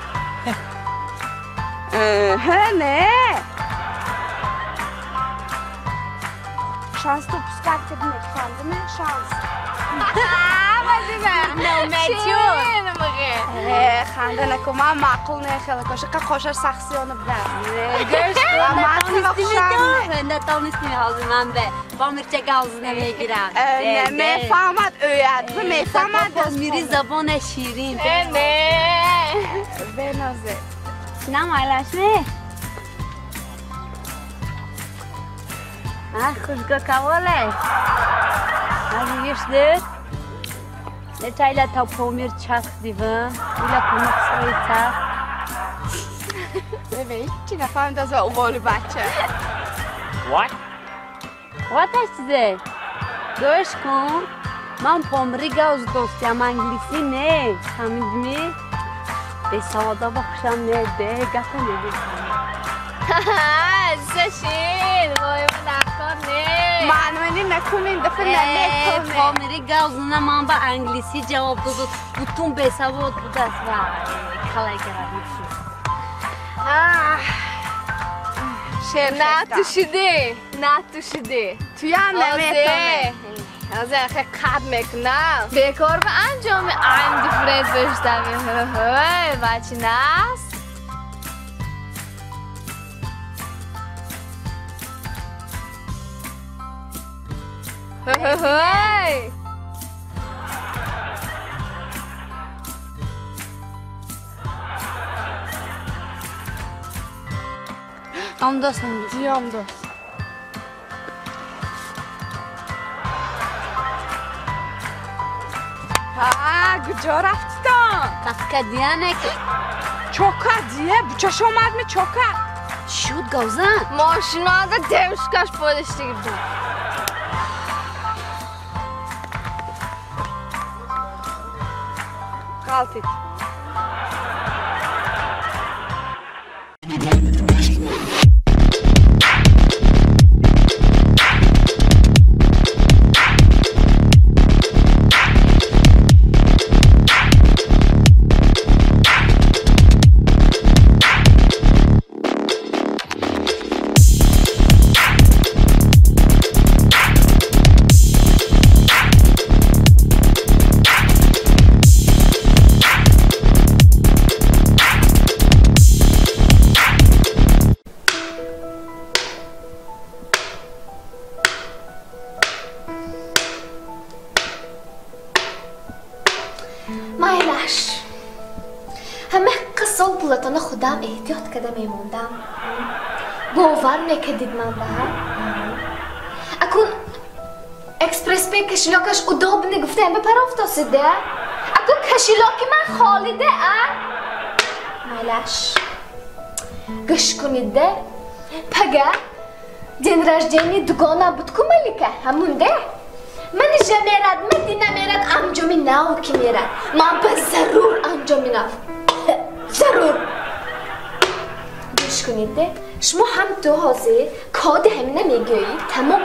Ҳа, не. Шанс ту пускать кардӣ, фаҳмидӣ? Шанс. Ханда накун, ман маъқул не хеле коша, қа қошаш сахсиёна будам. Натонистем ҳозир ман бе помирча гавз намегирам. Мефаҳмад ӯяд, мефаҳмад. Помири забона ширин. Не. Бенозе. Намайлаш не? А, хушго каволе. Азигиш дед. Нечайла та помир чах дива, ила помир сои чах. Бебе, ҳеҷ нафаҳмид аз уволи бача. What? What чизе? Гӯш кун, ман помири гавз достиам англисӣ не, фаҳмидми? Бесавода ба хушам не, де гапа небисам. Зашин, вой ма даркор не. Манмани накунин, дафа наметонем. Помири гавзна ман ба англисӣ ҷавоб доду, бутун бесавод будаст ва қалай гарад мешуд. Шер натушидӣ, натушидӣ. Туям наметонем. Ҳозир хе қад мекунам. Бекор ба анҷоми I'm different бештар. Ҳой, бачи нас. Ҳой! Амдос, амдос. Амдос. Ҳа, куҷо рафтитон? Қафкадиянек. Чока дие, бучаш омадми чока? Шуд гавзан. Мошинада девушкаш подиштиги буд. Ғалтид. Майлаш. Ҳама қисол пулатона худам эҳтиёт карда мемондам. Бовар мекардид ман ба? Акун экспресспе кошелёкаш удобный гуфтаем ба парофтосида? Акун кошелёки ман холида, а? Майлаш. Гӯш кунида. Пага день рождения дугона буд ку Малика, ҳамунда? Ман ижа мерад, Мадина мерад, анҷоми нав ки мерад. Ман ба зарур анҷоми нав. Зарур. Гӯш кунед, шумо ҳам ту ҳозир коди ҳамина мегӯӣ, тамом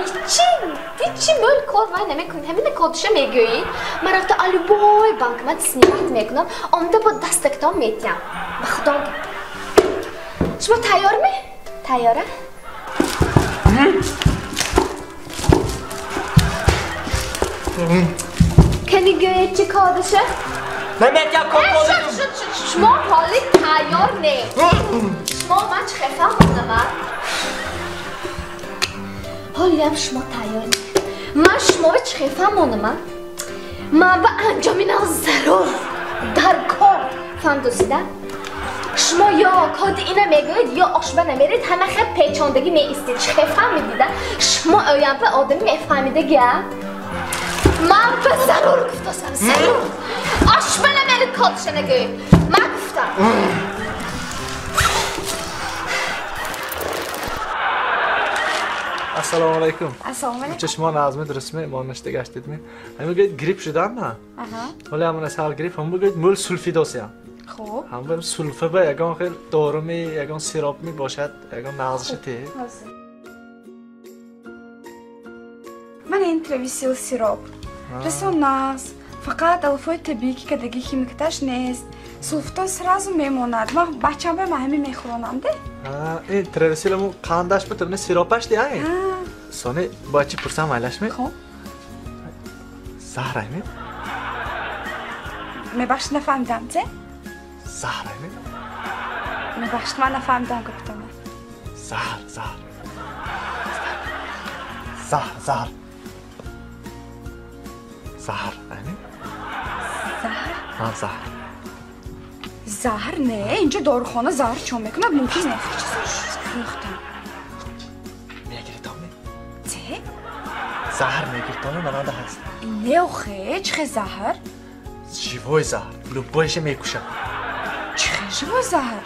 ҳичи мӯл кор вай намекунед, ҳамина кодиша мегӯӣ. Ман рафта алюбой банкомат снимать мекунам, омда бо дастактон метиҳам. Ба худо. Шумо тайёрме? Тайёра? Кани гӯед чӣ кодиша? Наметиҳам код кодиша. Шумо ҳоли тайёр не. Шумо ман чӣ хефам монама? Ҳолиам шумо тайёр не. Ман шуморо чӣ хефам монама? Ман ба анҷоми нав зарур дар кор фаҳмдосида? Шумо ё коди ина мегӯед, ё ошба намеред, ҳама хел печондагӣ меистед. Чӣ хефам медида? Шумо оямпа одами мефаҳмидагия? Ман ба Зарур гуфтасам, зарур. Ошпана мери кодша нагӯй. Ман гуфтам. Ассалому алайкум. Ассалому алайкум. Чашмон азми дурустми? Мо ништа гаштидми? Ҳам мегӯяд грипп шудам на? Аҳа. Ҳоло ҳамон сал грипп ҳам мегӯяд мӯл сулфидосиям. Хуб. Ҳам бем сулфа ба ягон хел доруми, ягон сиропми бошад, ягон нағзиши те. Ман ин Тревисил сироп. Расо нағз, фақат алфои табиӣ ки кадаги химикаташ нест. Сулфтон сразу мемонад. Ман бачам ба ҳамин мехӯронам де. Ин Тревисил қандаш буд, ин сиропаш де ай. Сони бояд чӣ пурсам айлашми? Хуб. Заҳр айми? Мебахшид, нафаҳмидам, че? Заҳр айми? Мебахшид, ман нафаҳмидам гуфтам. Заҳр, заҳр. Заҳр, заҳр. Заҳр айми? Заҳр? Ҳа, заҳр. Заҳр не, инҷо дорухона заҳр чон мекунад, мумкин не. Фурӯхтам. Мегиритоми? Че? Заҳр мегиритоми, мананда ҳаст. Не охе, чӣ хел заҳр? Живой заҳр, любойша мекушад. Чӣ хел живой заҳр?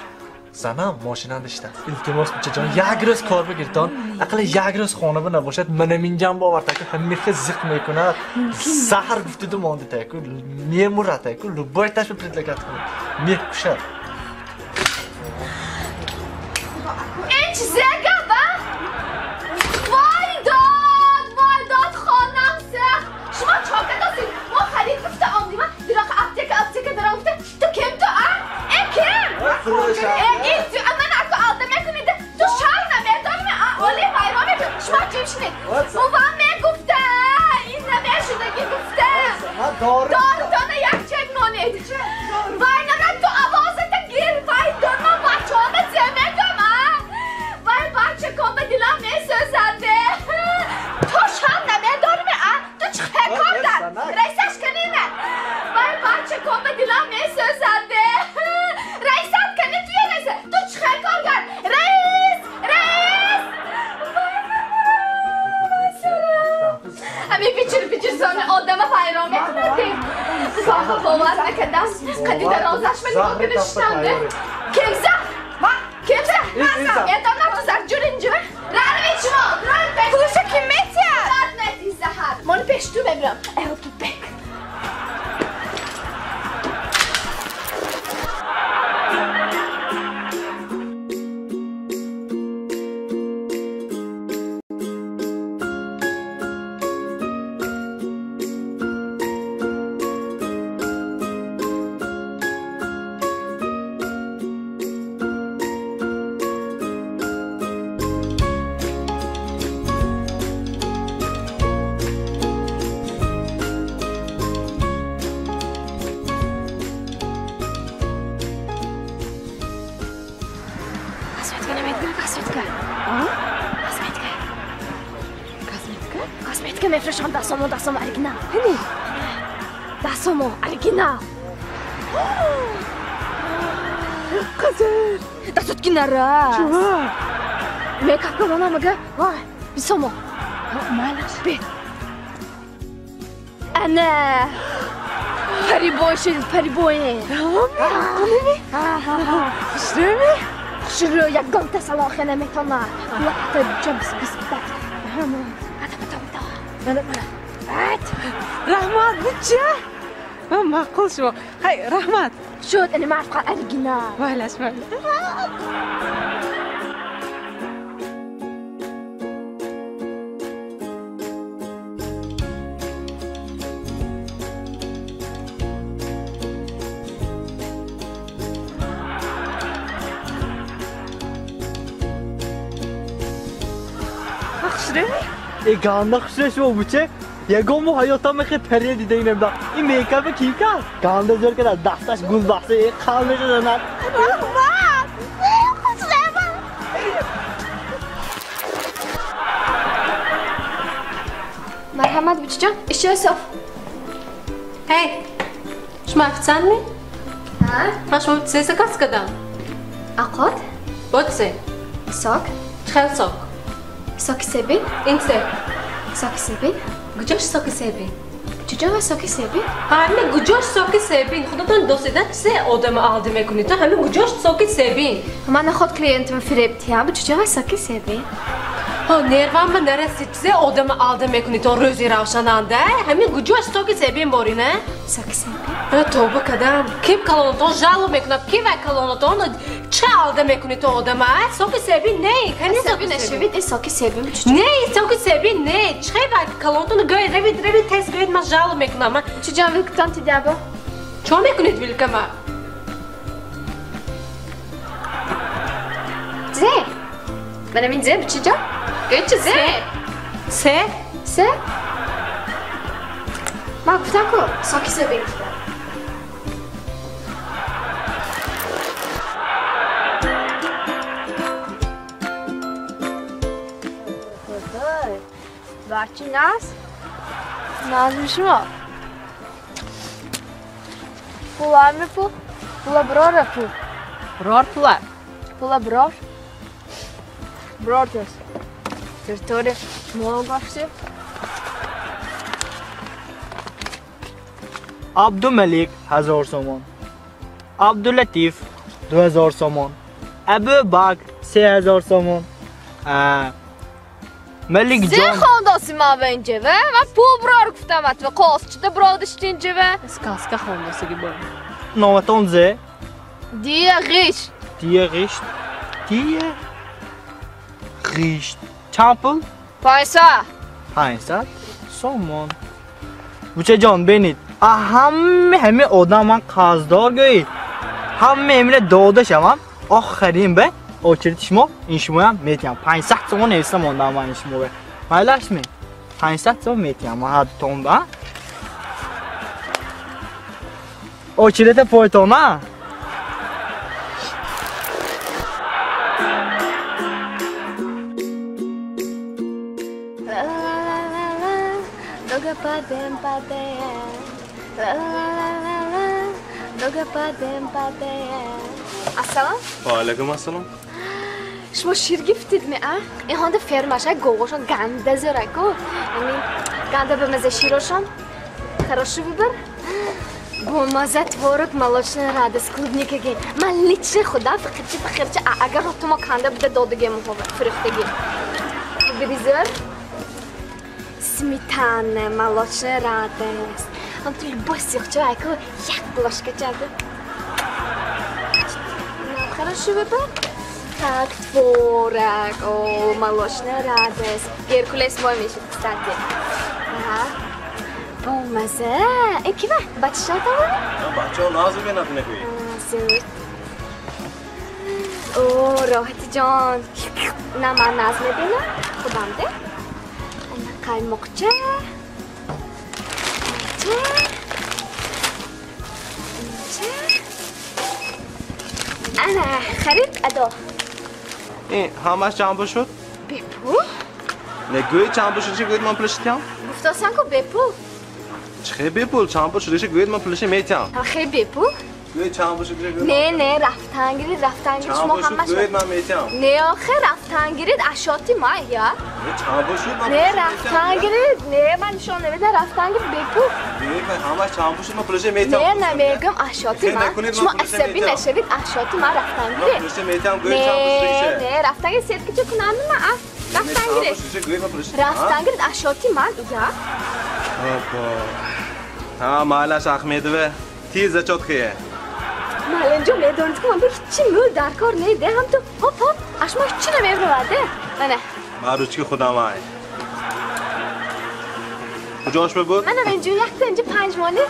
Занам мошинанда иштааст. Илтимос бачаҷон, як рӯз кор бигиртон, ақалла як рӯз хона ба набошад, манам инҷам боварта ки ҳамихе зиқ мекунад. Заҳр гуфтиду монди таку, мемурад таку, любой ташба предлагать кунад. Мекушад. Ин чизе гап, а? Вой дод, вой дод, хонам сех. Шумо чо кардосед? Мо харид гуфта омдим, дироқа аптека, аптека даром гуфта. Ту ким ту, а? Э ким? Ин ту, ман аку алда мекунед. Ту шарм намедонӣ, а? Оли вайрон мекунӣ. Шумо ҷим шинед. Бувам мегуфта, ин намешудагӣ гуфта. Дорутона як чек монед. Вай намрад, ту овозата гир. Вай дод, ман бачаҳома зе мегӯям, а? Вай бачакон ба дилам месӯзад. Ту шарм намедонӣ, а? Ту чӣ хел кор дар? Раисаш кани на? Вай бачакон ба дилам месӯзад. Раисат кани туя раиса? Ту чӣ хел кор кар? Раис! Раис! Ҳамин бичир бичир зони одама вайрон мекунад. Соҳа бовар накардам. Қади дарозаш ма нигоҳ карда шиштам. Ким заҳр? Ким заҳр? Медонам ту заҳр ҷур инҷо. Рави шумо! Пулша ким метиҳад? Дад метиҳ заҳр. Мони пеш ту мебирам. Эҳо ту бек. Мефрешам дастамо, дастамо оригинал. Ҳини? Дастамо оригинал. Қазир. Дастот ки нарас. Чува? Мейкап кардам мага. Вай, бисомо. Майлаш. Бе. Ана. Парибой шуд, парибой. Ҳами? Хушрӯми? Хушрӯ, ягонта салохе наметонад. Лата ҷабс бис бак. Раҳмат, буча? Маъқул шумо. Хай, раҳмат. Шуд, ини марфқа оригинал. Майлаш, майлаш. Хушрӯми? Э ганда хушрӯ шумо буче? Ягон мо ҳаётам мехе пария дида инам да. Ин мейкапа ки кард? Ганда зӯр кард, дасташ гулбахса, э қал мешазанад. Раҳмат! Хушрӯма! Марҳамат, бучаҷон, ишё соф. Ҳей, шумо официантми? Ҳа? Ман шумо чизе заказ кардам? Ақот? Бо чизе? Сок. Чӣ хел сок? Соки себин? Ин се. Соки себин? Куҷош соки себин? Чиҷон соки себин? Ҳами гуҷош соки себин. Худатон досидан чизе одам алди мекунед. Ҳами гуҷош соки себин. Ман наход клиентам фиреб тиям. Чиҷон соки себин? Ҳо, нервам ба нарасид. Чизе одам алди мекунед то рӯзи равшананда. Ҳами гуҷош соки себин борина? Соки себин? Тоба кадам. Ким калонатон жалоб мекунад? Ки вай калонатон чӣ алда мекунед то одама? Соки себин не. Соки нашавид, э соки себин. Не, соки себин не. Чӣ вай калонатон гӯед, равид, равид, тез гӯед, ман жалоб мекунам. Чиҷон вилкатон тидаба? Чо мекунед вилкама? Зе. Манам ин зе, чиҷон? Гӯед чи зе? Се? Се? Ман гуфтам ку, соки себин. Бачи нас? Назми шумо. Пула ми пул? Пула брора пул. Брор пула? Пула брор. Брор тес. Территория много все. Абдумалик 1000 сомон. Абдулатиф 2000 сомон. Абубакр 3000 сомон. Малик ҷон. Зе хондоси ма ба инҷаве? Ма пул брор гуфтамат ва қосчида бродишти инҷаве. Сказка хондосиги бор. Номатон зе? Дия ғишт. Дия ғишт. Дия ғишт. Чанд пул? 500. 500 сомон. Бучаҷон бинед, ҳаме одам ман қарздор гӯед. Ҳаме эмина дода шавам, охирин ба очереди шумо ин шумоям метиҳам. 500 сомон нависта мондам ман ин шумо ба. Майлашми? 500 сомон метиҳам ман ҳар дутон ба. Очерета пойтон, а? Ассалом. Ва алайкум ассалом. Шумо шир гирифтед ми, а? Ин ҳонда фермаша говошон ганда зораку. Амин ганда ба маза широшон. Хороший выбор. Бо маза творог, молочная радость, клубникаги. Ман лично худам фақирча фақирча, агар ротумо канда буда додагем фурӯхтаги. Выбери. Сметана, молочная радость. Ам ту любой сихча, айку як ложка чада. Хороший выбор. Так, творог, о, молочная радость. Геркулес мой мешит, кстати. Ага. О, маза. Э, кива? Бача там? Бача назу бенат мекуи. Зуд. О, роҳати ҷон. На ман наз мебинам. Худам де. Ана қаймоқча. Ана харид адо. Ин ҳамаш чанд пул шуд? Бепул? Не гӯед чанд пул шуд, гӯед ман пулаши тиям? Гуфтосам ку бепул. Чӣ хел бепул? Чанд пул шуд, гӯед ман пулаши метиям. Хел бепул? Гӯед чанд пул шуд, гӯед. Не, не, рафтан гирид, рафтан гирид, шумо ҳамаш. Гӯед ман метиям. Не, охир рафтан гирид, ашоти ма, я. Не, чанд пул шуд, ман. Не, рафтан гирид, не, ман нишон намедам, рафтан гирид бепул. Ҳамаш чанд пул шуд, ман пулаши метиям. Не, намегам ашоти ма. Шумо асабӣ нашавид, ашоти ма рафтан гирид. Ман пулаши метиям, гӯед чанд пул шуд. Не, не, рафтан гирид, сеткача кунам ма, а. Рафтан гирид. Рафтан гирид, ашоти ман, я. Опа. Ҳа, майлаш Ахмедова, тез зачёт кия. Маленҷо медонед ки ман ба ҳичи мӯл дар кор не, де ҳам ту ҳоп ҳоп, аш мо ҳичи намебравад, де. Мана. Ман ручки худам ай. Куҷош буд? Мана инҷо якта инҷо 5 мони.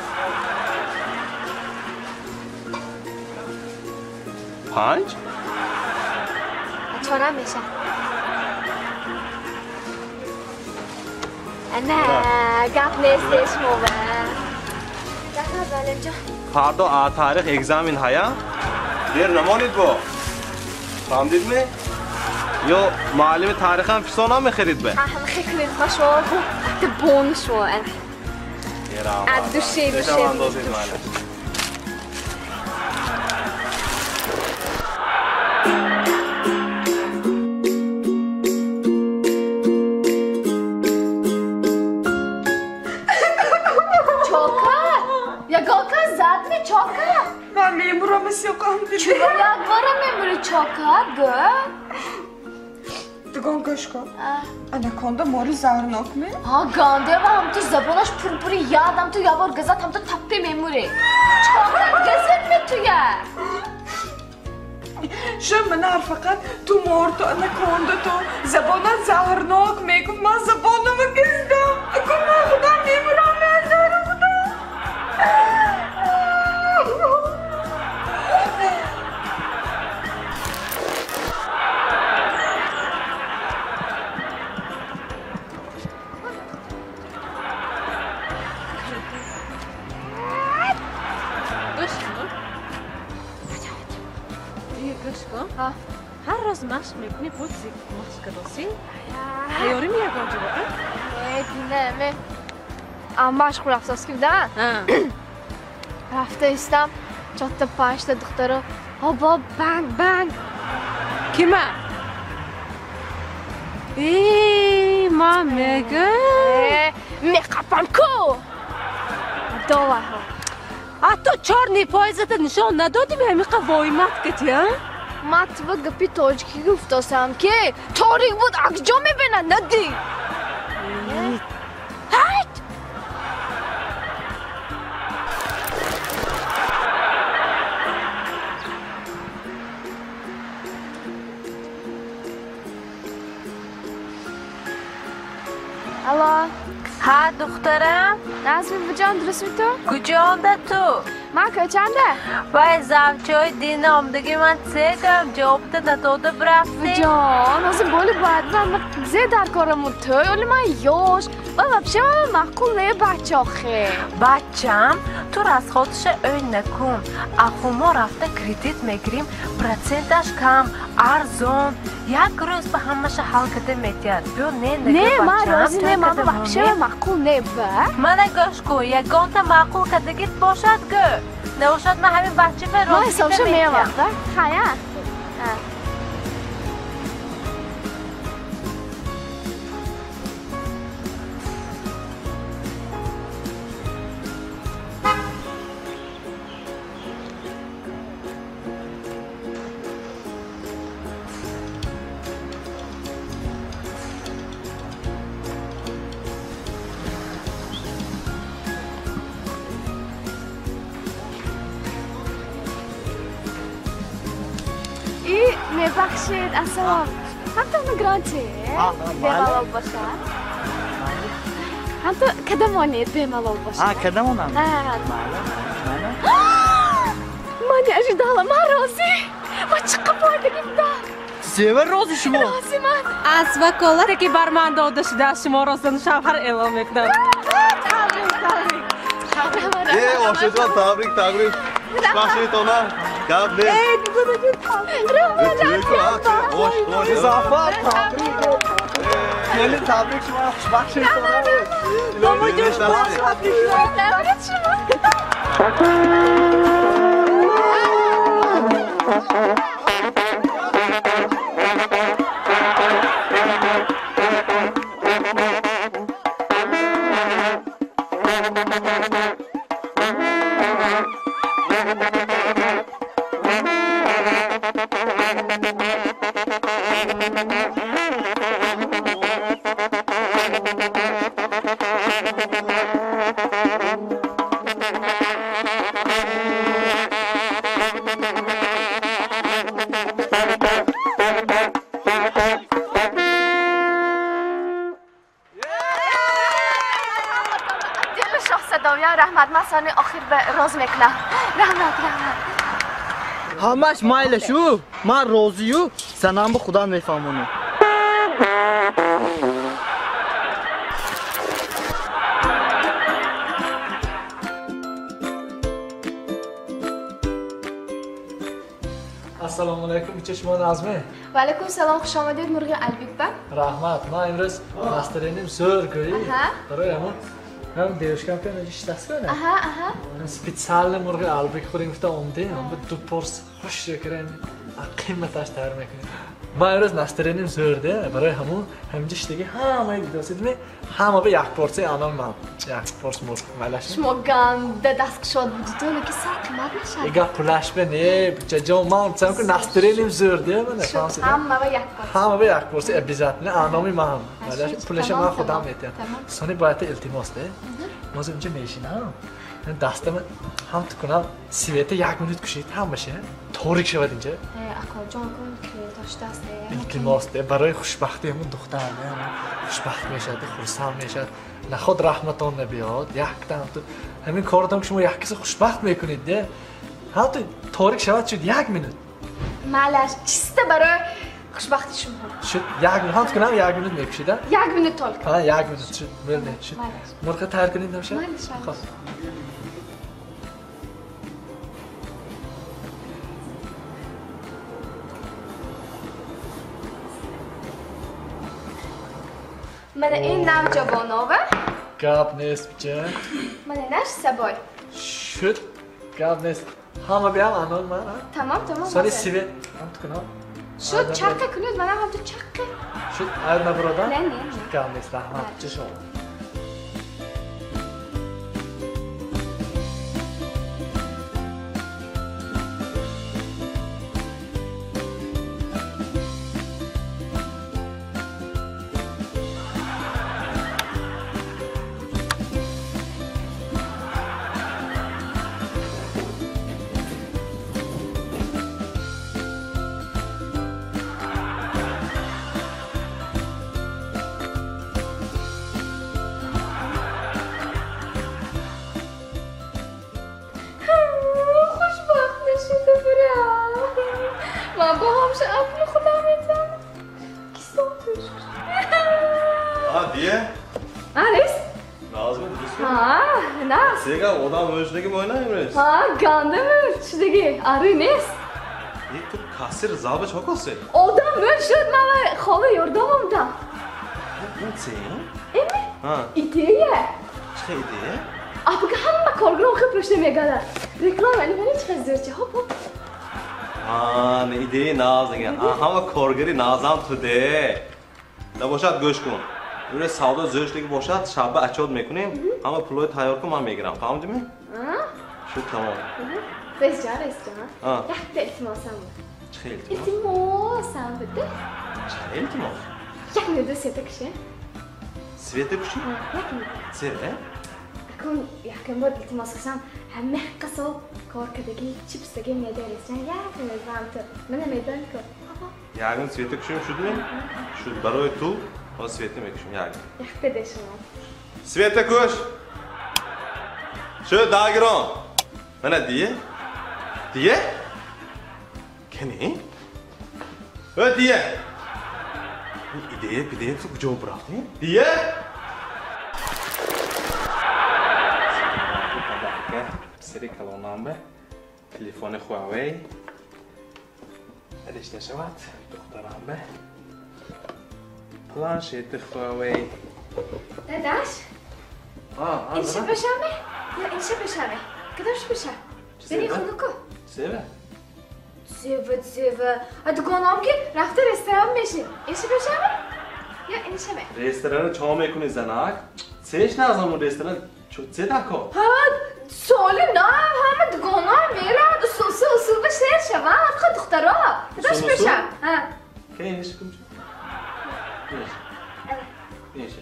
5? 4 меша. Ана, гап нест шумо ба. Раҳмат Маленҷо. Фардо тарих экзамен ҳая? Дер намонед бо. Фаҳмдид ме? Ё муаллими тарихам фисонам мехарид бе? Ҳам хекунед ма шумо ата бонус шумо. Аз душе душе. Чока? Ман мемурам сиёқам дили. Чуро як бора мемури чока, гӯ? Дугон гӯш кун. Анаконда мори заҳрнок ме? Ҳа, ганде ва ҳам ту забонаш пурпури яд, ҳам ту ябор газат, ҳам ту таппе мемури. Чока газет ме туя? Шо манар фақат ту мор ту анаконда ту забонат заҳрнок мегуфт, ман забонама газидам. Аку ман худам мемурам меазору худам. Ҳар рӯз машқ мекунӣ, буд машқ кардосӣ? Тайёрӣ меягон ҷо? Не, дина, ме машқ рафтос ки буда? Рафта истам, чорта панҷта духтаро ҳобо банг банг. Кима? Э, ман мегӯм. Меқапам ку! Доваҳо. А ту чор нипоизата нишон надодӣ, ҳамиқа воимат кати, а? Ман тува гапи тоҷикӣ гуфтосам ки торик буд, акҷо мебинад надӣ. Ҳайт! Алло. Ҳа, духтарам. Назми буҷон, дурустми ту? Куҷонда ту? Ман кӯчанда. Вай завчои дина омдаги ман цегам ҷавобта надода бирафтӣ. Буҷон, ҳозир боли бояд ман зе дар корам тӯй, оли ман ёш. Ва вообще ман маъқул не бача охе. Бачам, ту расходша ӯй накун. Аху мо рафта кредит мегирим, проценташ кам, арзон. Як рӯз ба ҳамаша ҳал карда метиҳад. Биё не нагӯ Не, ман бачам, розӣ не, тӯй ман карда вообще монем. маъқул не ба. Мана гӯш кун, ягонта маъқул кардагит бошад гӯ. Набошад ман ҳамин бача ба Ман розӣ ҳисобша карда меёвам, метиҳам. да? Хая? И мебахшед, ассалом. Ҳамтони гранти? Бемалол бошад. Ҳамто кадам монед бемалол бошад? А, кадам онам? Ҳа. Ман не ожидала, ман розӣ. Ман чиққа бойдагим да. Сева розӣ шумо? Розӣ ман. Аз ваколате ки бар ман дода шудааст, шуморо зану шавҳар эълон мекунам. Табрик, табрик. Е, ошиқон, табрик, табрик. Хушбахтитона. Гап нест. Музаффар, табрик. Келин, табрик шумо, хушбахтитона. Бобоҷон, шумо табрик. Шумо. Раҳмат, ман сони охир ба роз мекунам. Раҳмат, раҳмат. Ҳамаш майла шу, ман розию, занам ба худам мефаҳмонам. Ассалому алайкум, бича шумо Назме? Ва алайкум салом, хуш омадед мурғи Албикба. Раҳмат, ман имрӯз настроением зӯр гӯӣ. Барои ҳамон ҳам девушкам ки иштас кунад. Аҳа, аҳа. Специально мурғи Албик хӯрем гуфта омдем, ҳам ду порс хуш кирем, қиматаш тайёр мекунем. Ман имрӯз настроением зӯрде, барои ҳамун ҳаминҷа шидаги ҳамаи дидосидми, ҳама ба як порсияи анон ман. Як порс мурғ малаш. Шумо ганда дасткушод будитон, ки сар қимат нашад. Эга пулаш бе не, бачаҷон, ман гуфтам ки настроением зӯрде, мана фаҳмидӣ? Ҳама ба як порсия. Ҳама ба як порсия обязательно аноми ман. Малаш пулаша ман худам метиҳам. Сони бояд илтимос де. Мо инҷа мешинам. Дастама ҳам тукунам, света як минут кушид, ҳамаша торик шавад инҷа. Акоҷон, кун ки доштааст. Илтимос де, барои хушбахтии ҳамун духтар, хушбахт мешавад, хурсанд мешавад. Наход раҳматон набиёд, якдам ту ҳамин коротон ки шумо як киса хушбахт мекунед, де. Ҳам ту торик шавад шуд як минут. Малаш, чиста барои хушбахтии шумо. Шуд як минут, ҳам тукунам як минут мекушид, а? Як минут только. Ҳа, як минут шуд, мелне шуд. Мурға тайёр кунед намешавад? Малаш, Хоб. Мана ин навҷавонова. Гап нест, бача. Мана инаш сабой. Шуд, гап нест. Ҳама биям анон ман, а? Тамом, тамом. Сони свет ҳам тукунам. Шуд, чаққа кунед, манам ҳам ту чаққа. Шуд, айр набурода? Не, не, не. Гап нест, раҳмат, бача шумо. Ари нест. Ту кассир залба чо косе? Одам мӯшуд, ман хола ёрдам омдам. Це? Эми? Идея. Чӣ идея? Апака ҳама коргарон хел пушта мегардад. Реклама ини бини чӣ қадр зӯрча. Хоп, хоп. Не идея наз дига. Ҳама коргари назам туде. Набошад гӯш кун. Имрӯз савдо зӯрш дига бошад, шаба отчёт мекунем. Ҳама пулҳои тайёр кун, ман мегирам. Фаҳмидӣ? Шуд тамом. Рейсҷон, рейсҷон. Якта илтимосам буд. Чӣ илтимос? Илтимосам буд. Чӣ илтимос? Як минута света куши. Света куши? Як минута. Чера? Акун якум бор илтимос кушам, ҳама ҳаққа сол кор кардагӣ, чипсдагӣ меда рейсҷон. Як минут вам ту. Мана медон ку. Як минут света кушим шудми? Шуд барои ту, ҳозир света мекушим як. Якта де шумо. Света куш. Шуд дагирон. Мана дие. Дие? Кани? Ө дие! Идея, идея, ту куҷо бурафтӣ? Дие? Сери калонамбе, телефони Huawei. Алиш нашавад, духтарамбе. Планшети Huawei. Дадаш? Ин чӣ бошаме? Ё ин чӣ бошаме? Кадомш боша? Бини хунуку. Зева? Зева, зева. А дугонам ки рафта ресторан мешин. Ин чӣ бошаме? Ё ин чӣ ме? Ресторано чо мекунӣ занак? Сеш назамун ресторан чо дако? Ҳа, соли нав ҳама дугонам меравад усул усул ба шер шавад. Ха духтаро. Кадомш боша? Ҳа. Ке ин чӣ кунча? Ин чӣ? Ана. Ин чӣ?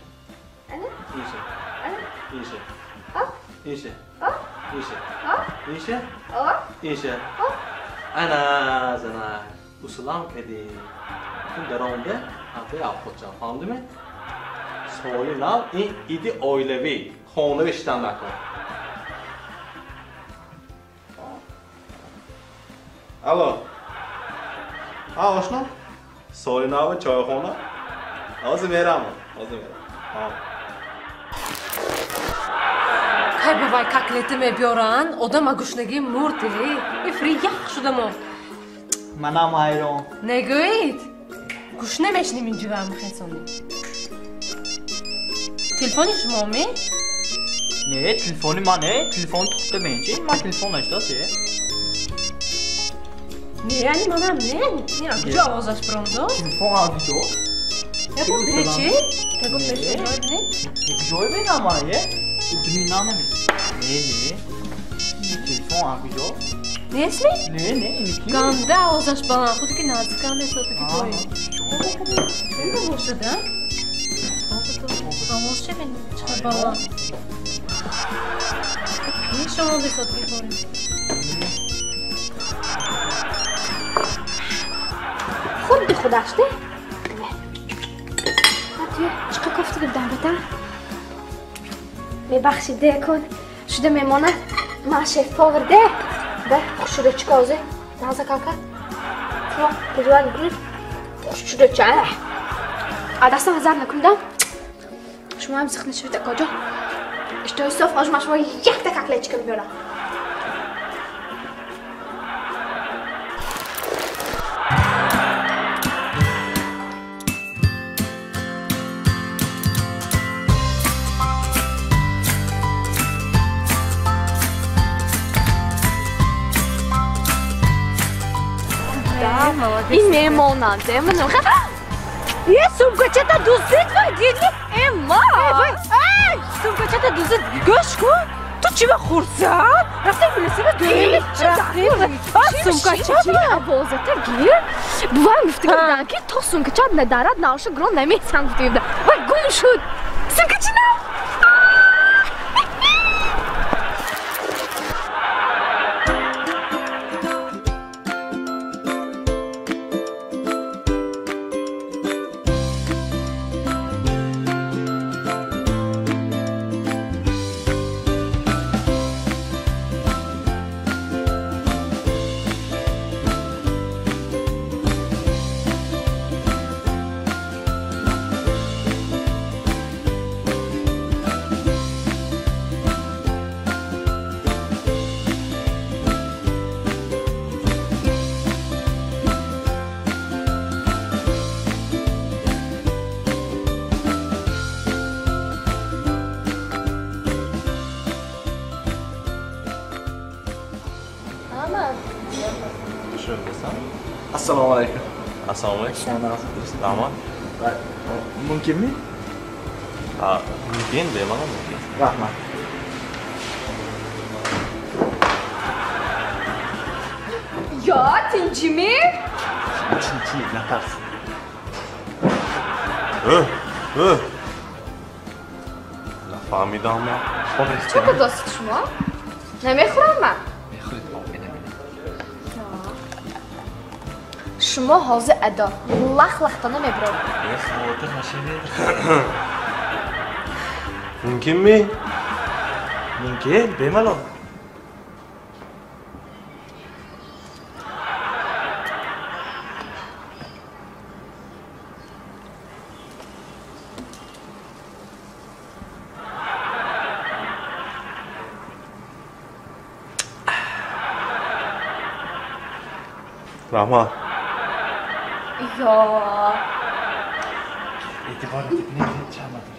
Ана. Ин чӣ? Ана. Ин чӣ? А? Ин чӣ? А? Ин чӣ? А? Ин чӣ? А? Ин чӣ? А? Ана занак, усулам кардӣ. Ту даромада ҳамтои авхотҷон, фаҳмидӣ? Соли нав ин иди оилавӣ, хонавӣ шидан накун. Алло. Ҳа, ошно? Соли нави чойхона? Ҳозир мерам, ҳозир мерам. Ҳа. Кай бувай котлети мебиёранд, одам гушнагӣ мурд, ифри ях шуда монд. Манам ҳайрон. Негӯед? Гушна мешинем инҷо мехесонем. Телефони шумо ме? Не, телефони ман не, телефон тухта менчи, ман телефон наштасе. Не, яъне манам не. Не, куҷо овозаш биромдо? Телефон аз куҷо? Ягон печи? Ягон печи ҷой бинед? Ҷой бинам ман, е? Бинам не. Не, не. Телефон аз куҷо? Несли? Не, не, иники. Ганда овозаш баланд, худи ки наздикам месода ки бой. Ин бошад, а? Овоз че бин, чӣ баланд. Пеш омода сод ки борем. Худди худаш де. Чӣ кофта гирдам бата? Мебахшид де кун. Шуда мемонад. Ман шеф повар де. Бе, хушрӯчка озе. Наза кака. Шумо куҷо мекунед? Хушрӯча. А дастам ҳазар накунидам. Шумо ҳам зиқ нашавед акоҷон. Иштои соф ҳозир ман шумо якта котлетчика мебиёрам. Ин мемонанд, ман. Е, сумкачата дуздид вай, дидли? Э, ма! Эй, сумкачата дуздид, гӯш кун. Ту чӣ ва хурсанд? Рафтем билесига дӯрем. Рафтем. А, сумкачата овозата гир. Бувам гуфта гирдан ки то сумкачат надарад, наоша грон намесам гуфта гирдан. Вай гум шуд. Сумкачи на? Assalomu alaykum. Assalomu alaykum. Rahmat. Mumkinmi? Ha, mumkin, bemalol mumkin. Rahmat. Yo, tinchimi? Tinchi, natars. Нафаҳмидам ман. Чӣ кардостед шумо? Намехӯрам ман. Мехӯред, об менамед. Шумо ҳозир адо лах-лахтона мебироред. Э, хавотир нашавед. Мумкинми? Мумкин, бемалол. Rahmat. Yo. E'tibor etib, chamadir.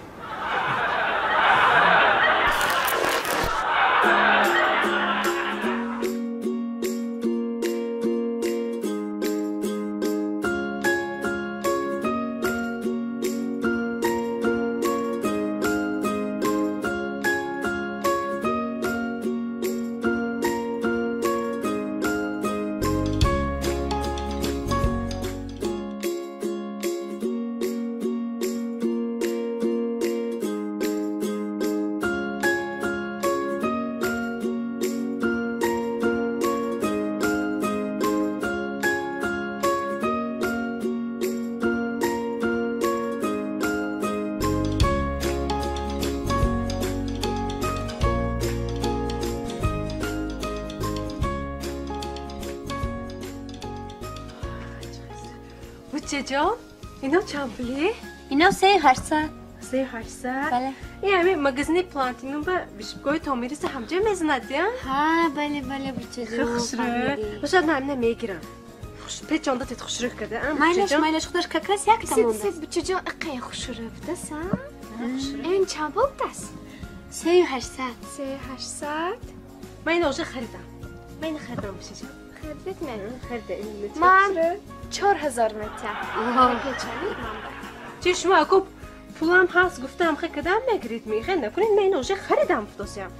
Бучаҷон, ино чанд пулӣ? Ино 3800. 3800? Бале. Ин ҳамин магазини Платинум ба бишибгоҳи Томириса ҳамҷо мезанад, я? Ҳа, бале, бале, бучаҷон. Хушрӯ. Бошад, ман ҳамина мегирам. Печонда тед хушрӯ карда, а? Майлаш, майлаш, худаш как раз якта монда. Сед, бучаҷон, иқай хушрӯ будас, а? Ин чанд пул будас? 3800. 3800. Ман ино уже харидам. Ман ино харидам, бучаҷон. Харидед ме? Ман 4000 метиям. Чи шумо ако пулам ҳаст гуфтам хе кадам мегирид мехе накунед ман уже харидам фтосям.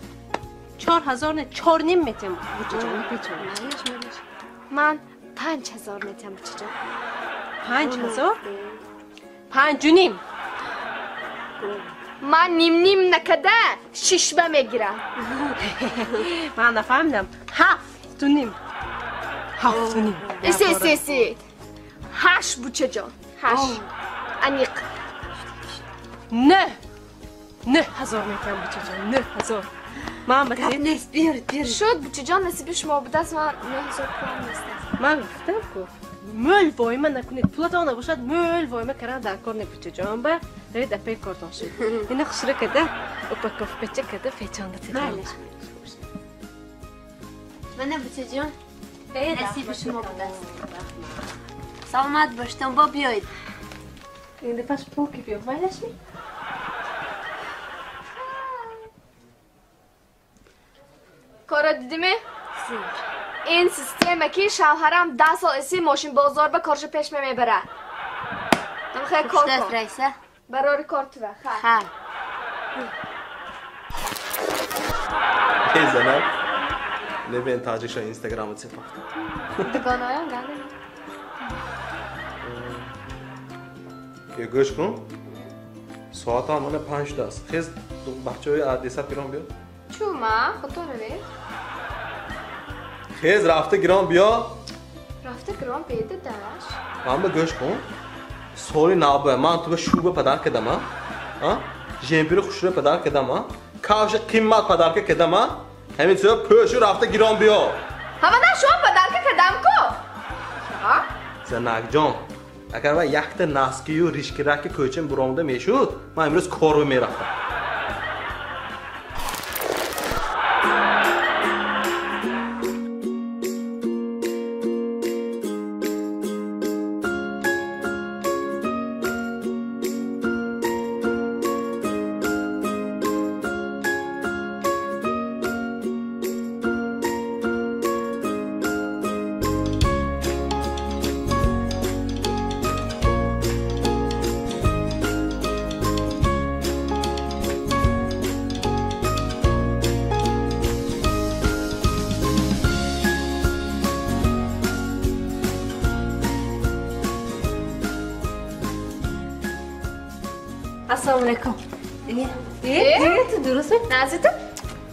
4000 не 4.5 метиям бучаҷон печон. Ман 5000 метиям бучаҷон. 5000? 5.5. Ман ним-ним накада шишба мегирам. Ман нафаҳмидам. 7.5. 7.5. Иси. 8 бучаҷон. 8. Аниқ. 9. 9000 метиям бучаҷон. 9000. Ман ба гап нест, биёред, биёред. Шуд бучаҷон, насиби шумо будааст, ман 9000 пулам нест. Ман гуфтам ку мӯл войма накунед, пулатон набошад, мӯл войма кардан дар кор не бучаҷон ба равед апаи кортон шуд. Ина хушра када, упаковкача када печонда тетон. Мана бучаҷон, насиби шумо будааст. Саломат бошед, бо биёед. Инда паш пулки биё, майлашми? Кора дидиме? Ин система ки шавҳарам 10 сол иси мошинбозор ба корша пеш мебарад. Хай кор кун. Раиса? Барори кор тува. Ха. Эй занак, небен таҷикша инстаграма цепахта. Дугонаям ганда. Е гӯш кун. Соатам мана 5 шудааст. Хез бачаҳои Одесса гирон биё. Чу ма? Худто равед. Хез рафта гирон биё. Рафта гирон беда даш. Ман ба гӯш кун. Соли нав ман ту ба шуба падар кардам, а? Жемпири хушрӯ падар кардам, а? Кавши қиммат падарка кардам, а? Ҳамин сӯ пӯшу рафта гирон биё. Ҳамана шумо падарка кардам ку? Занакҷон, агар ва якта наскию ришкираки кӯчам буромда мешуд, ман имрӯз корва мерафтам. Ассалому алайкум. Ту дуруст? Назиту?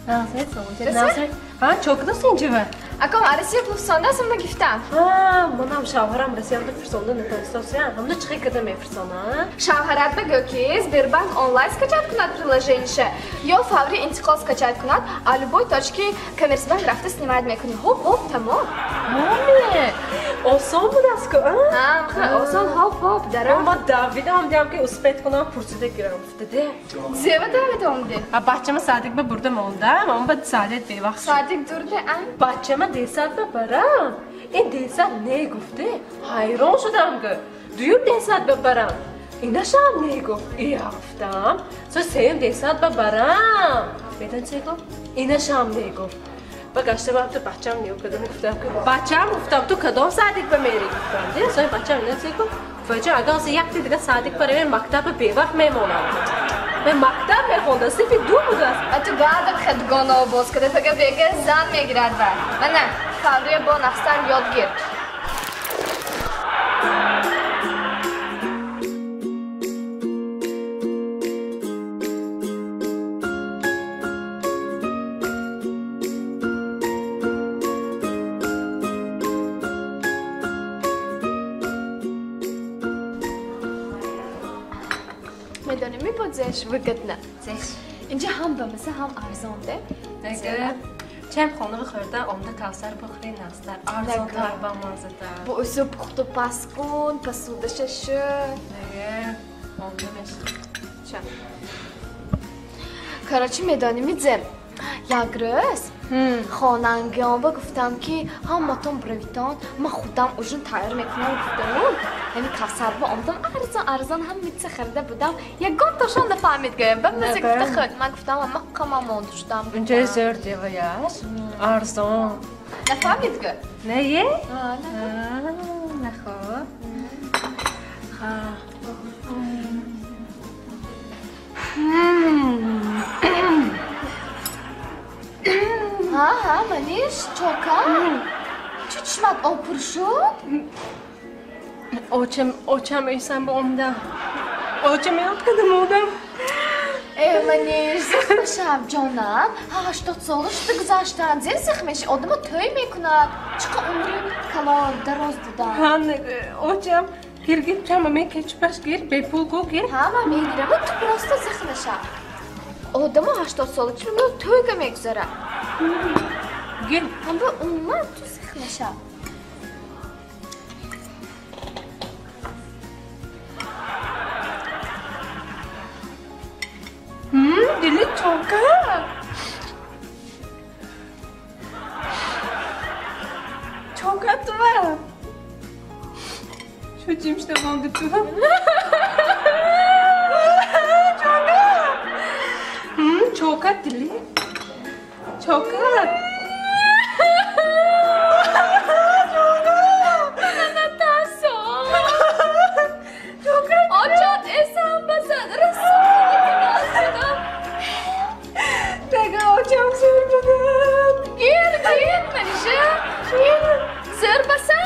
Назит, назит. Ҳа, чо кудост инҷава? Акам Россия пулфисонда аст, ман гифтам. Ҳа, манам шавҳарам Россиямда фирсонда натонистосиям. Ҳамда чӣ када мефирсона? Шавҳарат ба гӯ ки Сбербанк онлайн скачать кунад приложениша ё фаври интиқол скачать кунад, а любой точки Коммерцбанк рафта снимать мекунӣ. Хоп, хоп, тамом. Маме, осон будааст ку, а? Ҳа, осон, хоп, хоп, дарам. Ман давидам, диям ки успеть кунам, пурсида гирам. Гуфта де. Зева давида омдӣ? А бачама Садик ба бурда мондам, он ба Садик бевақт шуд. Садик дурде, а? Бачама десад ба барам. Ин десад не гуфте, ҳайрон шудам гӯ. Дуюм десад ба барам. Инашам не гуфт. Ия гуфтам. Со сеюм десад ба барам. Медон чӣ гуфт? Инашам не гуфт. Ба гашта ба ту бачам не кадом гуфтам ки бачам гуфтам ту кадом Садик ба мери гуфтам. Де сои бачам ина чӣ гуфт? Фаҷа агар се як дига Садик барем мактаб бевақт мемонам. Ба мактаб мехонда синфи 2 будааст. А ту баъдам хедгоно боз када фага бега зан мегирад ва. Мана фаврия бо нақстар ёд гир. Зеш выгодно. Зеш. Инҷа ҳам ба маза, ҳам арзон де. Нага. Чем хонага хӯрда омда кавсар бихӯри настар. Арзонтар ба мазатар. Бо усу пухту пас кун, пасудаша шу. Нага. Омда мешавад. Ча. Короче, медонӣ мидзем. Як рӯз Хонангиёнба гуфтам ки ҳаматон биравитон, ман худам ужин тайёр мекунам гуфтаму. Ҳамин кавсарба омадам, арзон арзон ҳама чиз харида будам. Ягон тошон нафаҳмид гӯям. Ба маза гуфта худ. Ман гуфтам ама қама монда шудам. Унҷа зӯр деваяш. Арзон. Нафаҳмид гӯ? Не е? Нахо. Ха. Ҳа, ҳа, маниш, чока? Чӣ чишмат об пур шуд? Очам, очам эсам ба омдам. Очам ёд кардам одам. Э, маниш, зиқ мешав, ҷонам. Ҳа, 80 сола шуда гузаштанд. Зер зиқ меши, одамо тӯй мекунад. Чӣ қа умри калон, дароз дидам. Ҳа, очам, гир, гир, чама мен кетчупаш гир, бепул ку гир. Ҳа, ман мегирам, ту просто зиқ нашав. Одамо 80 сола чӣ тӯйга мегузарад. Гир. Ҳамба умуман ту зиқ нашав. Дили чока. Чока тува. Чу чимшта монди ту? Чока. Чока дили. Чока. Натасо. Чока. Очат эсам басад расул. Тега очам зӯр будад. Гир, гир, Маниша. Гир. Зӯр баса?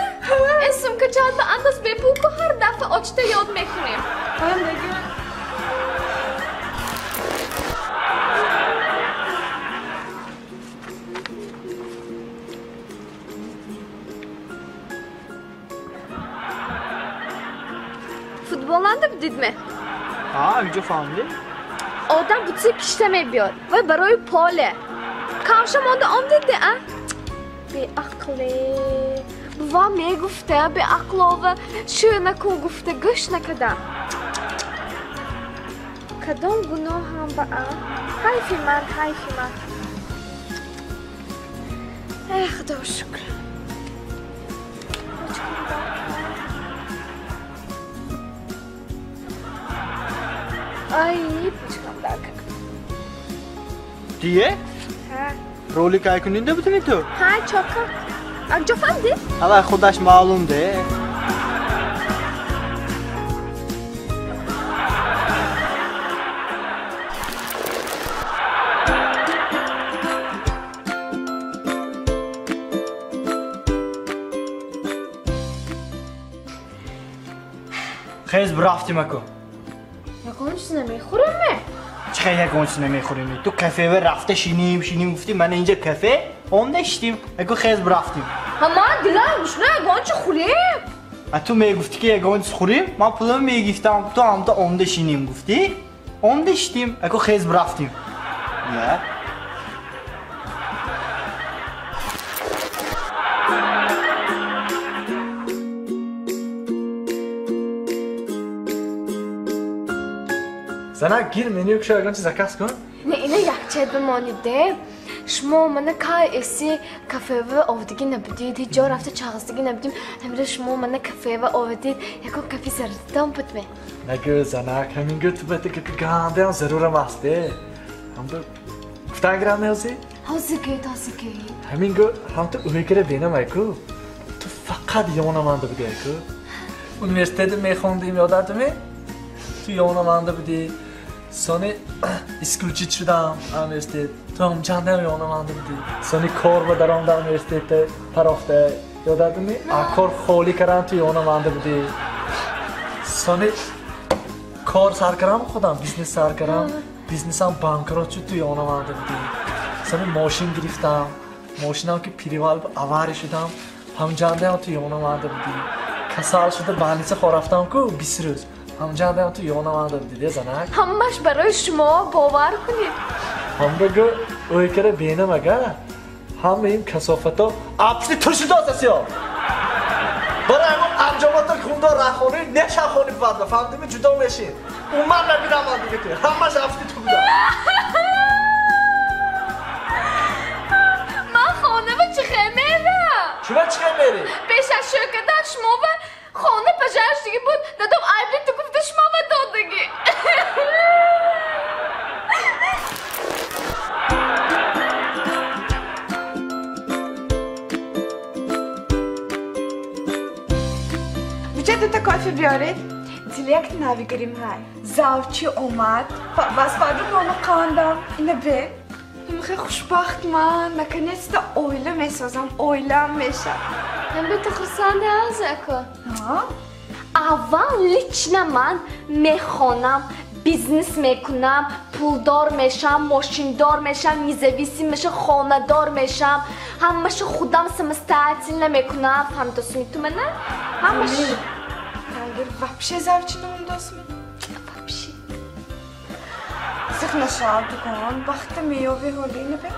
Ин сумкачаат ба андоз бепул ку ҳар дафъа очта ёд мекунем. Нега. Футболанда бидидме? Ҳа, инҷо фаҳмидӣ? Одам бутси кишта мебиёд вай барои поле. Кавша монда омдиде, а? Беақле. Бува мегуфта, беақлова, шӯ накун гуфта, гӯш накада. Кадом гуноҳам ба а? Ҳайфи ман, ҳайфи ман. Э, худо шукр. Ай, пучкам дарка. Дие? Ҳа. Ролик ай кунинда будими ту? Ҳа, чока. Акҷо фаҳмидӣ? Ҳала худаш маълум де. Хез рафтим аку. Ягон чиз намехӯрем ме? Чӣ хел ягон чиз намехӯрем? Ту кафева рафта шиним, шиним гуфтӣ, ман инҷа кафе омда шитим. Аку хез рафтим. Ҳа, ман дилам гушна ягон чиз хӯрем. А ту мегуфтӣ ки ягон чиз хӯрем, ман пулам мегифтам, ту ҳамта омда шиним гуфтӣ. Омда шитим, аку хез рафтим. Я. Занак, гир меню кушо ягон чиз заказ кун. Не, ина якча бимониде. Шумо мана кай эси кафева овдигӣ набудид, ҳеҷ ҷо рафта чағыздигӣ набудим. Ҳамира шумо мана кафева овдид, ягон кафе заруртон буд ме? Нагӯ, занак, ҳамин гӯ ту бата гапи гандаам зарурам аст, э. Ҳамда гуфтан гирам меҳозӣ? Ҳозир гӯед, ҳозир гӯед. Ҳамин гӯ ҳамта уйкара бенам айку. Ту фақат ёнаманда будӣ айку. Университетда мехондим, ёдатми? Ту ёнаманда будӣ. Сони исключить шудам университет. Ту ҳамчандам ёнаманда будӣ. Сони кор ба даромдам университетда парохта. Ёдатми? А кор холӣ кардам ту ёнаманда будӣ. Сони кор сар кардам худам, бизнес сар кардам. Бизнесам банкрот шуд, ту ёнаманда будӣ. Сони мошин гирифтам. Мошинам ки перевал авария шудам, ҳамчандам ту ёнаманда будӣ. Касал шуда больница хорафтам ку 20 рӯз. Ҳамҷандам ту ёнаманда будӣ, де занак? Ҳамаш барои шумо бовар кунед. Ҳамда гӯ ӯйкара бенам ага. Ҳама ин касофато апшти туршидоз асиё. Барои ҳамон анҷомото хундо рахонӣ нешахонӣ бувад, фаҳмидими ҷудо мешин. Умуман набинам ман дига ту. Ҳамаш апшти ту буда. Шӯкадан шумо ва хона пажаштиги буд, дадом айби ту гуфта шумо ва додагӣ. Бича дута кофе биёред. Дилек навигарим ҳай. Завчи омад. Бас фарду нону қандам. Ина бе. Хеле хушбахт ман. Наконец-то оила месозам. Оилам мешавад. Ҳам бе ту хурсанде азако. Аввал лично ман мехонам, бизнес мекунам, пулдор мешам, мошиндор мешам, независим мешам, хонадор мешам. Ҳамашу худам самостоятельно мекунам. Фаҳмидосми ту мана? Ҳамаш. Агар вообще завчи намдосми? Вообще. Зих нашав дукон, бахта меёви ҳоли набе.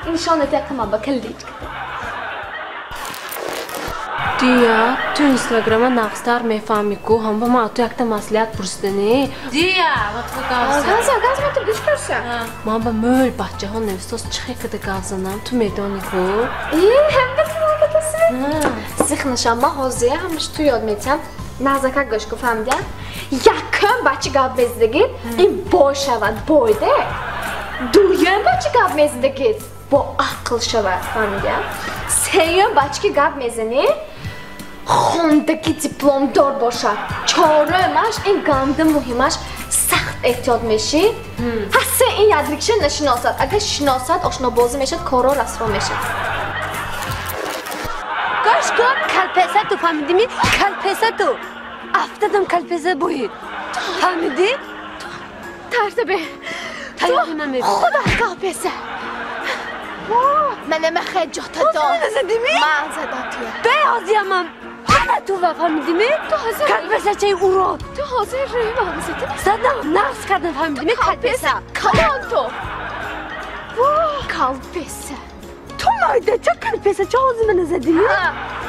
Нишонат якама ба калличка. Дия, ту инстаграма нағзтар мефаҳмӣ ку, ҳам ба ман ту якта маслиҳат пурсиданӣ. Дия, Газ, газ, ман ту гӯш курса. Ман ба мӯл бачаҳо нависоз чӣ хел када гап занам, ту медонӣ ку? Ҳам ба ту кадасми? Зих нашав, ман ҳозир ҳамаш ту ёд метиҳам. Назака гӯш ку, фаҳмидя? Якум бачи гап мезидагид, ин бой шавад, бойде. Дуюм бачи гап мезидагид, бо ақл шавад, фаҳмидя? Сеюм бачи ки гап мезанӣ, хондаги дипломдор бошад. Чорумаш ин ганда муҳимаш сахт эҳтиёт мешӣ. Ҳасе ин ядрикша нашиносад. Агар шиносад, ошнобозӣ мешад, корро расво мешад. Гӯш кун, калпеса ту фаҳмидими? Калпеса ту. Афтадам калпеса буи. Фаҳмидӣ? Тарса бе. Тайёр намебӣ. Худо калпеса. Манама хеҷота дор. Ман задам туя. Бе ҳозиямам. Мана ту ва фаҳмидими? Ту ҳозир калпесачаи урод. Ту ҳозир рӯи ман задӣ? Задам, нағз кардам фаҳмидими? Калпеса. Калон ту. Калпеса. Ту майдача калпесача ҳозир мана задими?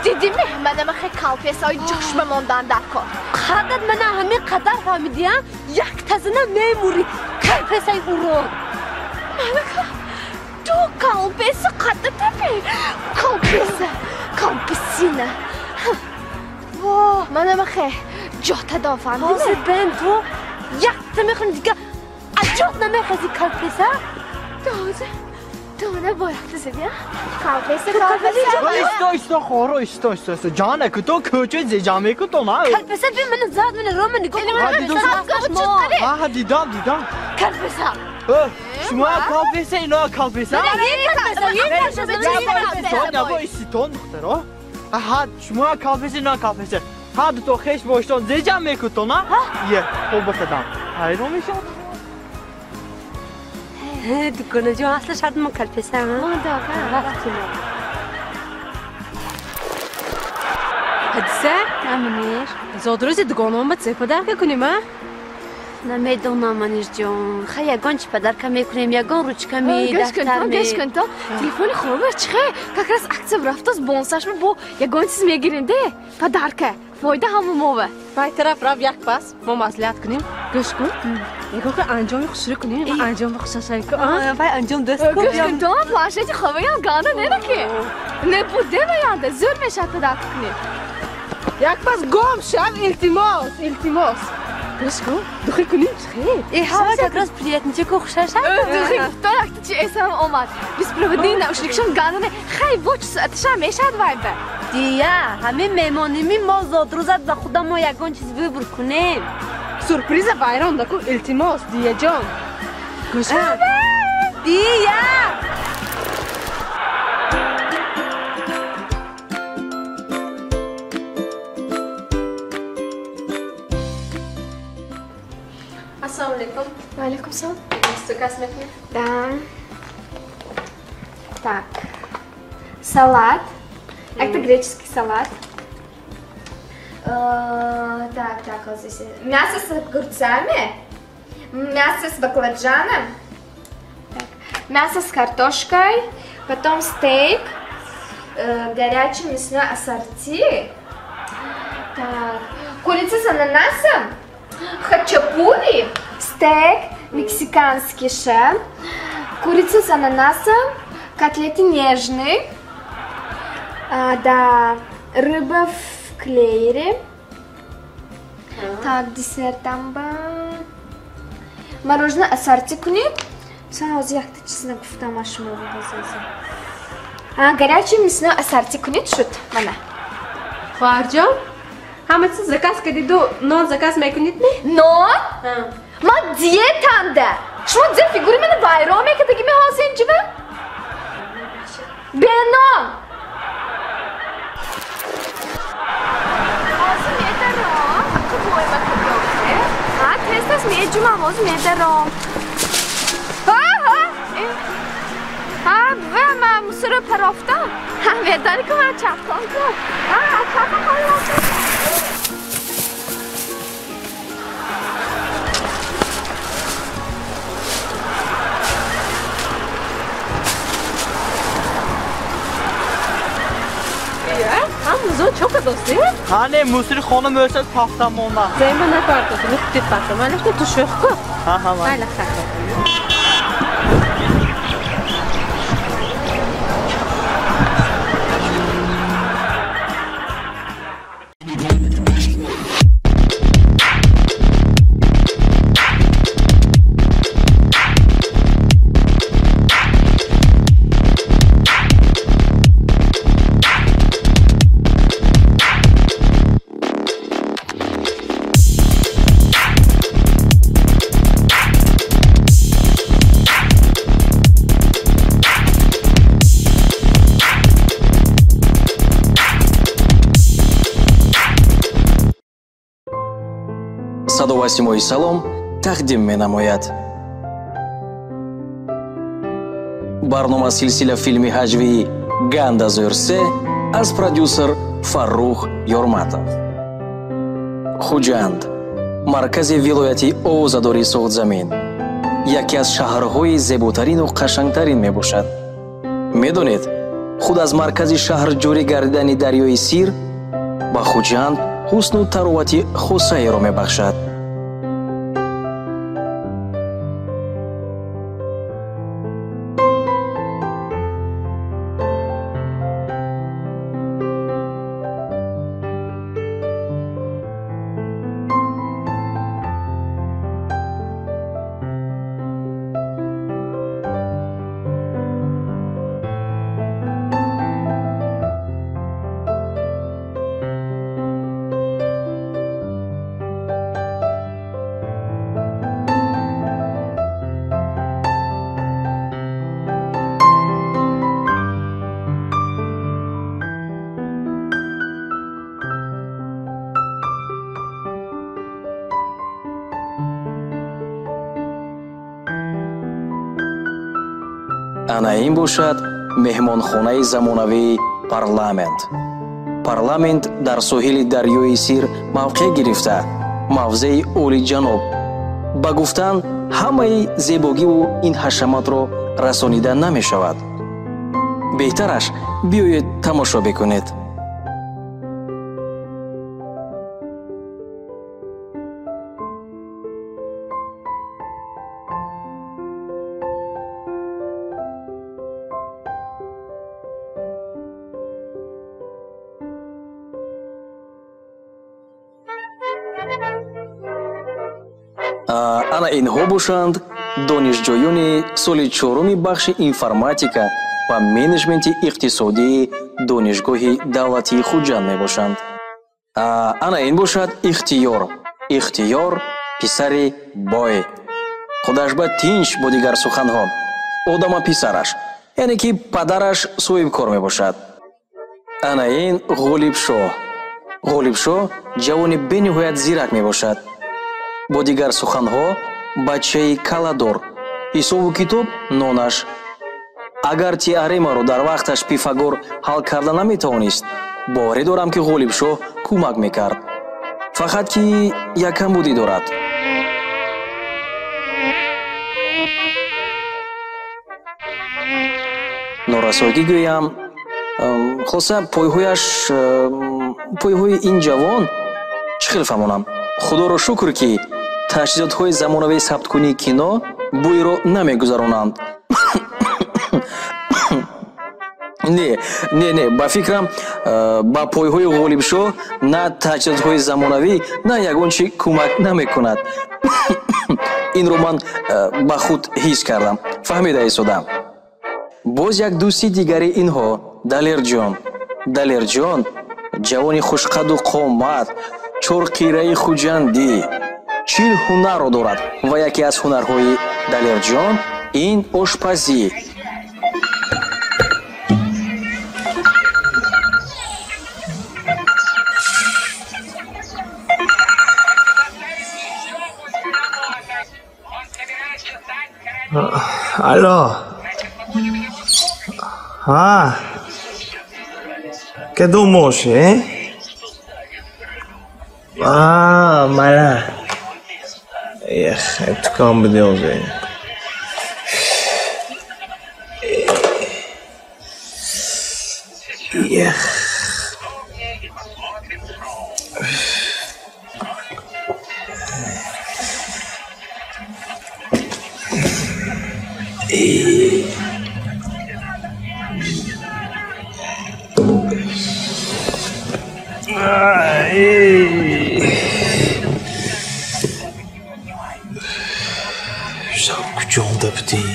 Дидими? Манама хе калпесаи ҷошма мондан дар кор. Қадат мана ҳамин қадар фаҳмидия? Яктазина мемурӣ калпесаи урод. Манака ту калпеса қадда тепи. Калпеса, калпесина. Во, манама хе ҷота дон фаҳмидими? Ҳозир бен ту якта мехонӣ дига аҷот намехези калпеса? Ту ҳозир ту мана бо якта задия? Калпеса, калпеса. Исто, исто, хоро, исто, исто, исто. Ҷана, ку то кӯча зеҷа мекун то на? Калпеса би мана зад, мана рома нигоҳ кун. Ҳа, дидам, дидам. Калпеса. Шумо калпеса, ино калпеса? Калпеса, калпеса. Набо иститон, духтаро. Ҳа, шумо калпеса, ино калпеса. Ҳа, дуто хеш боштон зеҷа мекун то на? Е, хоб бакадам. Ҳайрон мешавам. Дуконаҷон, асло шарт мо калпеса, ҳа? Мо дага. Рафтем. Ҳадиса? Аминир. Зодрӯзи дугонаам ба це подарка кунем, а? Намедонам, Манижҷон. Хай, ягон чӣ подарка мекунем, ягон ручками, дафтарми. Гӯш кун то. Телефони хобар чӣ хе? Как раз акция рафтост, бонусашми бо ягон чиз мегирем, де? Подарка. Фоида ҳама мова. Вай тараф рафт як пас, мо маслиҳат кунем. Гӯш кун. Ягон хел анҷоми хушрӯ кунем, анҷоми хушашай ку. Вай анҷом дӯст ку. Гӯш кун то, планшети хобаям ганда нера ки. Не буде ваянда, зӯр мешавад подарка кунем. Як пас гом шав, илтимос, илтимос. Гӯш кун, духи кунем чӣ хел? Э, ҳава как раз приятничаку хушашай. Духи гуфто якта чи эсам омад. Беспроводный наушникшон ганда не. Хай, бо чӣ соаташа мешавад вай ба. Дия, ҳамин меҳмоними мо зодрӯзат ба худам мо ягон чиз выбор кунем. Сюрприза вайрон даку, илтимос, Дияҷон. Гӯш кун. Дия! Ассалому алейкум. Ва алейкум салом. Заказ мекунед? Да. Так. Салат. Это греческий салат. Так, так, вот здесь. Мясо с огурцами, мясо с баклажаном, так, мясо с картошкой, потом стейк, горячий мясной ассорти, так, курица с ананасом, хачапури, стейк, мексиканский шеф, курица с ананасом, котлеты нежные, Да, рыба в клеере. Так, десертам ба мороженое ассорти кунед. Сон ҳозир якта чиз нагуфтам аз шумо ҳозир. Горячий мясное ассорти кунед шуд. Мана. Хоҳарҷон, ҳама чиз заказ кардиду нон заказ мекунед ми? Нон? Ман диетамда. Шумо зе фигури мана вайрон мекардаги меҳозир инҷива? Бенон! Ҳозир медаром. Ака войма кабёбе. Ҳа, тез-тез меҷумам, ҳозир медаром. Ҳа, бува, ман мусорро парофтам. Ҳа, медонӣ ку ман чапкон ку. Ҳа, чапкон рафтам. Ҳам чока дости? Ҳа, не, мусори хона мӯрсад пафтам монда. Займа напартоф, нуқти пафтам. Малахта ту шӯх ку. Ҳа, ҳа, майла хай. Садо ва симои салом тақдим менамояд. Барнома силсила филми ҳаҷвии «Гандазӯр 3» аз продюсер Фаррух Ёрматов. Хуҷанд, маркази вилояти овозадори Суғдзамин, яке аз шаҳрҳои зеботарину қашангтарин мебошад. Медонед, худ аз маркази шаҳр ҷорӣ гардидани дарёи Сир ба Хуҷанд ҳусну таровати хосаеро мебахшад. Ана ин бошад меҳмонхонаи замонавии Парламент. Парламент дар соҳили дарёи Сир мавқеъ гирифта, мавзеи олиҷаноб. Ба гуфтан, ҳамаи зебогиву ин ҳашаматро расонида намешавад. Беҳтараш биёед тамошо бикунед. Ана инҳо бошанд донишҷӯёни соли чоруми бахши информатика ва менеҷменти иқтисодии Донишгоҳи давлатии Хуҷанд мебошанд. Ана ин бошад Ихтиёр. Ихтиёр писари бой. Худаш ба тинч бо дигар суханҳо. Одама писараш, яъне ки падараш соҳибкор мебошад. Ана ин Ғолибшоҳ. Ғолибшоҳ ҷавони бениҳоят зирак мебошад. Бо дигар суханҳо бачаи каладор, ҳисобу китоб нонаш. Агар теоремаро дар вақташ Пифагор ҳал карда наметавонист, боварӣ дорам ки Ғолибшоҳ кӯмак мекард. Фақат ки як камбудӣ дорад. Норасоигӣ гӯям, хулоса пойҳои ин ҷавон чӣ хел фаҳмонам? Худоро шукр, ки таҷҳизотҳои замонавии сабткунии кино бӯйро намегузаронанд. Не, не, не, ба фикрам, ба пойҳои Ғолибшоҳ на таҷҳизотҳои замонавӣ, на ягон чӣ кӯмак намекунад. Инро ман ба худ ҳис кардам, фаҳмида истодам. Боз як дӯсти дигари инҳо, Далерҷон. Далерҷон ҷавони хушқаду қомат, чорқираи хуҷандӣ, 40 ҳунарро дорад ва яке аз ҳунарҳои Далерҷон ин ошпазӣ. Алло. Ҳа. Кадом мошин? А, мана. Эх, тукон буди ҳозир. Эх. Шаб куҷонда будем?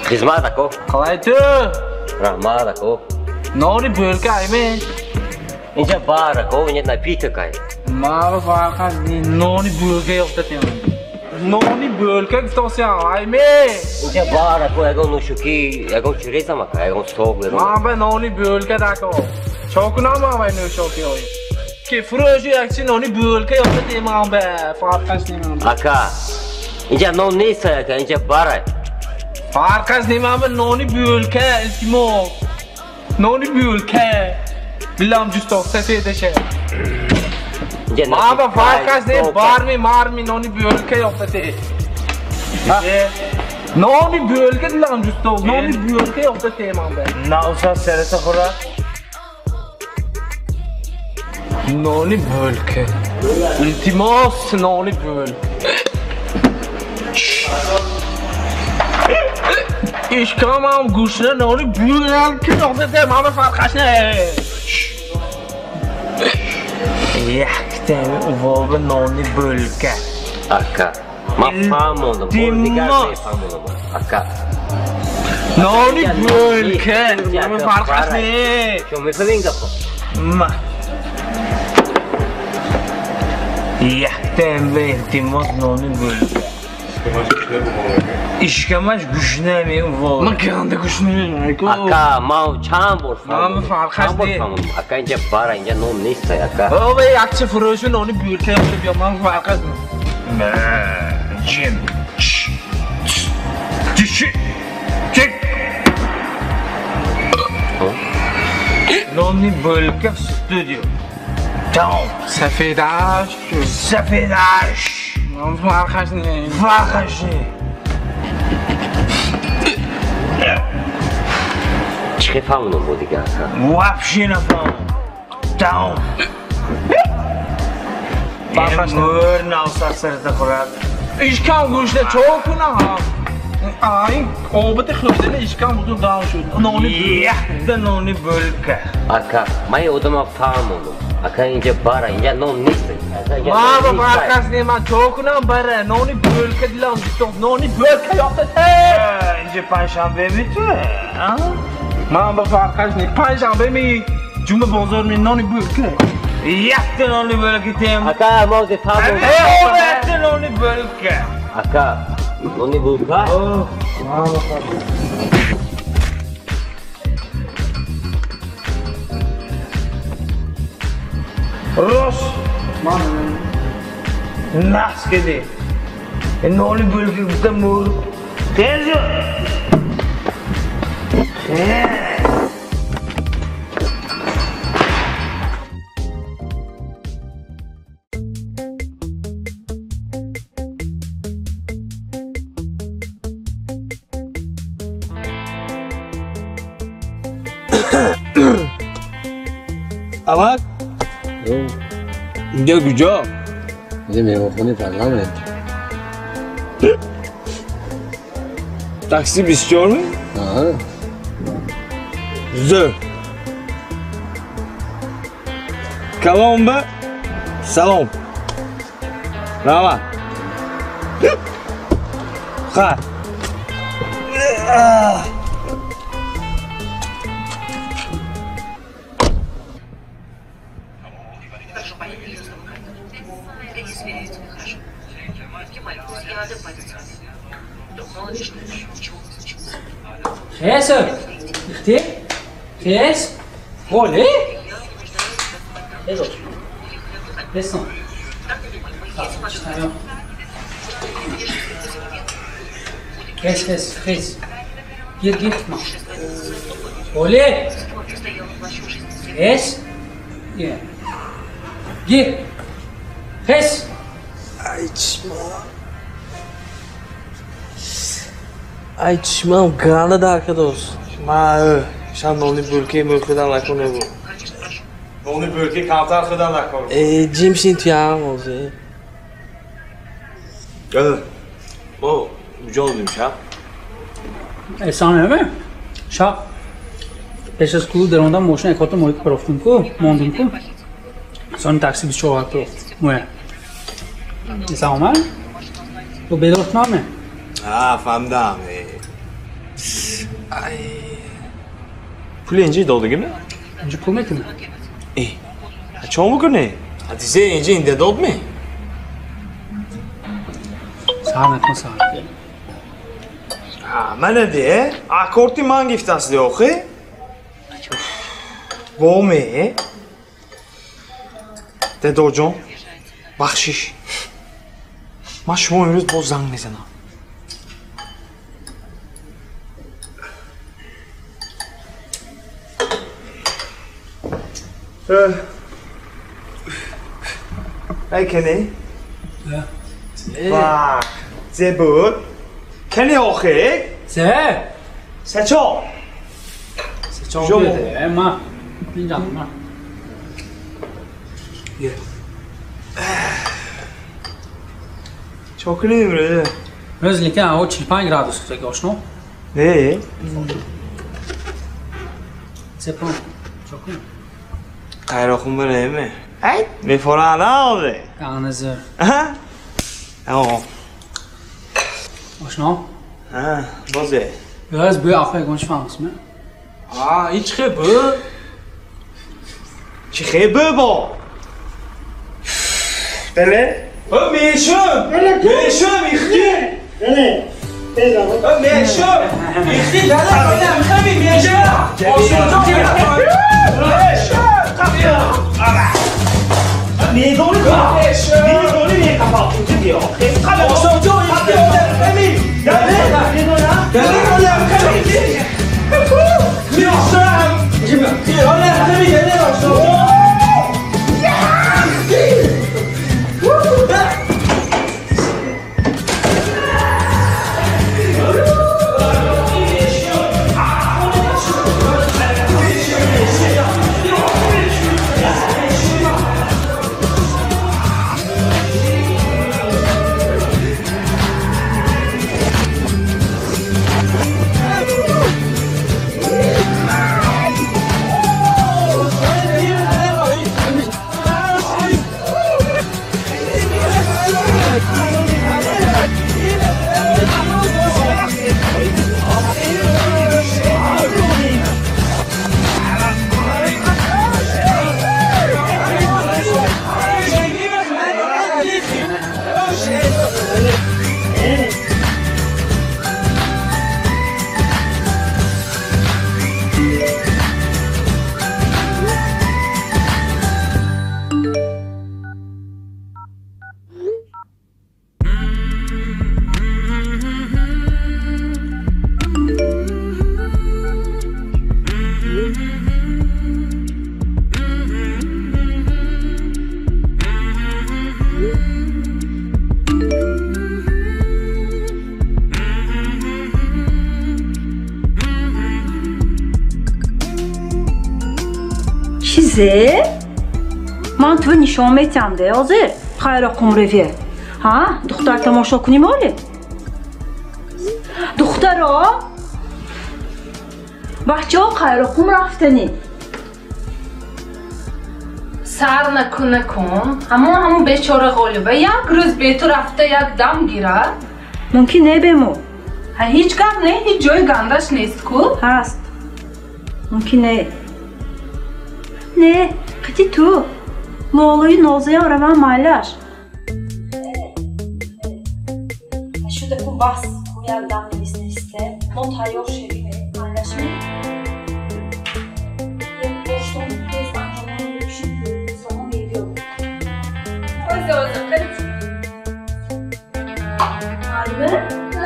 Хизмат ако. Қалай ту? Раҳмат ако. Нони бӯлка айме? Инҷа бар ако, инҷа напиток ай. Мара фарқаш нони бӯлка ёфта тем. Нони бӯлка гуфтосиям айме? Инҷа бар ако, ягон нӯшокӣ, ягон чирезам ака, ягон сок, ягон. Ман ба нони бӯлка дако. Чо кунам ман ба нӯшокӣ ой? Ки фурӯши якчи нони бӯлка ёфта темам ба, фарқаш немам. Ака, инҷа нон нест ака, инҷа бар ай. Фарқаш немам ба нони бӯлка, илтимос. Нони бӯлка. Билам ҷусток сафедаша. Ман ба фарқаш не, барми марми нони бӯлка ёфта те. Нони бӯлка дилам ҷусток, нони бӯлка ёфта те ман ба. Науса серата хӯра. Нони бӯлка. Илтимос, нони бӯлка. Ишкамам гӯшна нони бӯлка ёфта те, ман ба фарқаш не. Яктами увоба нони бӯлка. Ака, ман фаҳмондам, бори дигар мефаҳмонам. Ака. Нони бӯлка, ман фарқаш не. Шумо мефаҳмед ин гапро? Ма. Яктами илтимос нони бӯлка. Ишкамаш гушна мевор. Ман ганда гушна мекунам. Ака, ман чанд бор фаҳмидам. Ман фарқаш не. Ака инҷа бара, инҷа нон нест, ака. О, якча фурӯшу нони бюлка биё, ман фарқаш не. Ма, ҷим. Чш. Чик. Нони бюлка в студию. Тамом. Сафедаш. Сафедаш. Ман фарқаш не. Фарқаш не. Чӣ фаҳмидам бо дигар? Вообще нафаҳмидам. Тамом. Мӯр навса сарта хӯрад. Ишкам гӯшта чо кунам? Ай, обати хӯрдани ишкам бутун дам шуд. Нони якта нони бӯлка. Ака, ман ин одама фаҳмондам. Ака инҷа бара, инҷа нон нест. Ман ба фарқаш не, ман чо кунам бара? Нони бӯлка дилам гуфтам. Нони бӯлка ёфта. Инҷа панҷшанбе мету? Ман ба фарқаш не. Панҷшанбе ми, ҷумъа бозор ми нони бӯлка. Якта нони бӯлка тем. Ака, мо зе фаҳмондам. Якта нони бӯлка. Ака, нони бӯлка? Рост. Нас кеди. Нони бӯлка гуфта мур. Тезо. Авак? Инҷа куҷо? Инҷа меҳмонхонаи парламент. Такси 24 ми? Зӯр. Каломба салом. Раҳмат. Хай. Хес, ихти? Хес? Оле? Хес. Хес. Хес, хес, хес. Гир, гир, ма. Оле? Хес? Е. Гир. Хес. Ай, чма. Ай, чмам, ганда дар кадос. Ма, шан нони бӯлки мӯхидан накун бу. Нони бӯлки камтар хӯрдан накун. Э, ҷимшин туям ози. Бо, куҷо будем шаб? Эҳсон ме? Шаб пеш аз клуб даромадам мошина якота моҳӣ парофтем ку, мондем ку. Сони такси 24 вақт рафт. Моя. Эҳсон омад? Ту бедор шудаме? А, фаҳмидам. Пули инҷа додагиме? Инҷа пул мекунӣ? Э, чо мекунӣ? Ҳадисе инҷа инда додме? Сар накун, сар. Мана де, аккорди ман гифтаст де охи? Боме? Дедоҷон, бахшиш. Ман шумо имрӯз боз занг мезанам. Hey Kenny. Ja. Вах, зе буд. Kenny охи? Зе. Сечо. Сечо буд. Ма. Инҷа ма. Е. Чо кунем имрӯз? Имрӯз лекин ҳаво 45 градус шуд, ошно? Не. Сепон. Чо кунем? Қайроқум биреме? Ай, мефорада озе. Ганазер. Аҳа. О. Ошно? А, бозе. Biraz бӯи ахва ягон чӣ фаҳмисме? А, ин чӣ хел бӯ? Чӣ хел бӯ бо? Теле? О, мешум! Мешум, ихти! Мешо! Ихти дала конам хами мешо! Осонҷо мешо! Медони медони меқапал инҷа биё. Осонҷо ихти одам хами! Дала дала конам хами! Мешо! Одам хами дала осонҷо! Чизе? Ман ту нишон метиҳам де ҳозир. Хайро қумреве. Ҳа? Духтар тамошо кунем оле? Духтаро? Бачаҳо Хайроқум рафтанӣ. Сар накун накун. Ҳамон бечора Ғолиба як рӯз бе ту рафта як дам гирад. Мумкин не бемо. Ҳа ҳеҷ гап не, ҳеҷ ҷои гандаш нест ку? Ҳаст. Мумкин не. Не, қити ту. Лолои нозаям равам майлаш. Шудаку бас, як дам навис несте. Мо тайёр шевем, майлашми? Як боштон тез анҷомон бипӯшид, сома мебиёд. Оза, оза, қит. Маълуме?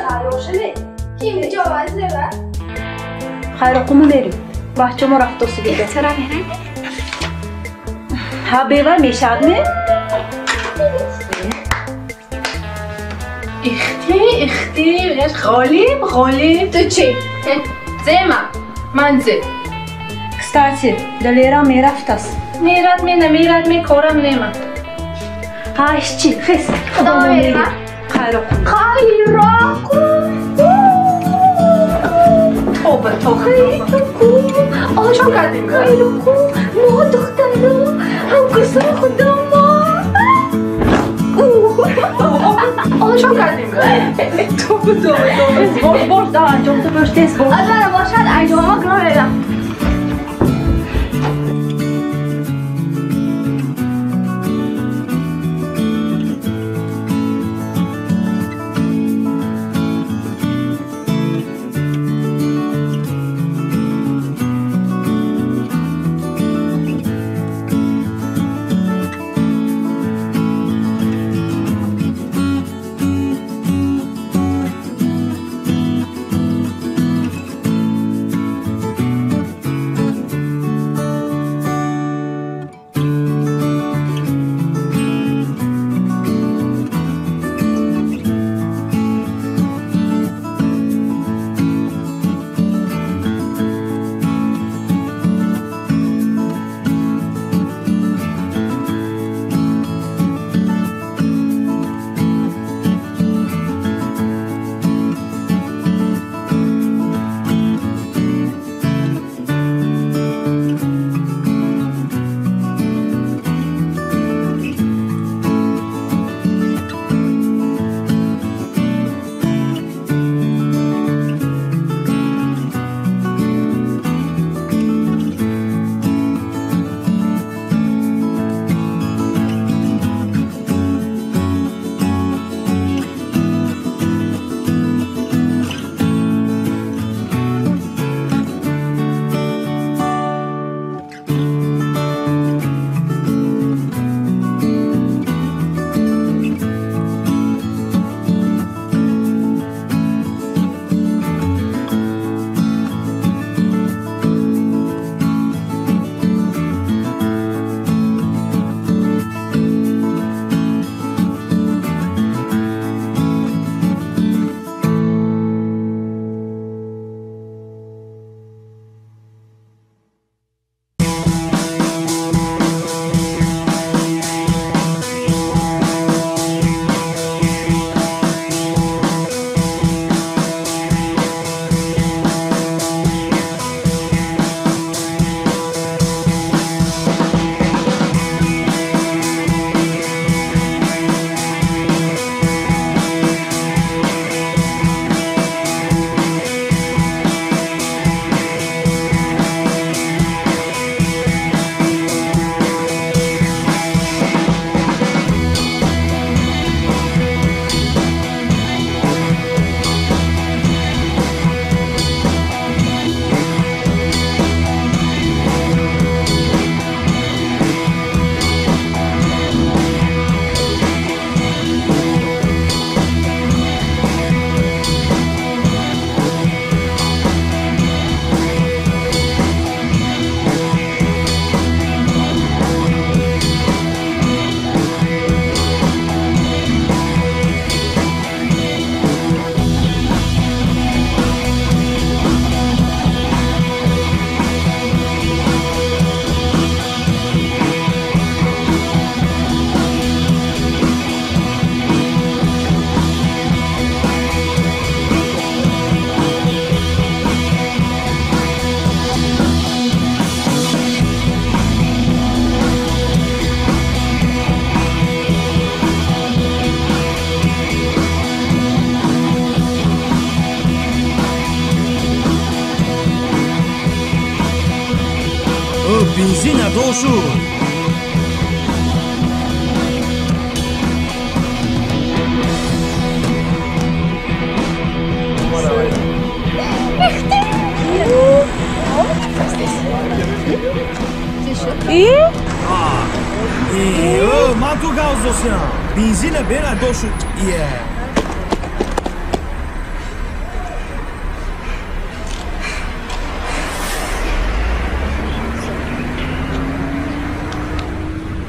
Тайёр шавед? Ким ҷоваз нева? Хайроқуму мерим. Бачамо рафтосу дига. Ихтирам мерем? Ҳа бева мешавад ме? Ихти, ихти, Ғолиб, Ғолиб. Ту чӣ? Зема, ман зе. Кстати, Далера мерафтаст. Мерад ме, намерад ме, корам нема. Ҳа, ҳеҷ хес. Худо мерам. Хайроқум. Хайроқум. Тоба, тоба, Хайроқум. Чо кардем? Хайроқум. Мо духтаро, ҳамкурсои худомо. Чо кардем? Тоба, тоба, тоба. Бош, бош, да, анҷомта бош, тез бош. Агар бошад, анҷома гро мерам. Бензин адо шуд. Ман ту газ досиям. Бензина бен адо шуд. Ие.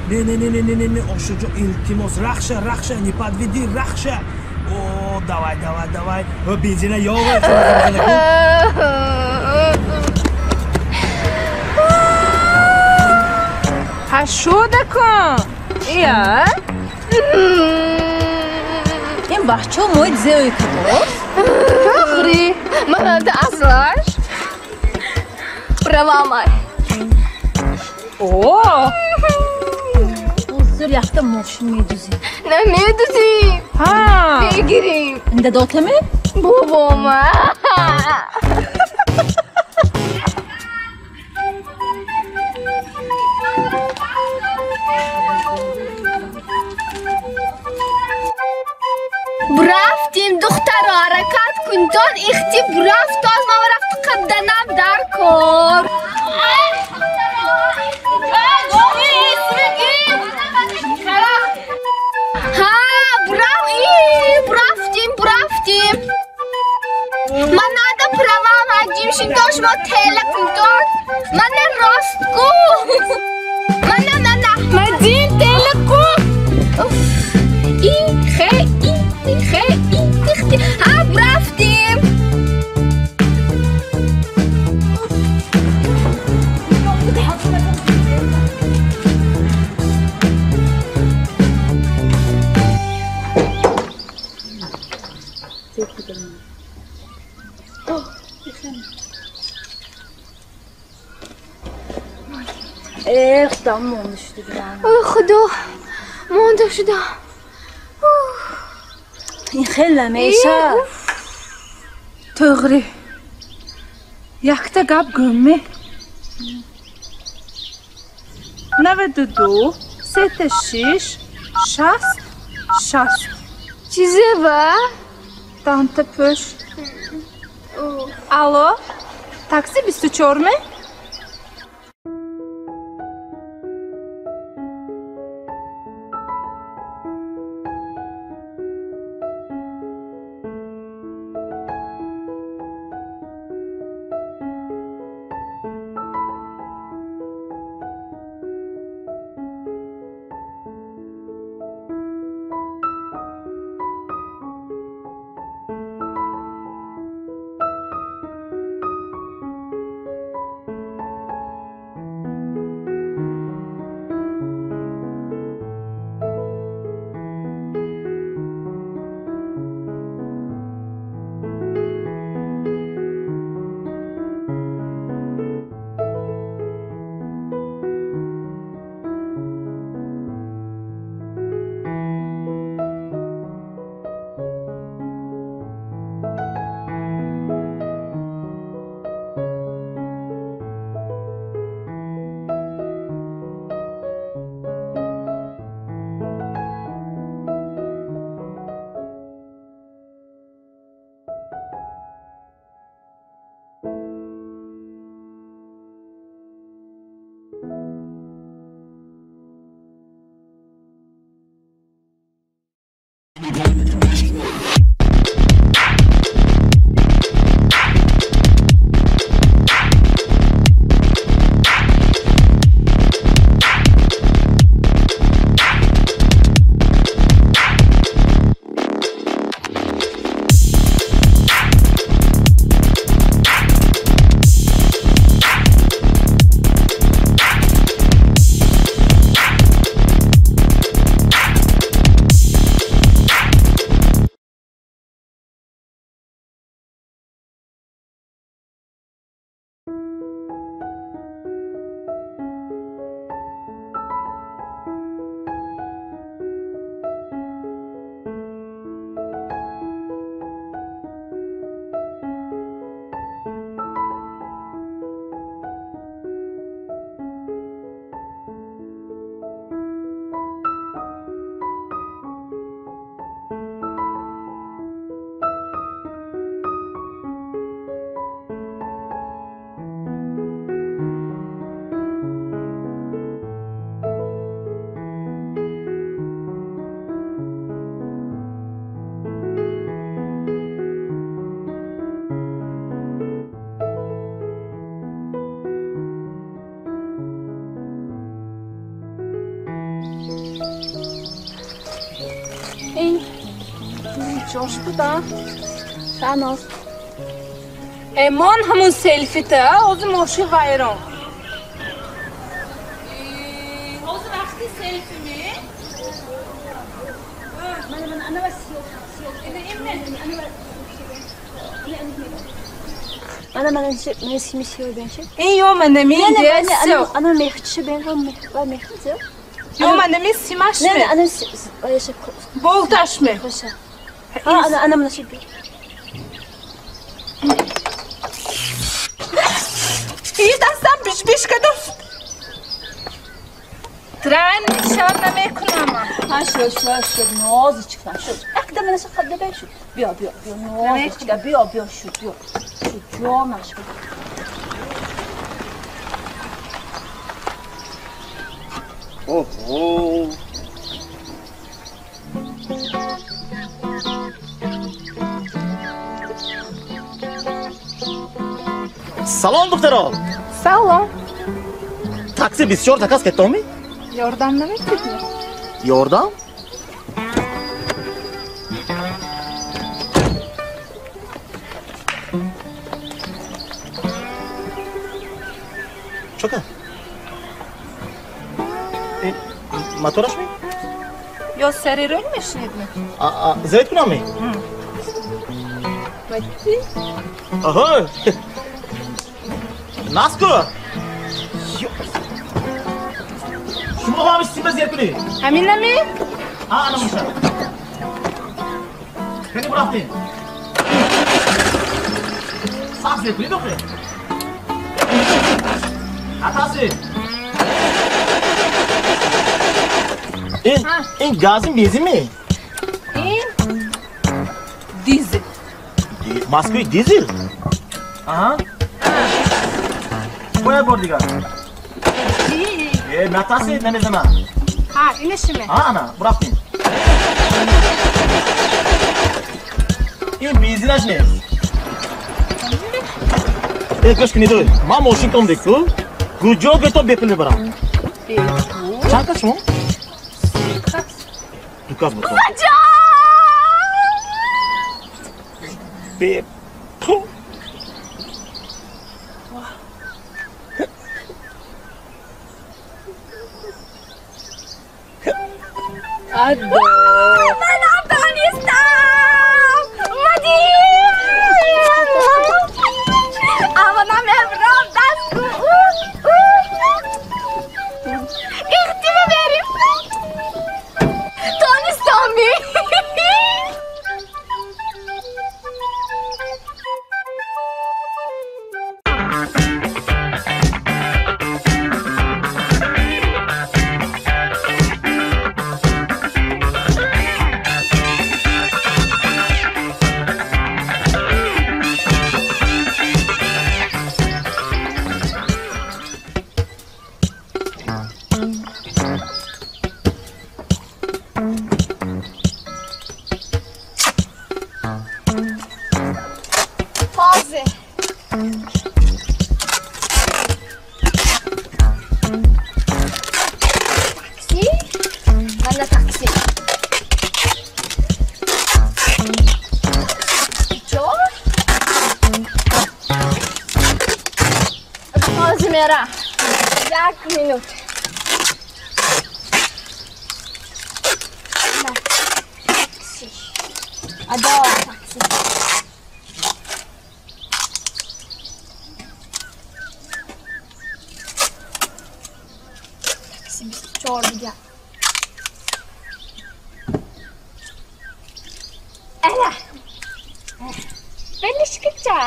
Не, не, не, не, не, не, не, Ошуҷо, илтимос, рахша, рахша, не подведи, рахша. О, давай, давай, давай. Бензина ёва. Ҳашуда кун. Ия? Ин бахчо мои зеои кадост? Тоғри, мананда аслаш. Правамай. О! Зур якта мошин медузим. На медузим. Ҳа. Мегирим. Дадотаме? Бобома. Бурафтим, духтаро, ҳаракат кунтон, ихти бурафтоз, ман рафти қадданам дар кор. Ҳа, бурафтим, бурафтим. Ман нада правам, ҳаҷим шинтон, шумо тела кунтон. Мана рост ку. Мана, мана. Мадин тела ку. И, хе, и, хе, и, тихти. Ҳа, бурафтим. Худо монда шуда будам. Ой, Худо, монда шудам. Ин хел намешавад. Тоғри, якта гап гӯм-ме? 92, 36, 60, 60. Чизе ва? Данта пӯш. Алло, такси 24-ме? Ҷош буда. Шаноз. Эмон ҳамун селфита, ҳозир мошин вайрон. Ҳозир вақти селфи ме? Ана мана сими сиё бенши. Ин ё манами десо. Ана мехчи бен ва мехчи. Ё манами симаш ме. Не, ана болташ ме. Ана ана мана ши. И дастам биш-биш кадост. Трен нишон намекунам. Ҳа шуд, шуд, шуд, нозичка шуд. Якда мана ши қадда бен шуд. Биё, биё, биё, нозичка, биё, биё, шуд, биё. Шуд, ҷонаш. Оҳо. Салом, духтаро. Салом. Такси 24 заказ кеттоми? Ёрдам наметидми? Ёрдам? Чока? Мотораш ми? Ё сари рӯй мешунидми? Завет кунам ми? Вати? Аҳо! Наску! Шумо ҳам сима зер кунед. Ҳамин ами? Ҳа, ана муша. Хеле бурафтем. Сахт зер кунед охе. Атаси. Ин гази бензин ми? Ин дизел. Москвич дизел? Аҳа. Бояд бор дигар. Натаси намезанам. Ҳа, инашиме? Ҳа, ана, бурафтем. Ин бензинаш нест. Гӯш кунед, ман мошин ком деку. Куҷо гӯто бепул мебарам? Бепул? Чанд кас шумо? Ду кас буд. Бепул. Адо! Ман Афғонистон! Омадим! Амана мебрам дастку! Ихти меберим! Тонистонми! Як минут. Такси. Адо, такси. Такси 24 дига. Ана. Белишкича.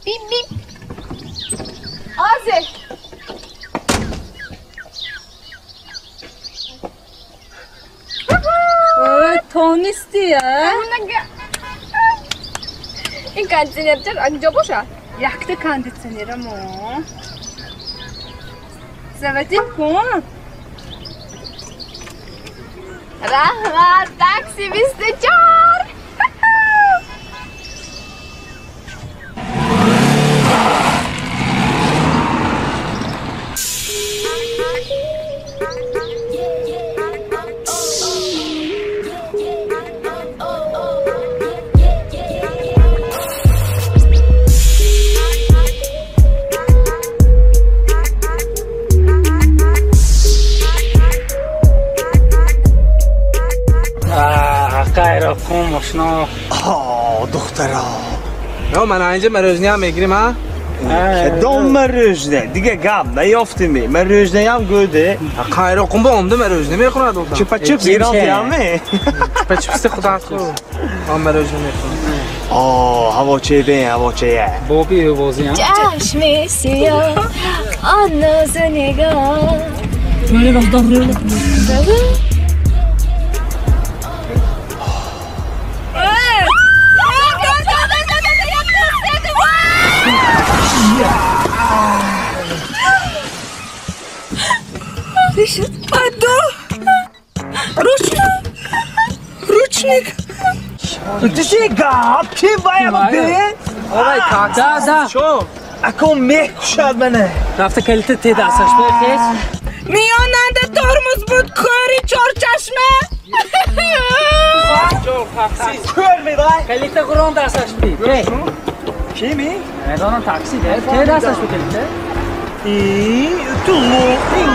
Бип бип. Озир. Тонисти, а? Ин кондитсионер чар анҷо бошад? Якта кондитсионерамо. Заводит кун. Раҳмат, такси 24. ошно. Духтара. Ё ман инҷа мороженое мегирим, ҳа? Кадом мороженое? Дига гап наёфтими. Мороженое-ам гӯде. Қайроқум ба омда мороженое мехӯрад одам. Чупа-чупс гирам тиямми? Чупа-чупси худат хӯр. Ман мороженое мехӯрам. Ҳавочае бен, ҳавочае. Боби овозиам. Чашми сиёҳ, он нозу нигоҳ. Адо! Ручник! Ту чи гап? Ки вая бе? Овай, да, да. Ако мекушад мене. Рафта калита те дасташ бехез. Миёнанда тормоз буд, кӯри чорчашма. Кӯр мевай? Калита қурон дасташ би. Ки ми? Медонам такси де. Те дасташ би калита. Ту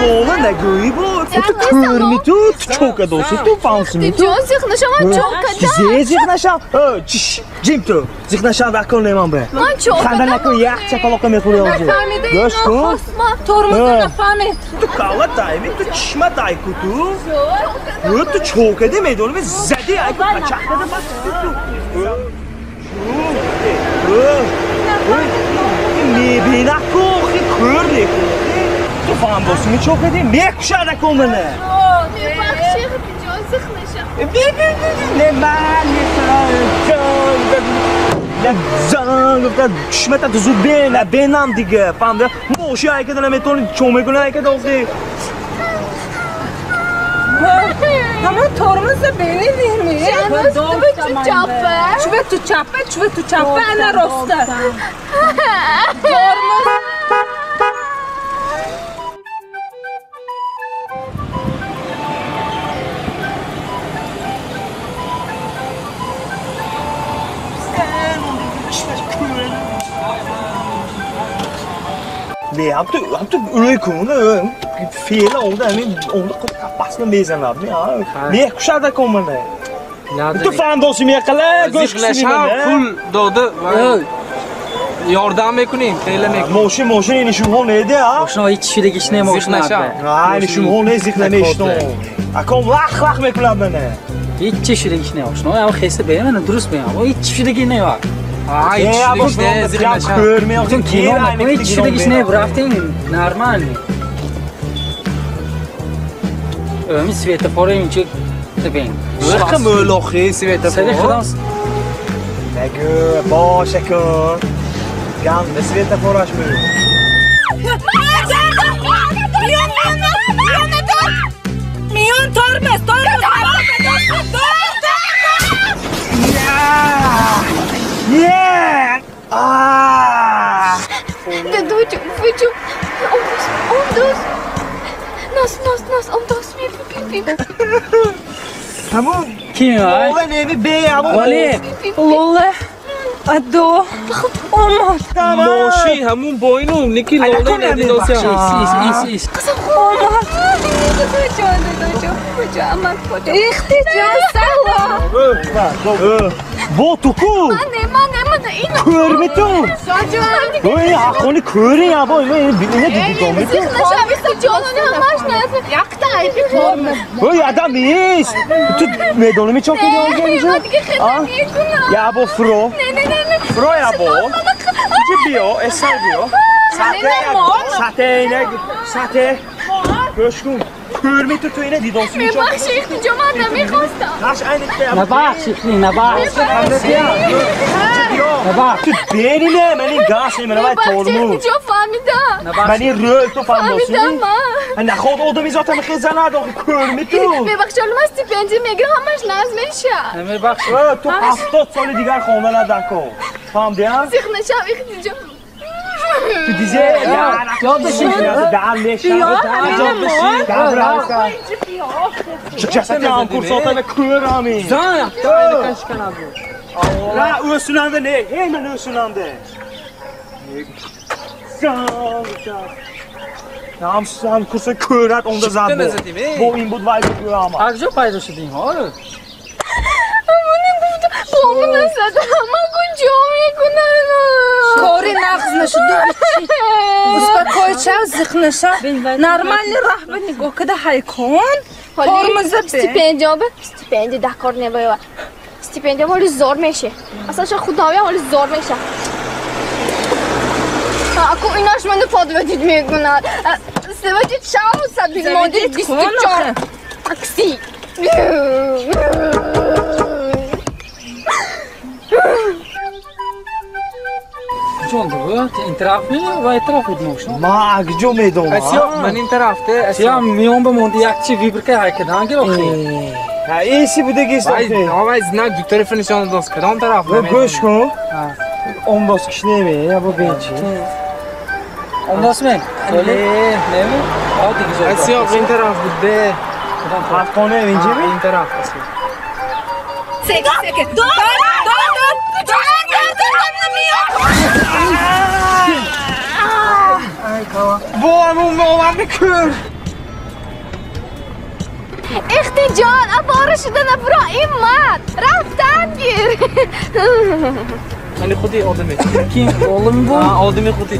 лола нагӯӣ бо. Ту кӯрми ту, ту чока дошти, ту фансми ту. Ҷон зиқ нашавам чокада. Зе зиқ нашав? Чиш, ҷим ту. Зиқ нашав акон неман бе. Ман чокада. Ханда накун, як чапалоқа мехӯри ҳозир. Гӯш кун. Тормоза нафаҳмед. Ту калла дайми, ту чишма дайку ту. Ту чокади медонӣ, зади айку пачақада ба ту. Мебина кохи кӯр неку. Ту фаҳм босими чокади, мекушад акон мене. Мебахши, ҷон зиқ нашав. Не ман зан гуфта чишмата ту зуд бена, бенам дига. Фаҳмда? Моши айкада наметавонӣ, чо мекунӣ айкада охи? Ҳамон тормоза бенидими? Чува ту чапа, чува ту чапа, ана роста. Тормоз. Не, ҳам ту рӯй кун, феъла онда ҳамин онда қапасна мезанад. Мекушад акон мене. Ту фаҳмдоси меқала, гӯш Зиқнашав, пул дода ёрдам мекунем, феъла мекунем. Мошин, мошин ини шумҳо неде, а? Мошин ҳеч шудагиш не мошин. Ини шумҳо не зиқ намешто. Акон лах лах мекунад мене. Ҳеч шудагиш не мошин. Ам хеста бе, ман дуруст меам. Ҳеч шудаги не ва. Ҳеч шудагиш не, рафтем нормально. Ми светофори инчи бин. Рақам мӯлохи светофор. Нагӯ, боша кун. Ганда светофораш мӯ. Миён тормоз, тормоз. Yeah! Ah! Дадучу, вычу. Омдос. Нас, нас, нас, омдос. Ҳамун Ким ай? Лола неми бе, ҳамун. Вале. Лола. Адо. Омад. Мошин ҳамун бойну, ники лола надидосям. Ис, ис, ис. Омад. Дадучон, дадучон, куҷо, амак, куҷо? Ихти ҷон, салом. Бо ту ку? Мане, мане, мане, ино. Кӯрми ту? Ой, ҳаққони кӯри ябо, ина дидидоми ту. Зиқ нашав, ихти ҷон, ҳамаш нас. Якта айби тормоз. Ой, адам нест. Ту медонӣ чо кунӣ онҷо инҷо? Не, дига хел намекунам. Ябо фуро. Не, не, не, не. Фуро ябо. Инҷо биё, эсар биё. Сате, ина, сате. Гӯш кун. Кӯрми ту, ту ина дидосими чо? Мебахши, ихти ҷон, ман намехостам. Таш айни Набахш, ихти, набахш. Набахш. Ту бени не, ман ин газ не, ман вай тормоз. Мебахши, ихти ҷон, фаҳмидам. Ман ин рӯл ту фаҳмдосӣ? Фаҳмидам, ман. Наход одами зотам хез занад, охи кӯрми ту. Мебахши, ҳоло ман стипендия мегирам, ҳамаш наз мешавад. Мебахш. Ту 70 соли дигар хонда надако. Фаҳмдиам? Зиқ нашав, ихти ҷон. Ту дизе, Ёд бишин. Дар мешав. Ҷасати ҳамкурсотана кӯр ҳамин. Зан якта айна шиканад бу. На, ӯсунанда не, ҳей ман ӯсунанда. Зан, ҳамкурса кӯрат онда зад бо. Бо ин буд вай буд ҳама. Аз куҷо пайдо шуд ин ҳол? Амонем гуфт, намерасад. Ман куҷо мекунам? Кори нағз нашуд. Успокой шав, зиқ нашав. Нормальный раҳ ба нигоҳ када ҳайкон. Тормоза бе. Стипендия бе, стипендия дар кор небояд. Стипендия ҳоли зор меше. Аслан ша худовия ҳоли зор меша. Аку инаш ману подводить мекунад. Заводить шаву сабин моди 24 такси. Ҷон буд, ин тараф ми ва ин тараф буд мошин. Ма акҷо медонам. Асиё, ман ин тараф те. Асиё миён ба монди як чи вибрка ҳайкадан гирохи. Ҳа, эси будаги Вай, вай знак ду тарафа нишон дод. Кадом тараф? Гӯш кун. Он боз киш неме, я бо бенчи. Он дос ме? Не, неме? А диги. Асиё, ин тараф буд де. Ҳафтона инҷи ми? Ин тараф асиё. Секе, секе. Дор, дор, дор. Бо ҳамун оварди кӯр. Ихтиҷон, апора шуда набуро ин мард. Рафтан гир. Мани худи одаме. Ки олим бу? Одами худи.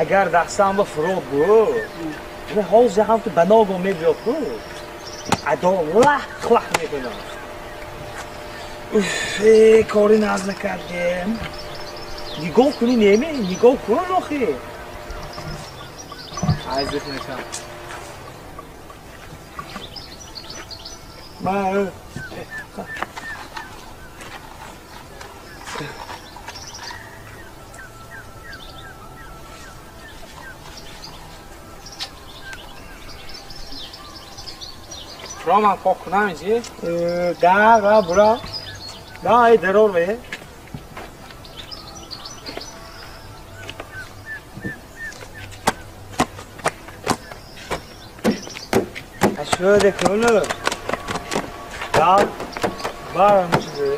Агар дастам ба фурод бу, ҳозир ҳам ту ба ногоҳ мебиёд ку, адо лах лах мекунам. Уф, кори наз накардем. Нигоҳ кунӣ неме? Нигоҳ кун охи. Айзиқ мешам. Ма Роман пок кунам инҷи? Да, да, бура. Да, ай дарор ве. Ашуде куну. Да, барам чизе.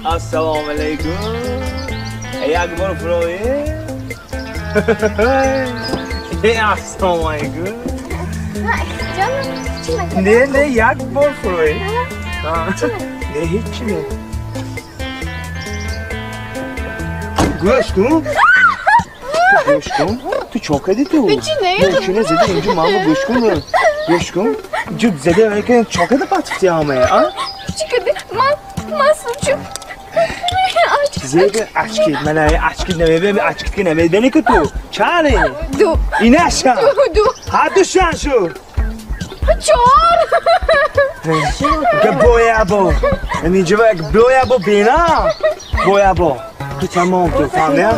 Ассалому алайкум. Як бор фурои. Ассалому алайкум. Не, не, як бор фурои. Не, ҳеҷ не. Гӯш кун. Гӯш кун. Ту чо кардӣ ту? Ҳеҷ не. Мошина задӣ инҷо ману гӯш кун. Гӯш кун. Ҷу зади чо карда патфти ҳамая, а? Чӣ кардӣ? Ман сучу. Зега очки, мана очки намебинам, очки ки намебинӣ ку ту. Чане? Ду. Инаша. Ду, ду. Ҳа ду шан шу. Чор. Га боя бо. Инҷо боя бо бина. Боя бо. Ту тамом ту фаҳмидӣ?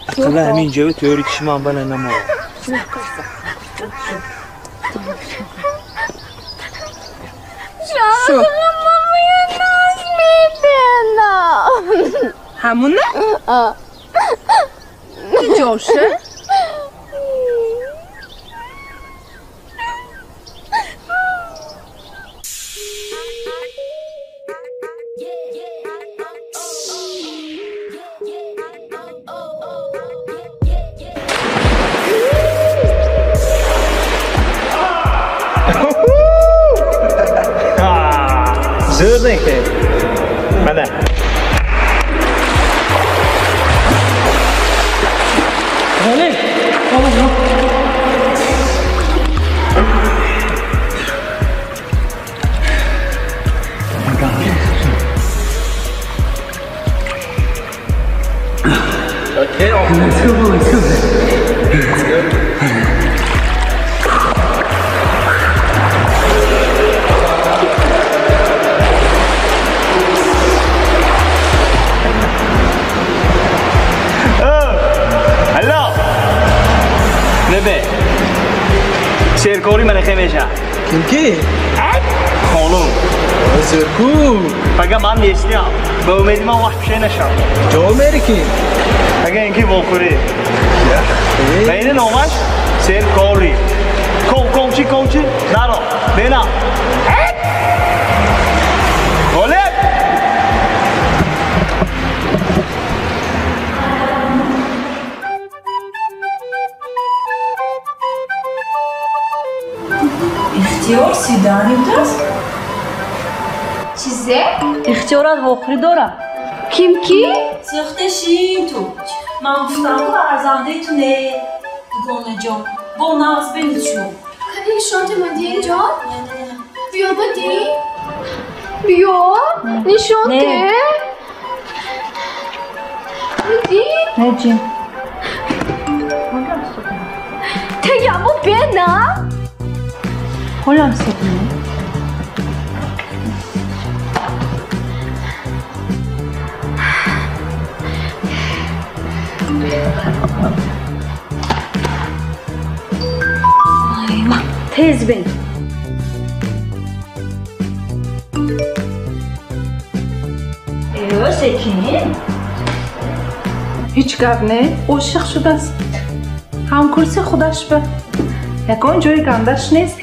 Ақалла ҳамин ҷо тӯри чишмам бана намо. Ҳамуна? Ҷоша? Зӯр неки? Мана. Вале, Let's go, let's go. Алло. Небе. Серкори мана хемеша. Ким ки? Хонум. Зерку. Пага ман нестям. Ба умеди ман вақт пише нашам. Ҷо мери ки? Пага инки вохӯрӣ. Ба ини номаш Серкори. Ком, комчи, комчи. Наро. Бена. Олег! Ихтиёр свидание будааст? Чизе? Ихтиёрат вохӯрӣ дорад. Ким ки? Сӯхта шин ту. Ман гуфтам ку арзандаи ту не. Дугонаҷон, бо нағз бинед шумо. Кани нишонте мадин ҷон? Биё бадӣ. Биё, нишонте. Мадин. Не ҷин. Теяму бена. Ҳолам сетне. Тез бин. Э, секин. Ҳеҷ гап не, ошиқ шудааст. Ҳамкурси худаш ба. Ягон ҷои гандаш нест.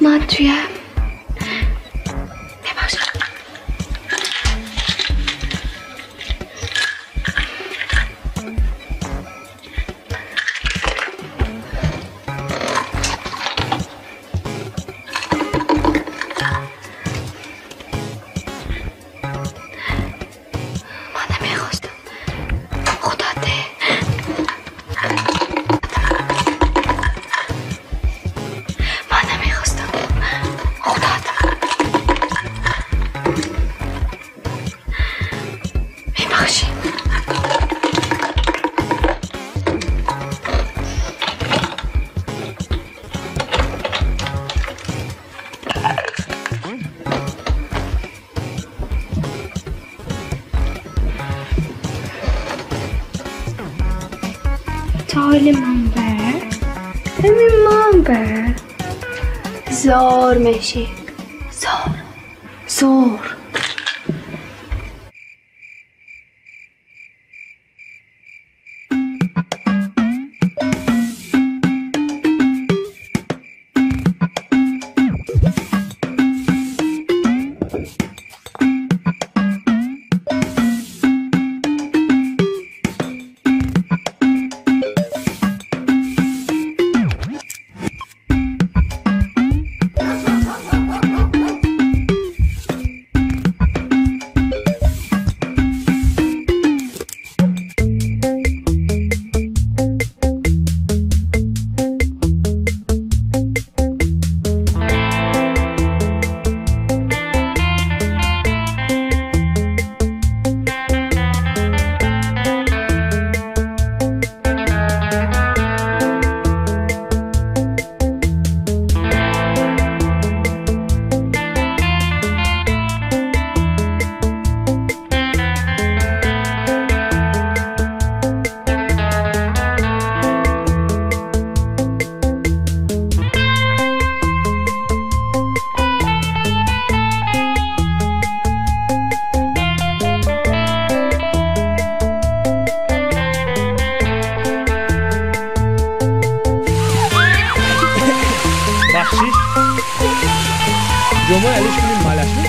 Ман туя мебахшам. Ман намехостам худате. Ман намехостам худат. Мебахшӣ. Толи манбар, ҳамин манбар зор мешӣ, зор, зор. Бахшиш, ҷомаи алиш кунем, малашми?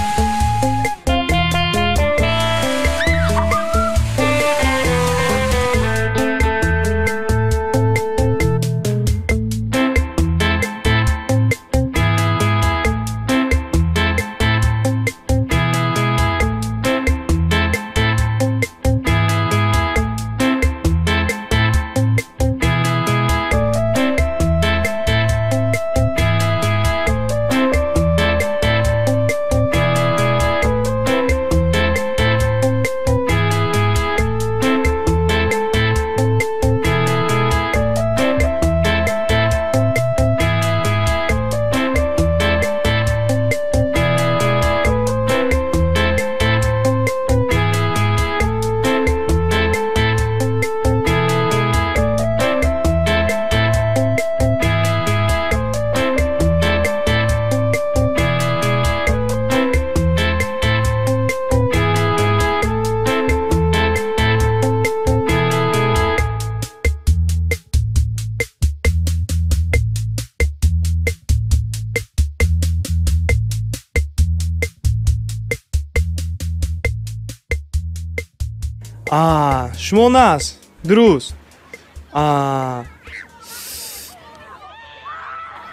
Шумо нас дуруст.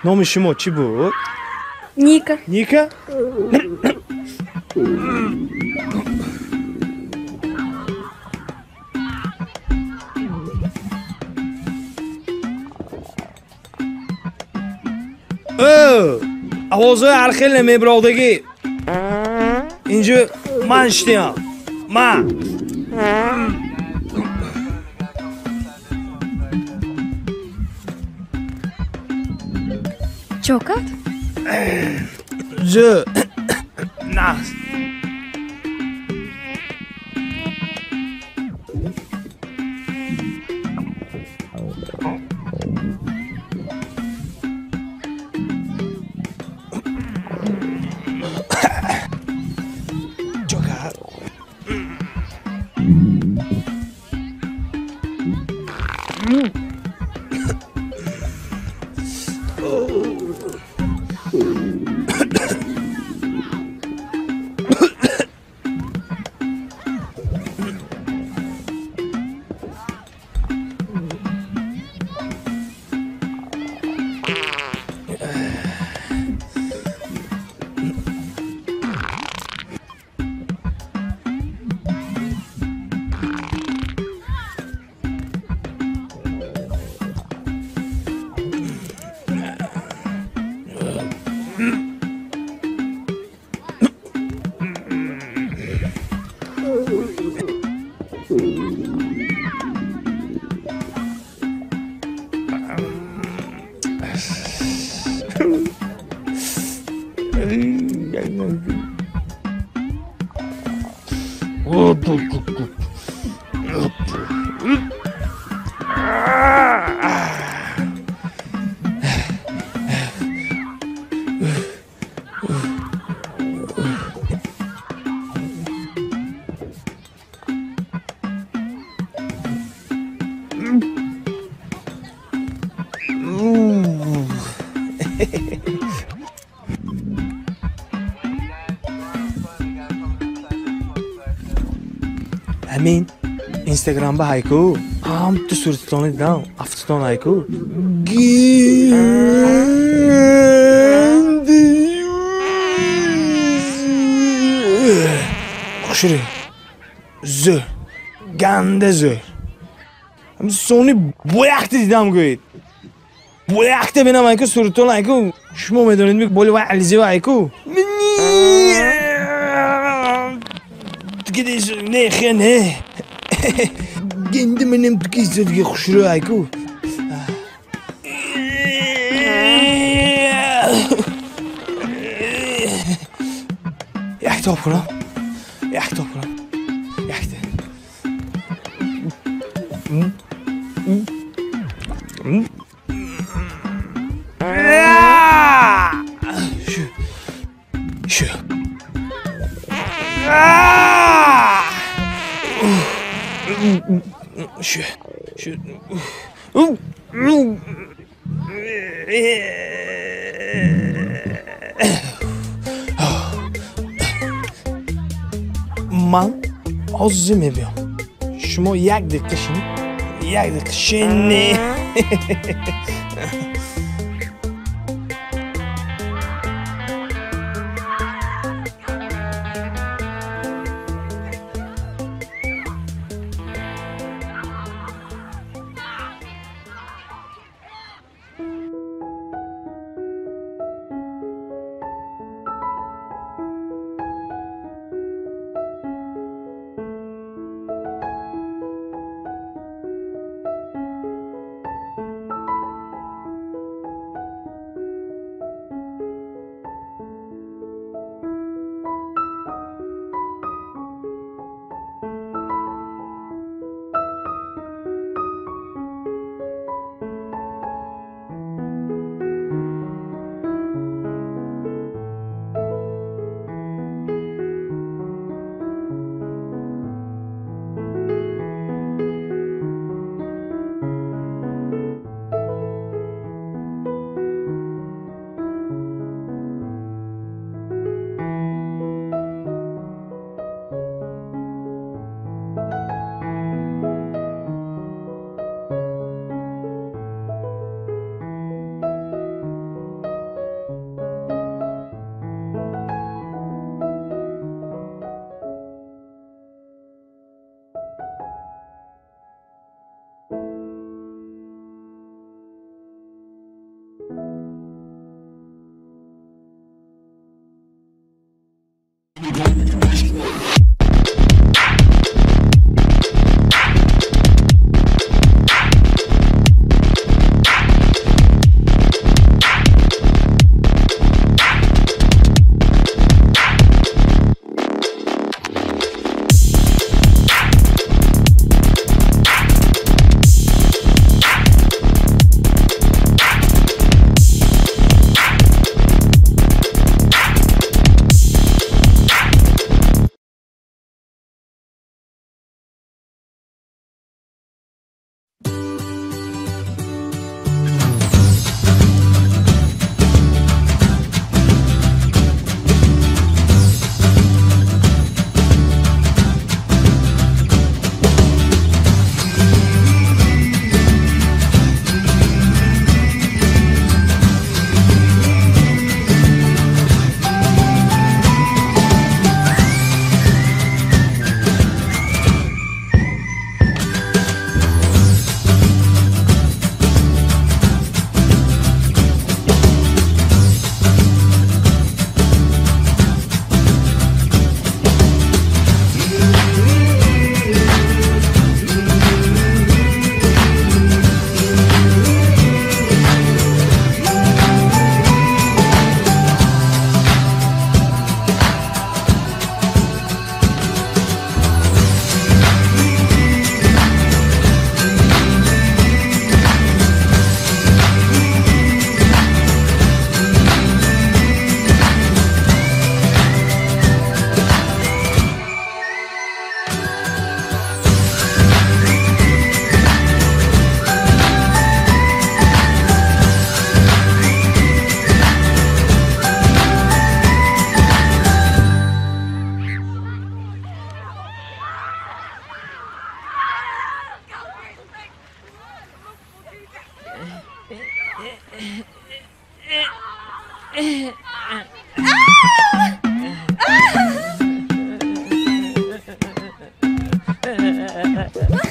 Номи шумо чӣ буд? Ника. Ника? Овозҳои ҳар хел мебиродагӣ. Инҷо ман шидам. Ман. Чокат? Зӯ. Нағз. Чокат. Ҳамин Инстаграмба ҳайку ҳам ту суратитонро дидам, афтитон ҳайку. Хушри. Зӯр. Ганда зӯр. Сони бояқта дидам гӯед. Бояқта бинам ҳайку суратитон ҳайку. Шумо медонед ми боли вай Ализева ҳайку. Не, хе, не. Генди менем туки хушрӯ айку. Якта об хӯрам. Якта об хӯрам. Якта. Шу. Шу. Шу. Шу. Ман ҳозир мебиём. Шумо як дақиқа шинед. Як дақиқа шинед.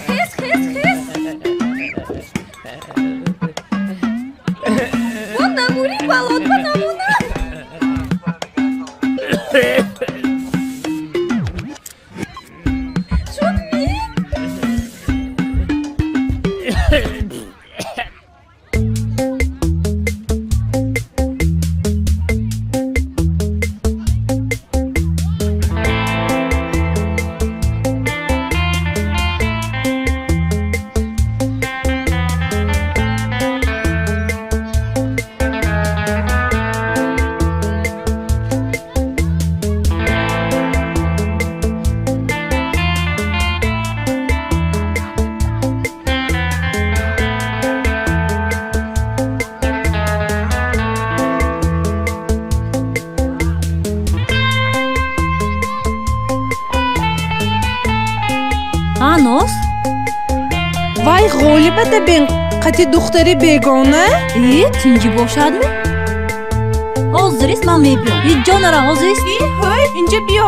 Хес, хес, хес. Во намури балот ба намуна. Шуд ми? Анос? Вай ғолибата бин, қати духтари бегона? Э, тинҷӣ бошадми? Ҳозирист ман мебиём. Ҳеҷ ҷо нара, ҳозирист? И, ҳой, инҷа биё.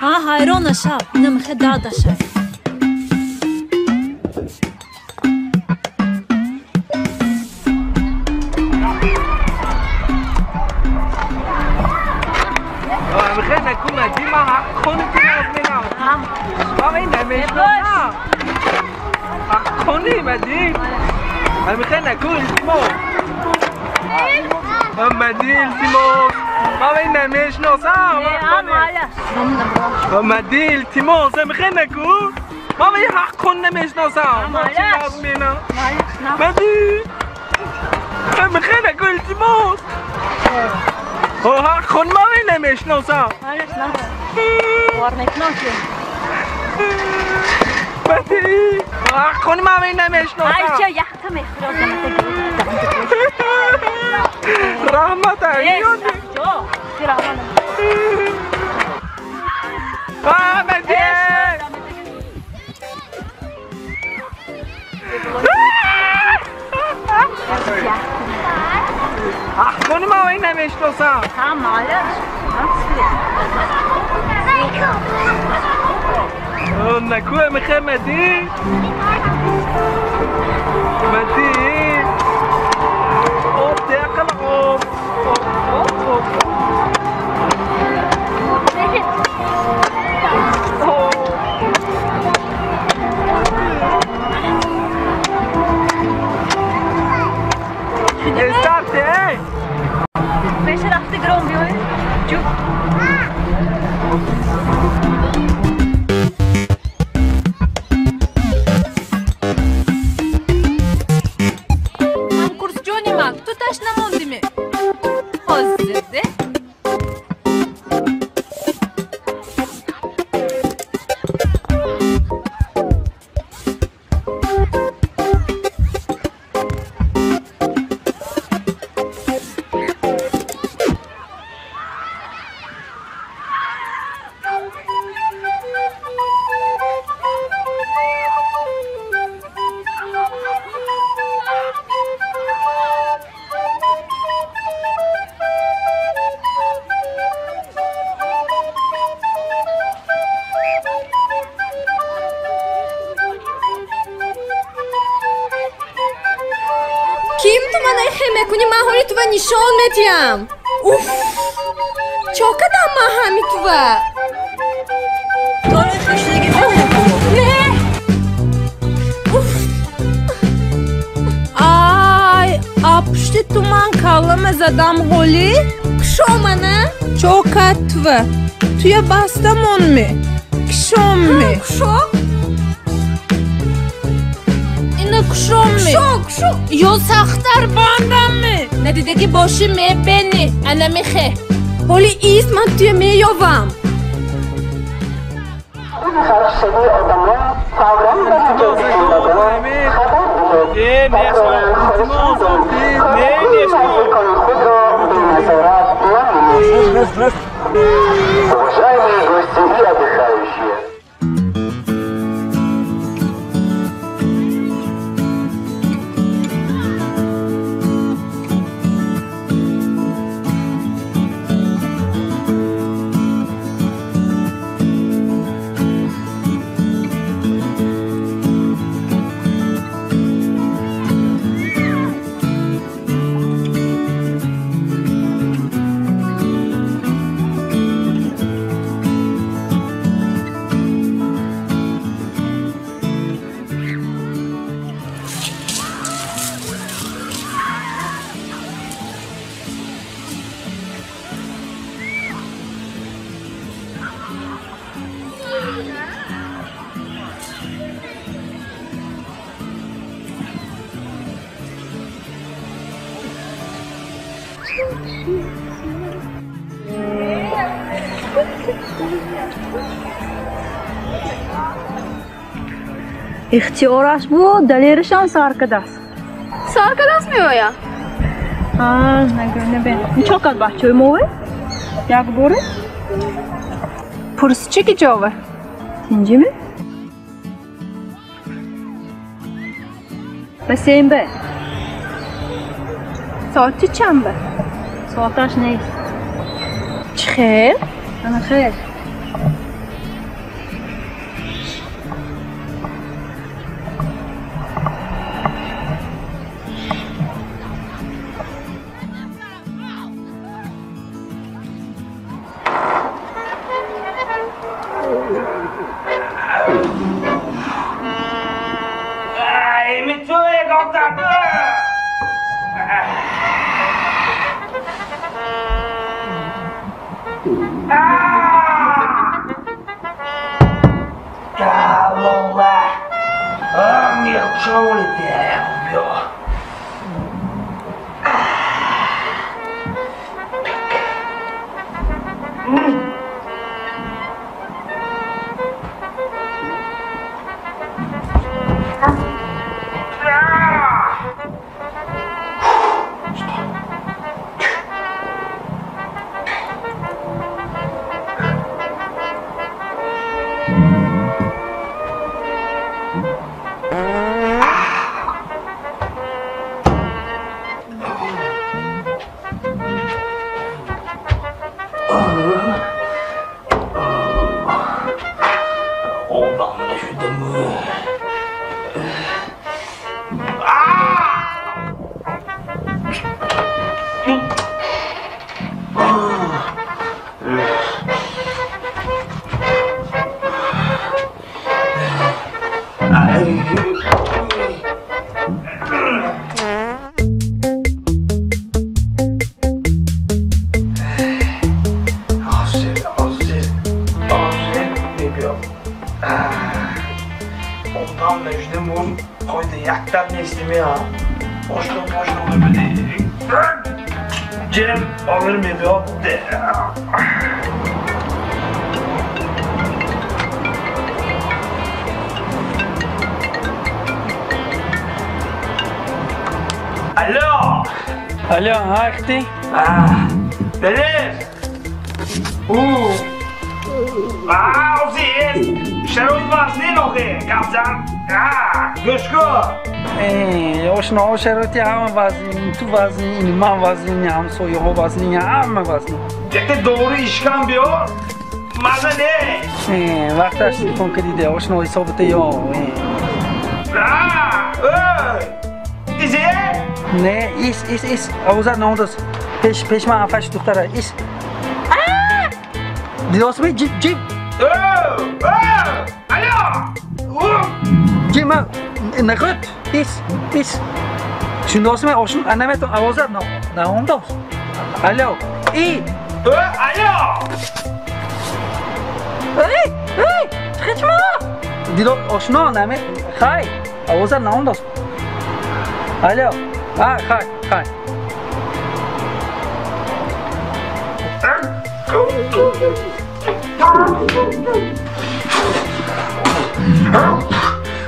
Ҳа, ҳайрон нашав, инамихе дадаша. Михе наку мади ма ҳаққони ту аз менам. Ман ин намешносам. Ҳаққони мади. Михе наку илтимос. Мади илтимос. Ман ин намешносам. Мади илтимос. Михе наку. Ман ин ҳаққон намешносам. Мади. Михе наку илтимос. Ҳаққон ман ин намешносам. Мади. Ҳаққон ман ин намешносам. Айча яхта мехӯрам. Раҳмат айён. Мади. Ҳаққони ман ин намешносам. Ҳа, малаш. Наку михе мади. Мади. Об деқал об. Об, об, об. Старте! Пеша рафти гром биёй. Ҷу. Ҳамкурсҷони ман, ту таш намондиме? Ҳозир де. Ким ту мана хе мекунӣ? Ман ҳоли тува нишон метиҳам. Уф! Чо кадам ман ҳами тува? Не! Уф! Ай, а пушти ту ман каллама задам ҳоли? Кушо мана? Чо кад тува? Туя бастамонми? Кишомми? Кушо? Ина кушомми? Кушо, кушо! Ё сахттар бандамми? Надидаги боши мебени, ана михе. Ҳоли ист ман туя меёвам. Уважаемые гости и отдыхающие. Ихтиёраш буд, далеришам сар кардааст. Сар кардааст меояд? Нагӯ, набе. Чо кард бачаи мове? Як боре? Пурсичи ки ҷове? Тинҷиме? Ба сембе. Соати чанбе? Соаташ нест. Чӣ хел? Ана хел. Алло, ахти? Далер! Шароит вазнин охе, гапзан. Гӯш кун. Ошно, шароити ҳама вазнин, ту вазнин, ман вазнин, ҳамсояҳо вазнин, ҳама вазнин. Якта дори ишкам биёр, маза не. Вақташ телефон кардиде, ошно ҳисобата ё. Дизе? Не, ис, ис, ис. Овозат наондаз. Пеш, пеш ман афаш духтара. Ис. Дидосми ҷиб, ҷиб. Алло! Ҷиб ман нахӯд. Ис, ис. Шундосми ошун наметон овозат наондаз. Алло. И. Алло! Эй, эй, чӣ Дидо ошно наме хай овозат наондаз. Алло. А, хай, хай.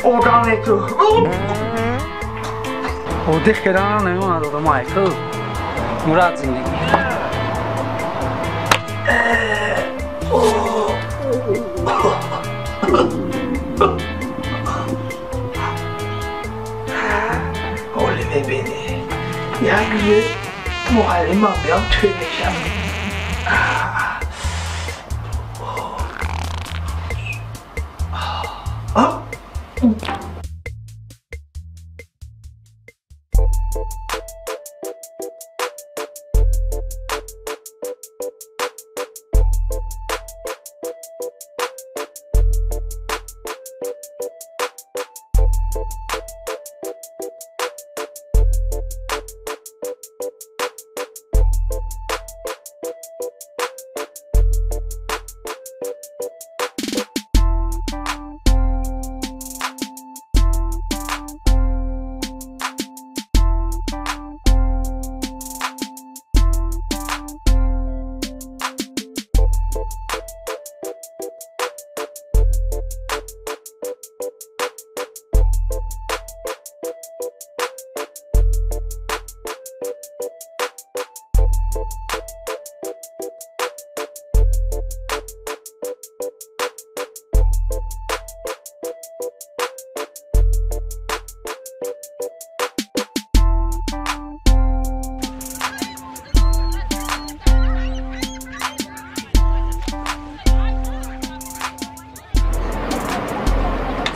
Одам не ту. Одих кардан намемонад одам айку. Мурад зиндагӣ. Ҳоли мебинӣ, як рӯз муаллимам биям тӯй мешавад.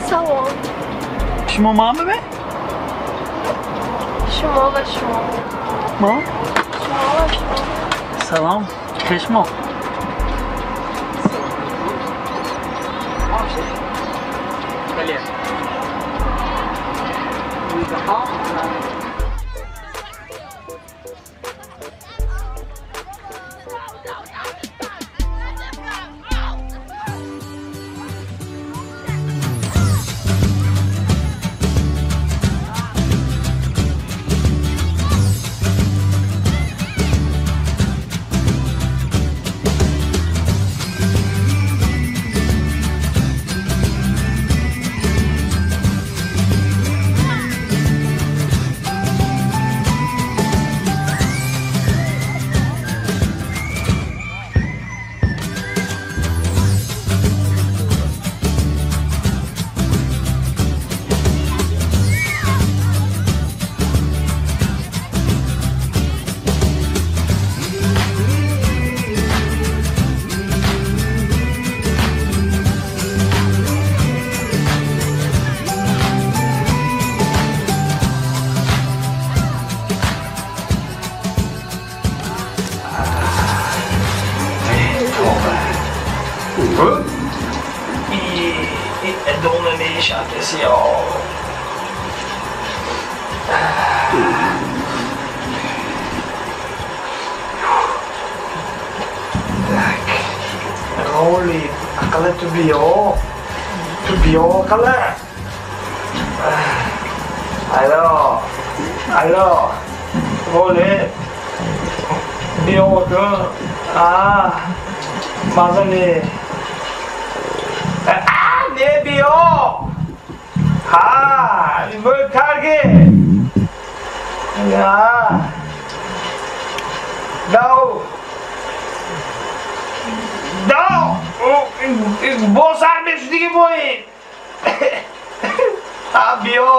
Салом. Шумо ман бибе? Шумо ва шумо. Мо? Шумо ва шумо. Салом. Хешмо. Ту биё ақалла. Алло, алло, Ғолиб, биё кун. Маза не. Не биё. Ҳа, тарги. Дав. Дав. Босар мешудиги боин. Биё.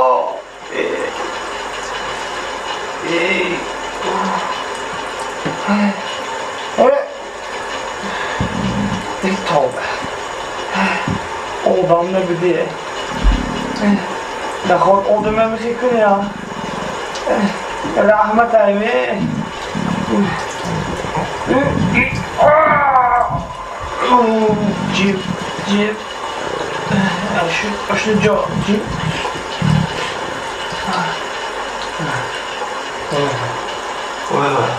Тоба. Одам набуди. Наход одама мехе куням. Раҳмат айме. Ҷиб, ҷиб. Ошно ҷо, ҷиб. Ой, ой.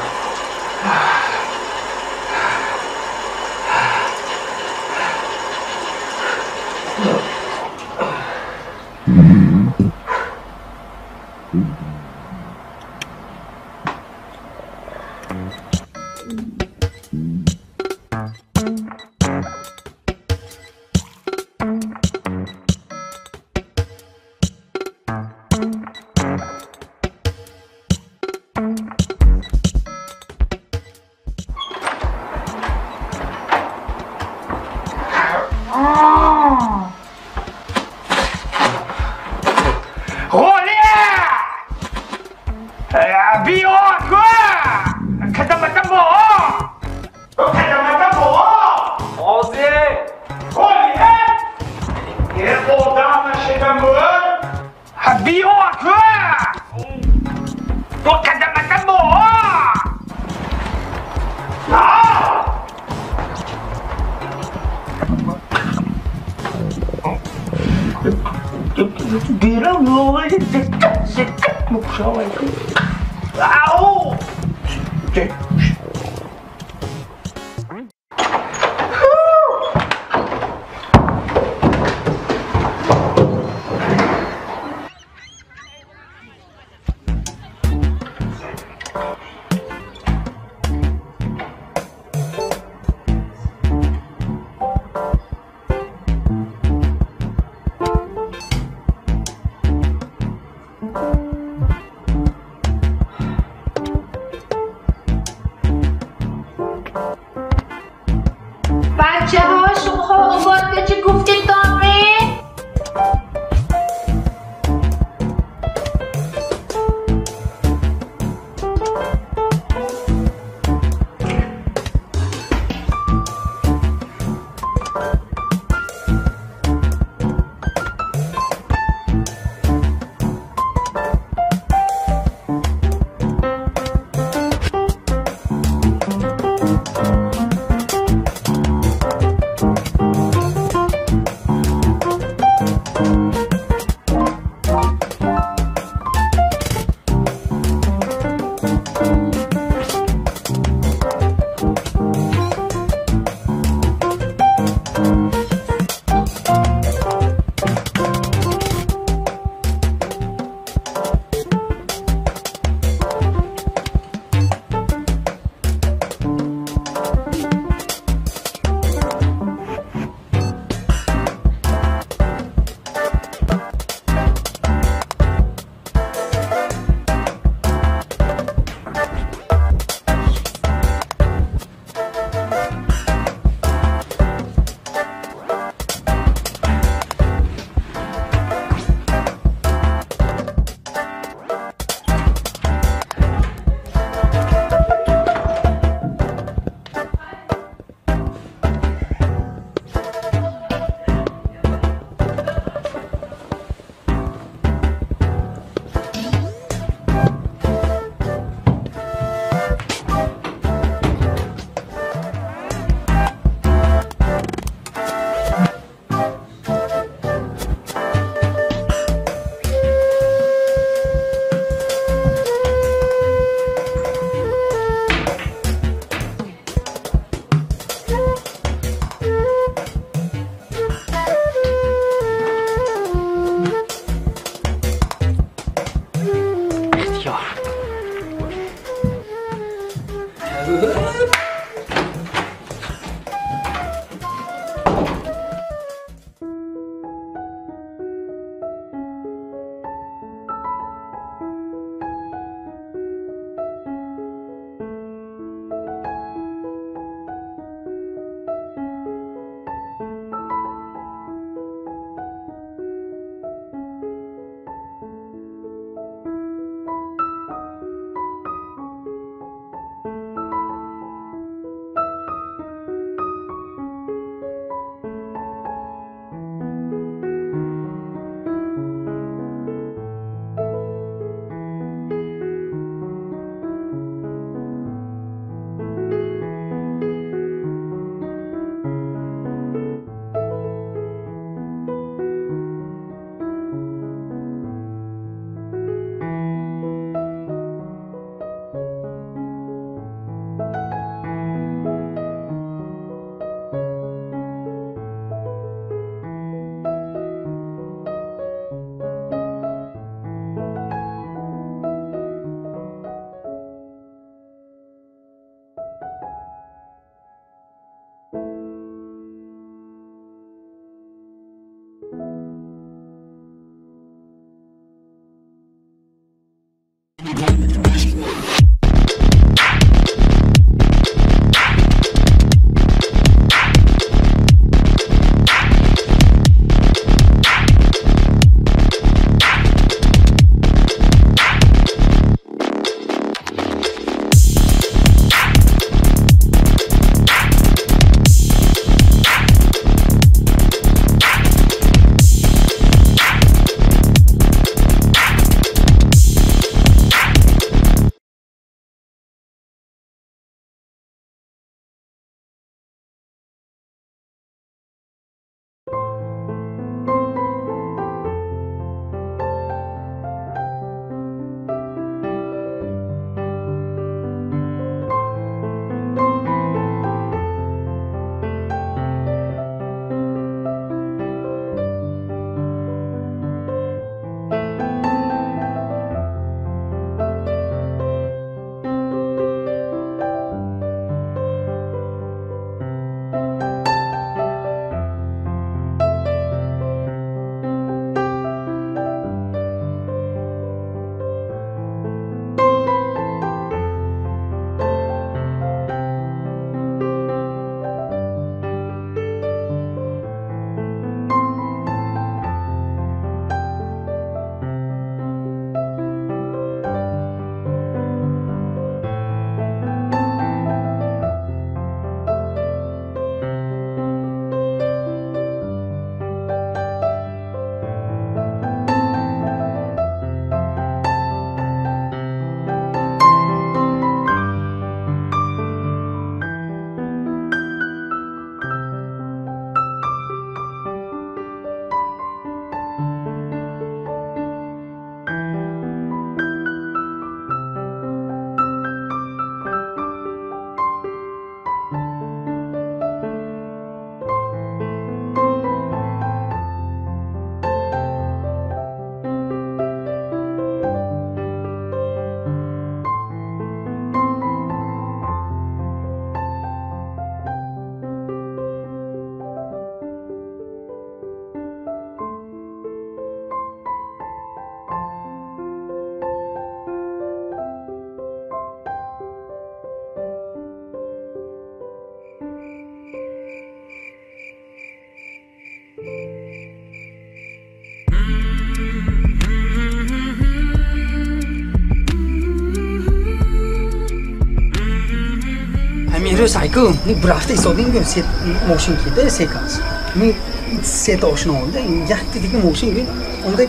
Имрӯз айку бурафта истодем, гӯм се мошин кида, се кас. Ми сета ошно омада, якта дига мошин гӯм омада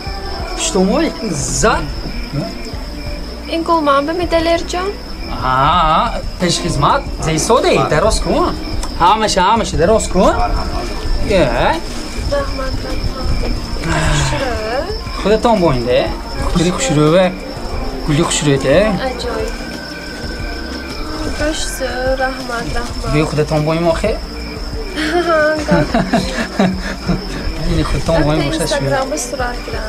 пуштомой зад. Ин гул ман бими, Далерҷон? Ҳа, пешхизмат зейсоде, дароз кун. Ҳамаша, ҳамаша дароз кун. Е. Раҳмат, раҳмат. Хушрӯ. Худатон боинде. Гули хушрӯве. Гули хушрӯде. Аҷоиб. Гош зӯр, раҳмат, раҳмат. Гули худатон боим охе? Ини худатон боим бошад. Инстаграм ба сурат гирам.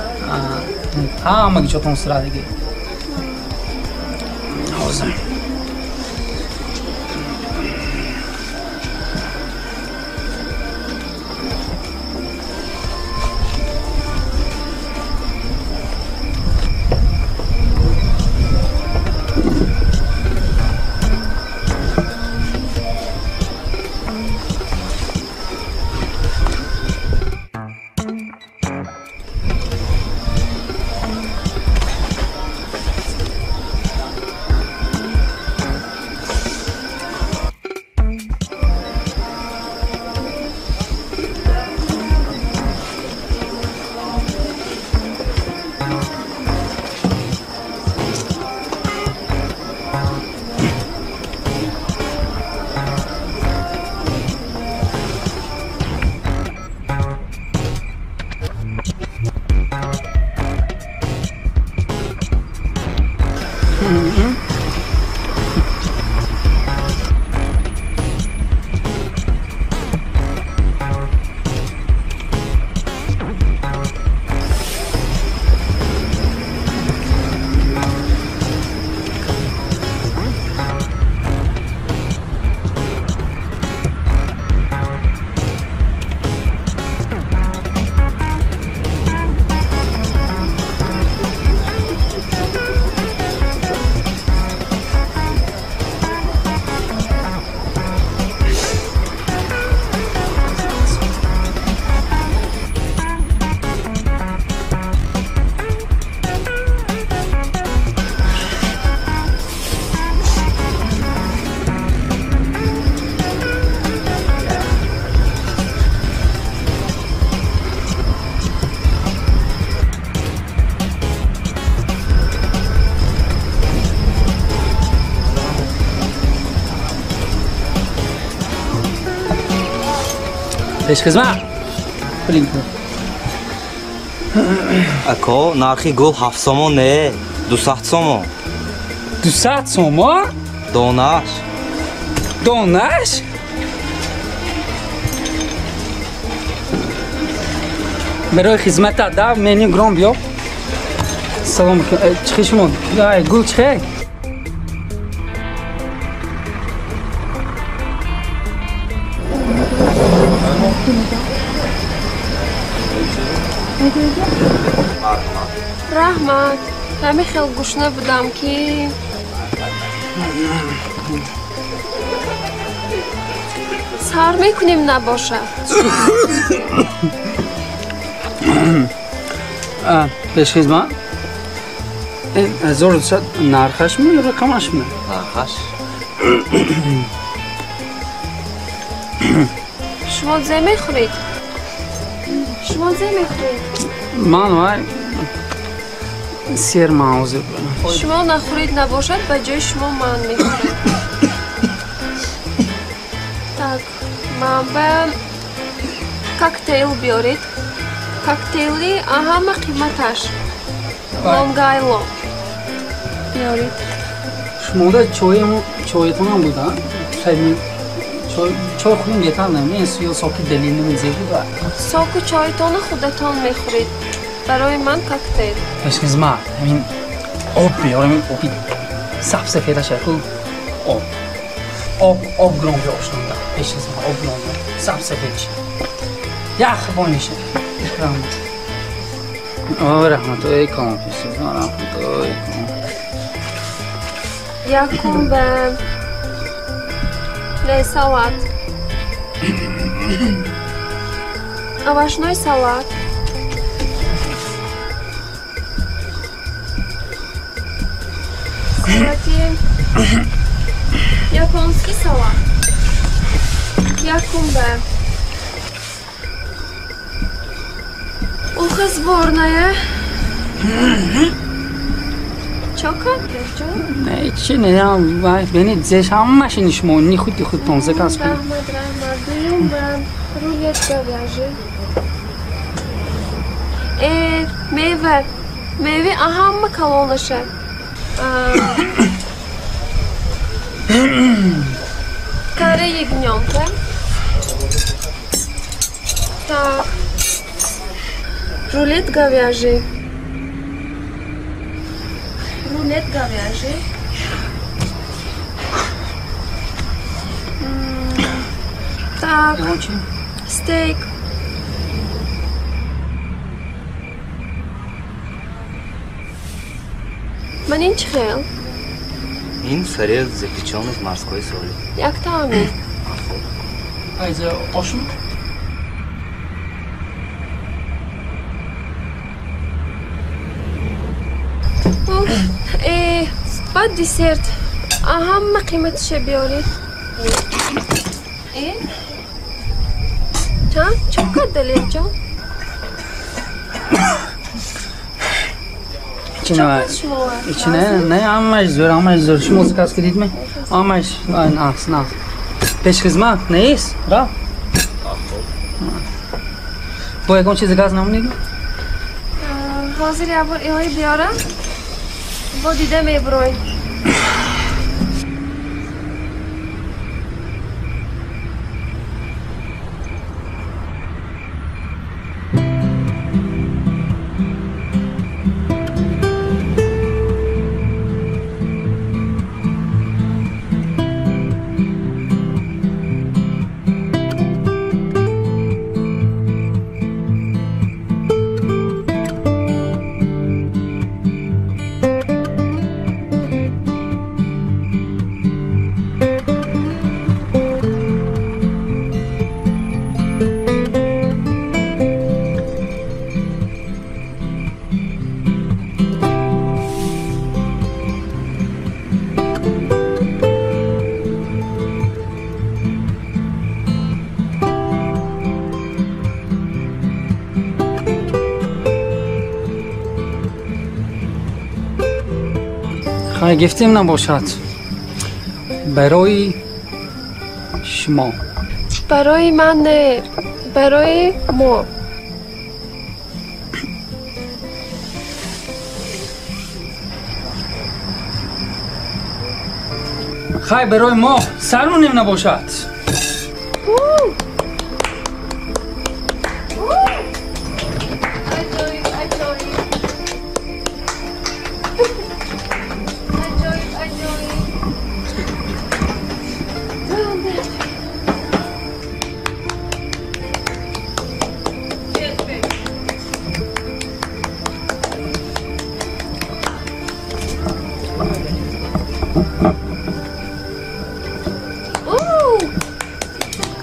Ҳамаги ҷотон сурат гир. Ҳозир. Пешхизмат. Ако, нархи гул 7 сомон не, 200 сомон. 200 сомон? Донаш. Донаш? Барои хизмата да меню гром биё. Салом, чихи шумо? Ай, гул чихе? Раҳмат. Ҳами хел гушна будам ки сар мекунем набошад. Пешхизмат, 1200 нархаш ми ё рақамаш ми? Нархаш. Шумо зе мехӯред? Шумо зе мехӯред? Ман вай сер мавзӯ. Шумо нахӯред набошад, ба ҷои шумо ман мехӯрам. Так, ман ба коктейл биёред. Коктейли ҳама қиматаш. Лонгайло. Биёред. Шумода чоятонам буда? Чой хӯрем беҳтар не? Ё соки далели мезебуда? Соку чоятонро худатон мехӯред. Барои ман коктейл. Пешхизмат, ҳамин об биёрем, оби саб сафедаш яку об. Об, об гром биё ошнонда. Пешхизмат, об гром биё. Саб сафед ши. Ях бониш. Раҳмат. О, раҳмат, ой калон пешхизмат, раҳмат, ой калон. Якум ба не салат. Овощной салат. Салати японский салат. Якум ба. Уха сборная. Чо кард, Не, чи не, бинед, зеш ҳамашини шумо ни худи худтон заказ кунед. Раҳмат, раҳмат. Дуюм ба рулет говяжий. Мева. Меви ҳама калонаша. Каре ягнёнка. Так. Рулет говяжий. Рулет говяжий. Так. Стейк. Ман ин чӣ хел? Ин форель запечённый в морской соли. Як таъми. Айза ошм? Баъд десерт. Ҳама қиматиша биёред. Чанд? Чо кард, Далерҷон? Чи не, не, ҳамаш зӯр, ҳамаш зӯр. Шумо заказ кардид ме? Ҳамаш нақс, нақс. Пешхизмат нест? Рафт? Бо ягон чиз заказ намунед? Ҳозир як бор иҳои биёрам, бо дида мебурой. Хай гифтем набошад. Барои шумо. Барои ман не, барои мо. Хай барои мо сармонем набошад.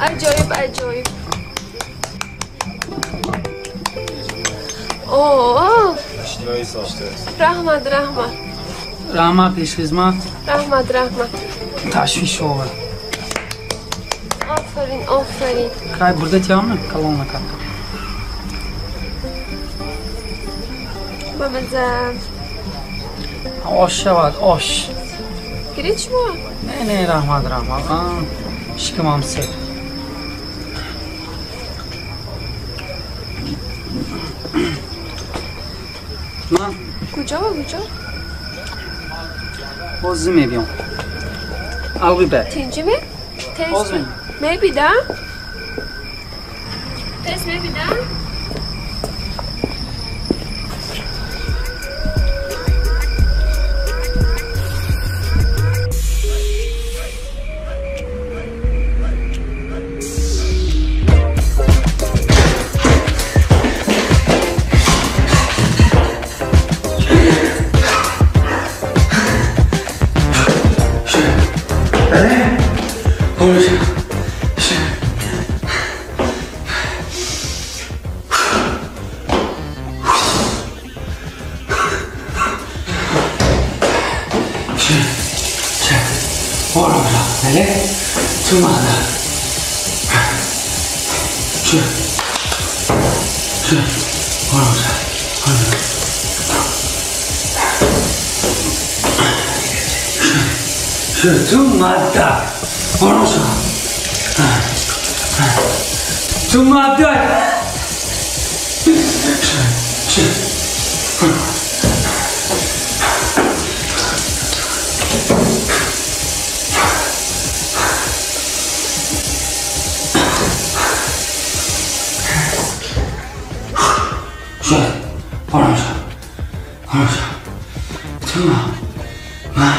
Аҷоиб, аҷоиб. О, раҳмат, раҳмат. Раҳмат, пешхизмат. Раҳмат, раҳмат. Ташвиш овар. Офарин, офарин. Хай бурда тиёмна калон накард. Бамаза. Ош шавад, ош. Гиред шумо? Не, не, раҳмат, раҳмат. Шикамам сер. Ман куҷо ва куҷо? Ҳозир мебиём. Алғи бад. Тинҷи ме? Тез мебида? Тез мебида? ше ором ша ше ту мадак ором ша ту мадак ше ше ше ором ша ором ша ту ма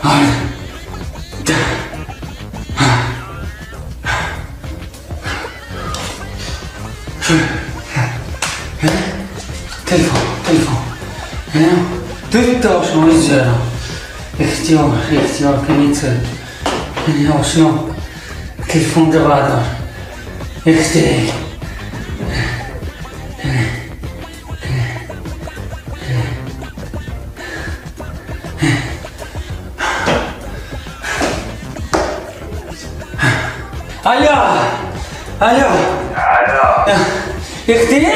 ар ше телефон телефон дута ошнои зӯрам ихтиёр ихтиёр кунед ошно телефонро бардор ихтиёр Алло! Алло! Алло! Ихти!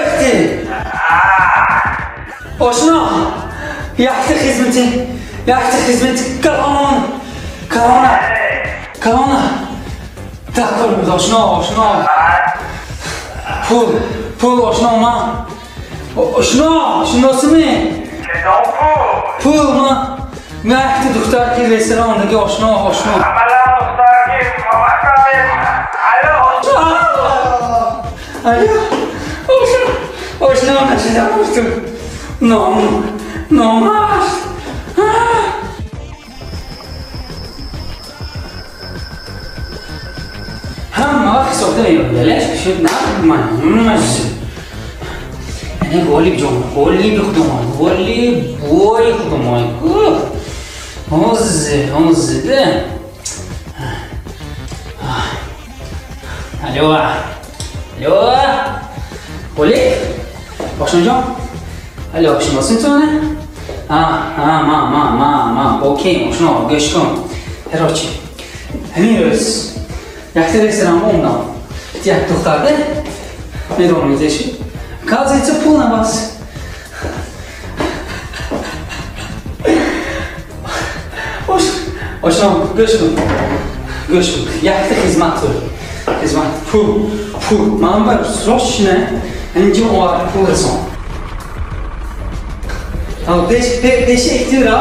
Ихти! Ошно! Якта хизмати! Якта хизмати! Корона! Корона! Корона! Такор буд ошно! Ошно! Пул! Пул ошно ман! Ошно! Шиносими? Пул ман! Якта духтар ки ресторан дига ошно! Ошно! Алло! Ошно! Ошно нашида мушту! Ном! Номаш! Ҳама вақт ҳисобда меёбад, шуд на ман яъне ғолиб ҷон, ғолиби худомон, ғолиб бори худомон. Ҳозир, ҳозир. Алло! Алло! Ғолиб? Ошноҷон? Алло, шиноситоне? Ма, ма, ма, ма, окей, ошно, гӯш кун. Короче, ҳамин рӯз якта ресторан омдам. Як духтарда медонед чӣ? Оказывается, пул набас. Ошно, гӯш кун. Гӯш кун. Якта хизмат тур. Хизмат. Пул, пул. Ман ба срочно инҷо овард пул расон. Пеши ихтиёра.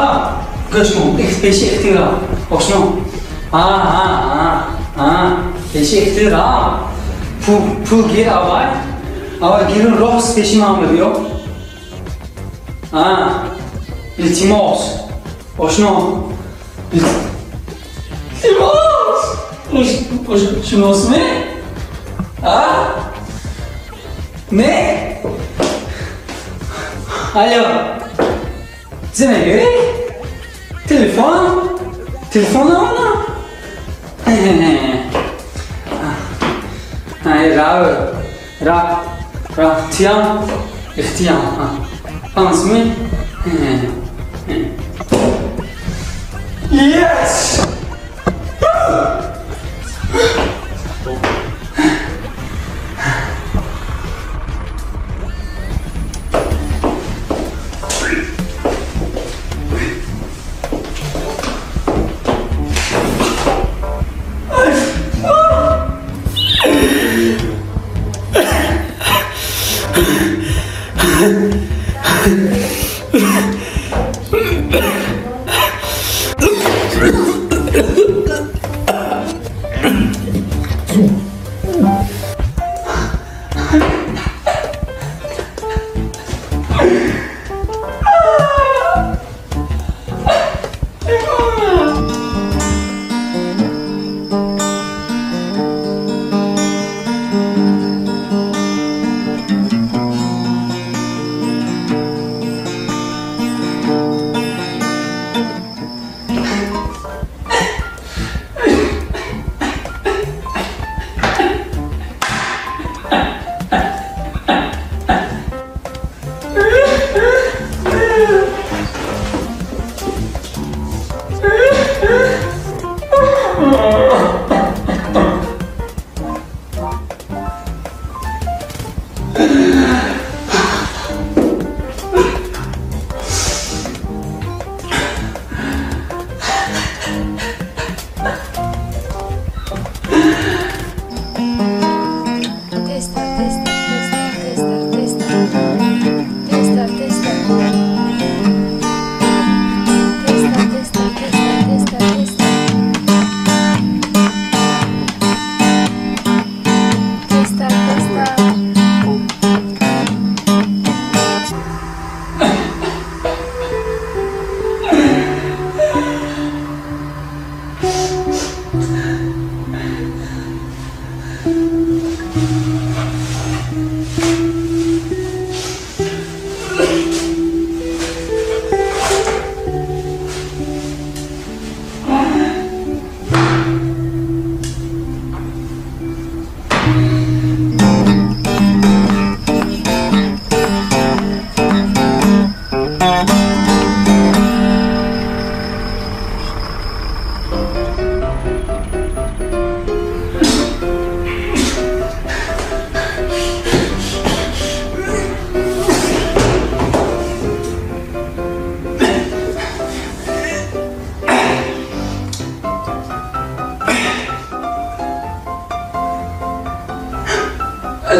Гӯш кун. Пеши ихтиёра. Ошно. Пеши ихтиёра. Пул, пул гир аввал. Аввал гирун рост пеши ман биё. Илтимос. Ошно. Илтимос. Шиносме? Не? Алло. Чӣ мегӯӣ? Телефон? Телефон она? Рав, рав, рав, тиям, ихтиям. Фаҳмидӣ? Yes!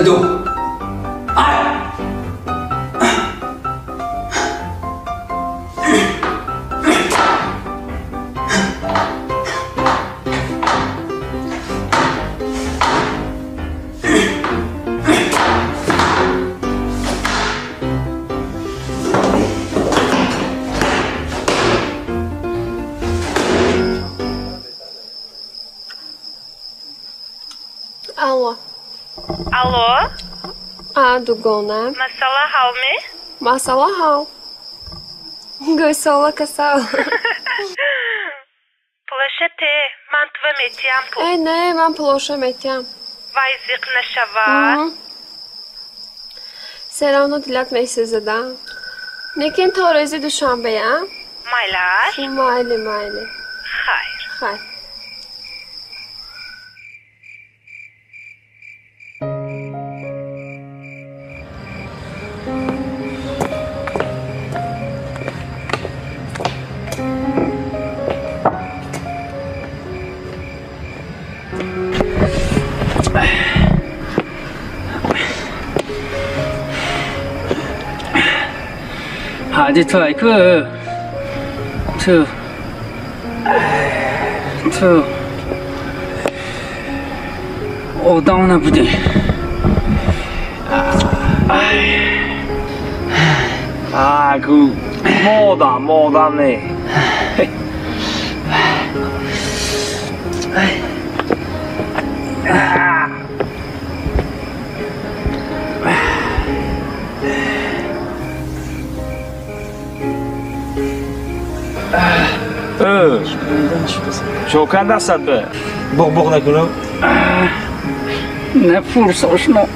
Ду. Алло. Алло. А, дугона. Масъала ҳал ме? Масъала ҳал. Гӯйсола касал. Пулаша те, ман тува метиҳам пул. Э, не, ман пулоша метиҳам. Вай зиқ нашавад. Серавно дилат месезада. Лекин то рӯзи душанбе, а? Майлаш? Майли, майли. Хайр. Хайр. Ҳади ту айку ту ту одам набудӣ. Аку модам, модам не. Чокан дастат бе? Буғ-буғ накунам? Напурс, ошно.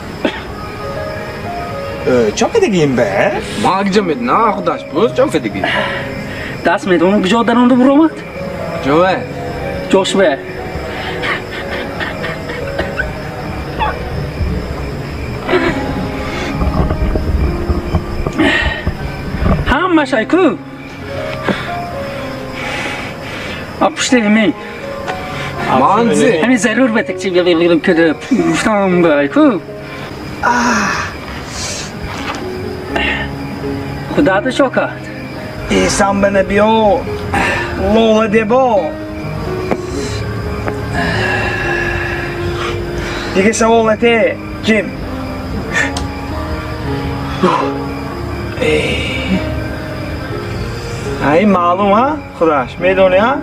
Чо кардагием бе? Ман киҷа медонам, худаш боз чо кардагӣ? Даст медонам куҷо даронда буромад? Ҷове? Ҷошбе. Ҳамаш айку. Пушти ҳамин. Манзи. Ҳамин зарур ба такчи када гуфтам ба айку. Худата чо кард? Эсан ба набиё, лола дебо. Дига савол нате, ким? Ай маълум ҳа? Худаш, медонӣ ҳа?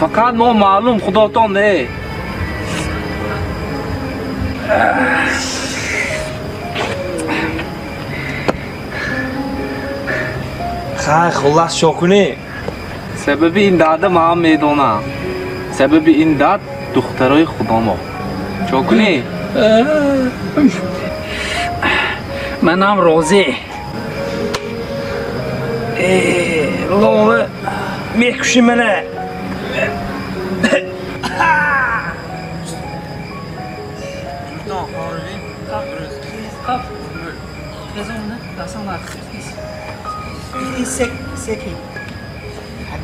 Фақат мо маълум, худотон не. Хай, хуллас чо кунӣ? Сабаби ин дарда ман медонам. Сабаби ин дард духтарои худомо. Чо кунӣ? Манам розӣ. Лола, мекуши мана.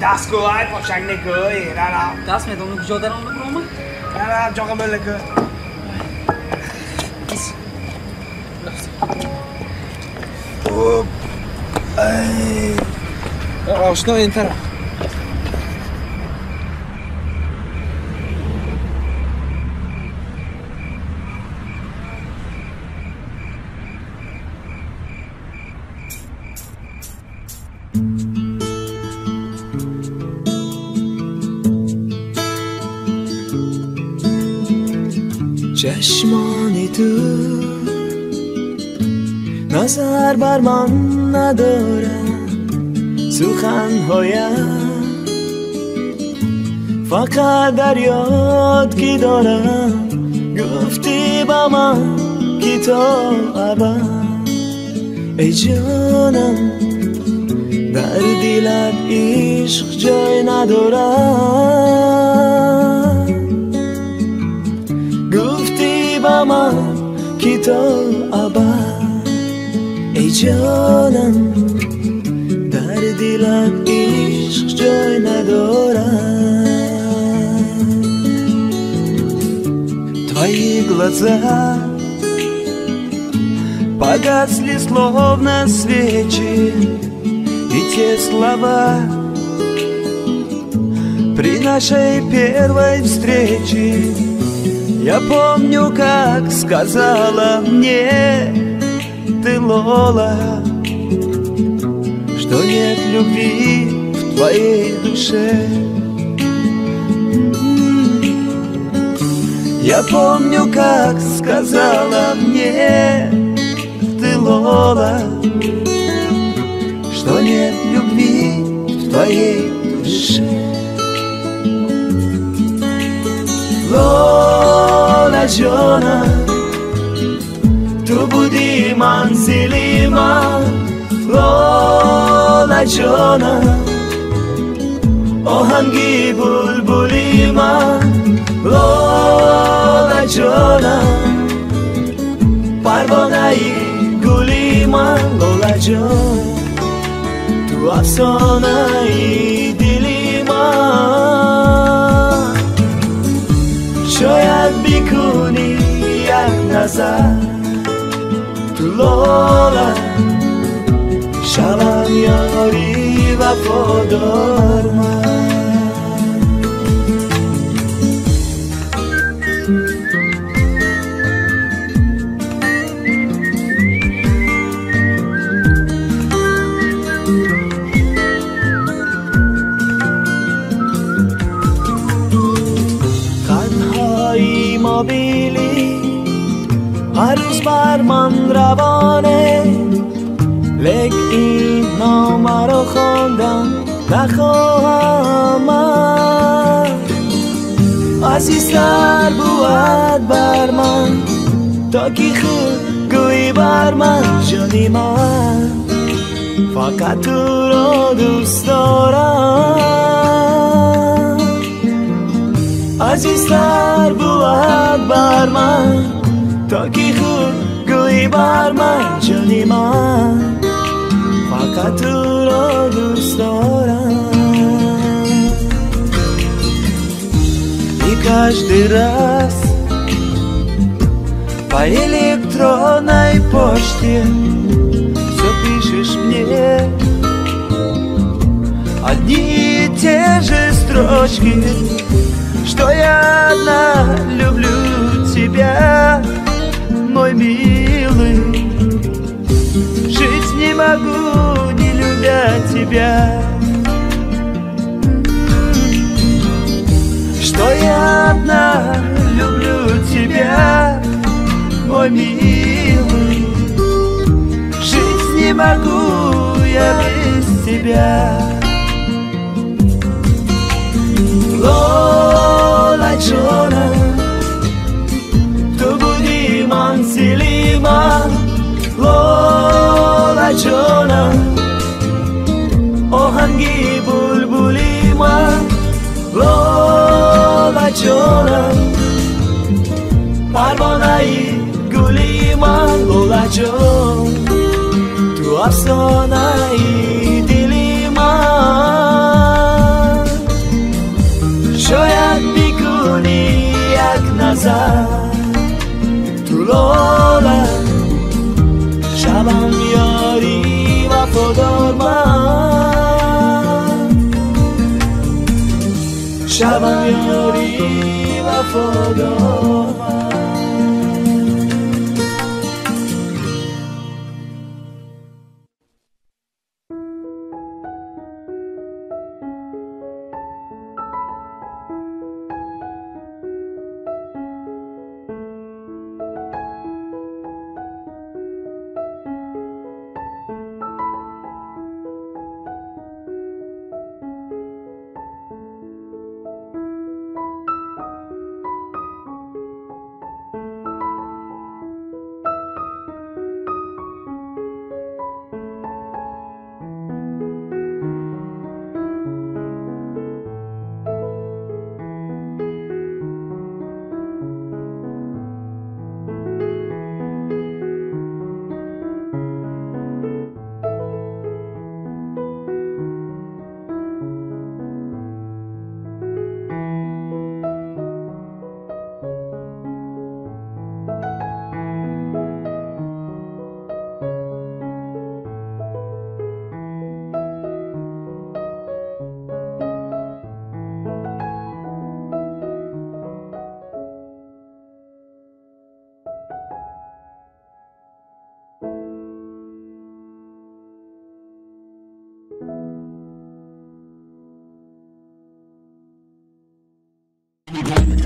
Даст гӯй, пошак негӯй, рара. Даст медонам куҷо даронда буромад? Рара, ҷоға мӯлакӯ. Ошно ин тараф. چشمان تو نظر بر من ندارد، سخنهایم فقط در یاد که دارم، گفتی به من که تا ابد ای جانم در دلت عشق جای ندارد، گفتی به من که تا ابد ای جانم در دلت عشق جای ندارد. Твои глаза Погасли словно свечи и те слова при нашей первой встрече. Я помню, как сказала мне ты, Лола, что нет любви в твоей душе. Я помню, как сказала мне ты, Лола, что нет любви в твоей душе. Лола ҷона, ту буди манзили ман. Лола ҷона, оҳанги булбули ман. Лола ҷона, парвонаи гули ман. Лола ҷон, ту афсонаи дили ман. Шояд бикунӣ як назар ту, Лола, шавам ёри вафодор ман. мобили ҳар рӯз бар ман равоне, лек ин номаро хондам нахоҳам ман. Азизтар бувад бар ман то ки худ гӯӣ бар ман, ҷони ман, фақат туро дӯст дорам. Азизтар бувад бар ман то ки худ гӯӣ бар ман, ҷони ман, фақат туро дӯст дорам. И каждый раз по электронной почте все пишешь мне одни и те же строчки, что я одна люблю тебя, мой милый. Жить не могу, не любя тебя. Что я одна люблю тебя, мой милый. Жить не могу я без тебя. Лола ҷона, ту буди манзили ман. Лола ҷона, оҳанги булбули ман. Лола ҷона, парвонаи гули ман. Лола ҷон, ту афсонаи дили ман. Шояд бикунӣ як назар ту, Лола, шавам ёри вафодор ман. Шавам ёри вафодор ман. Thank you.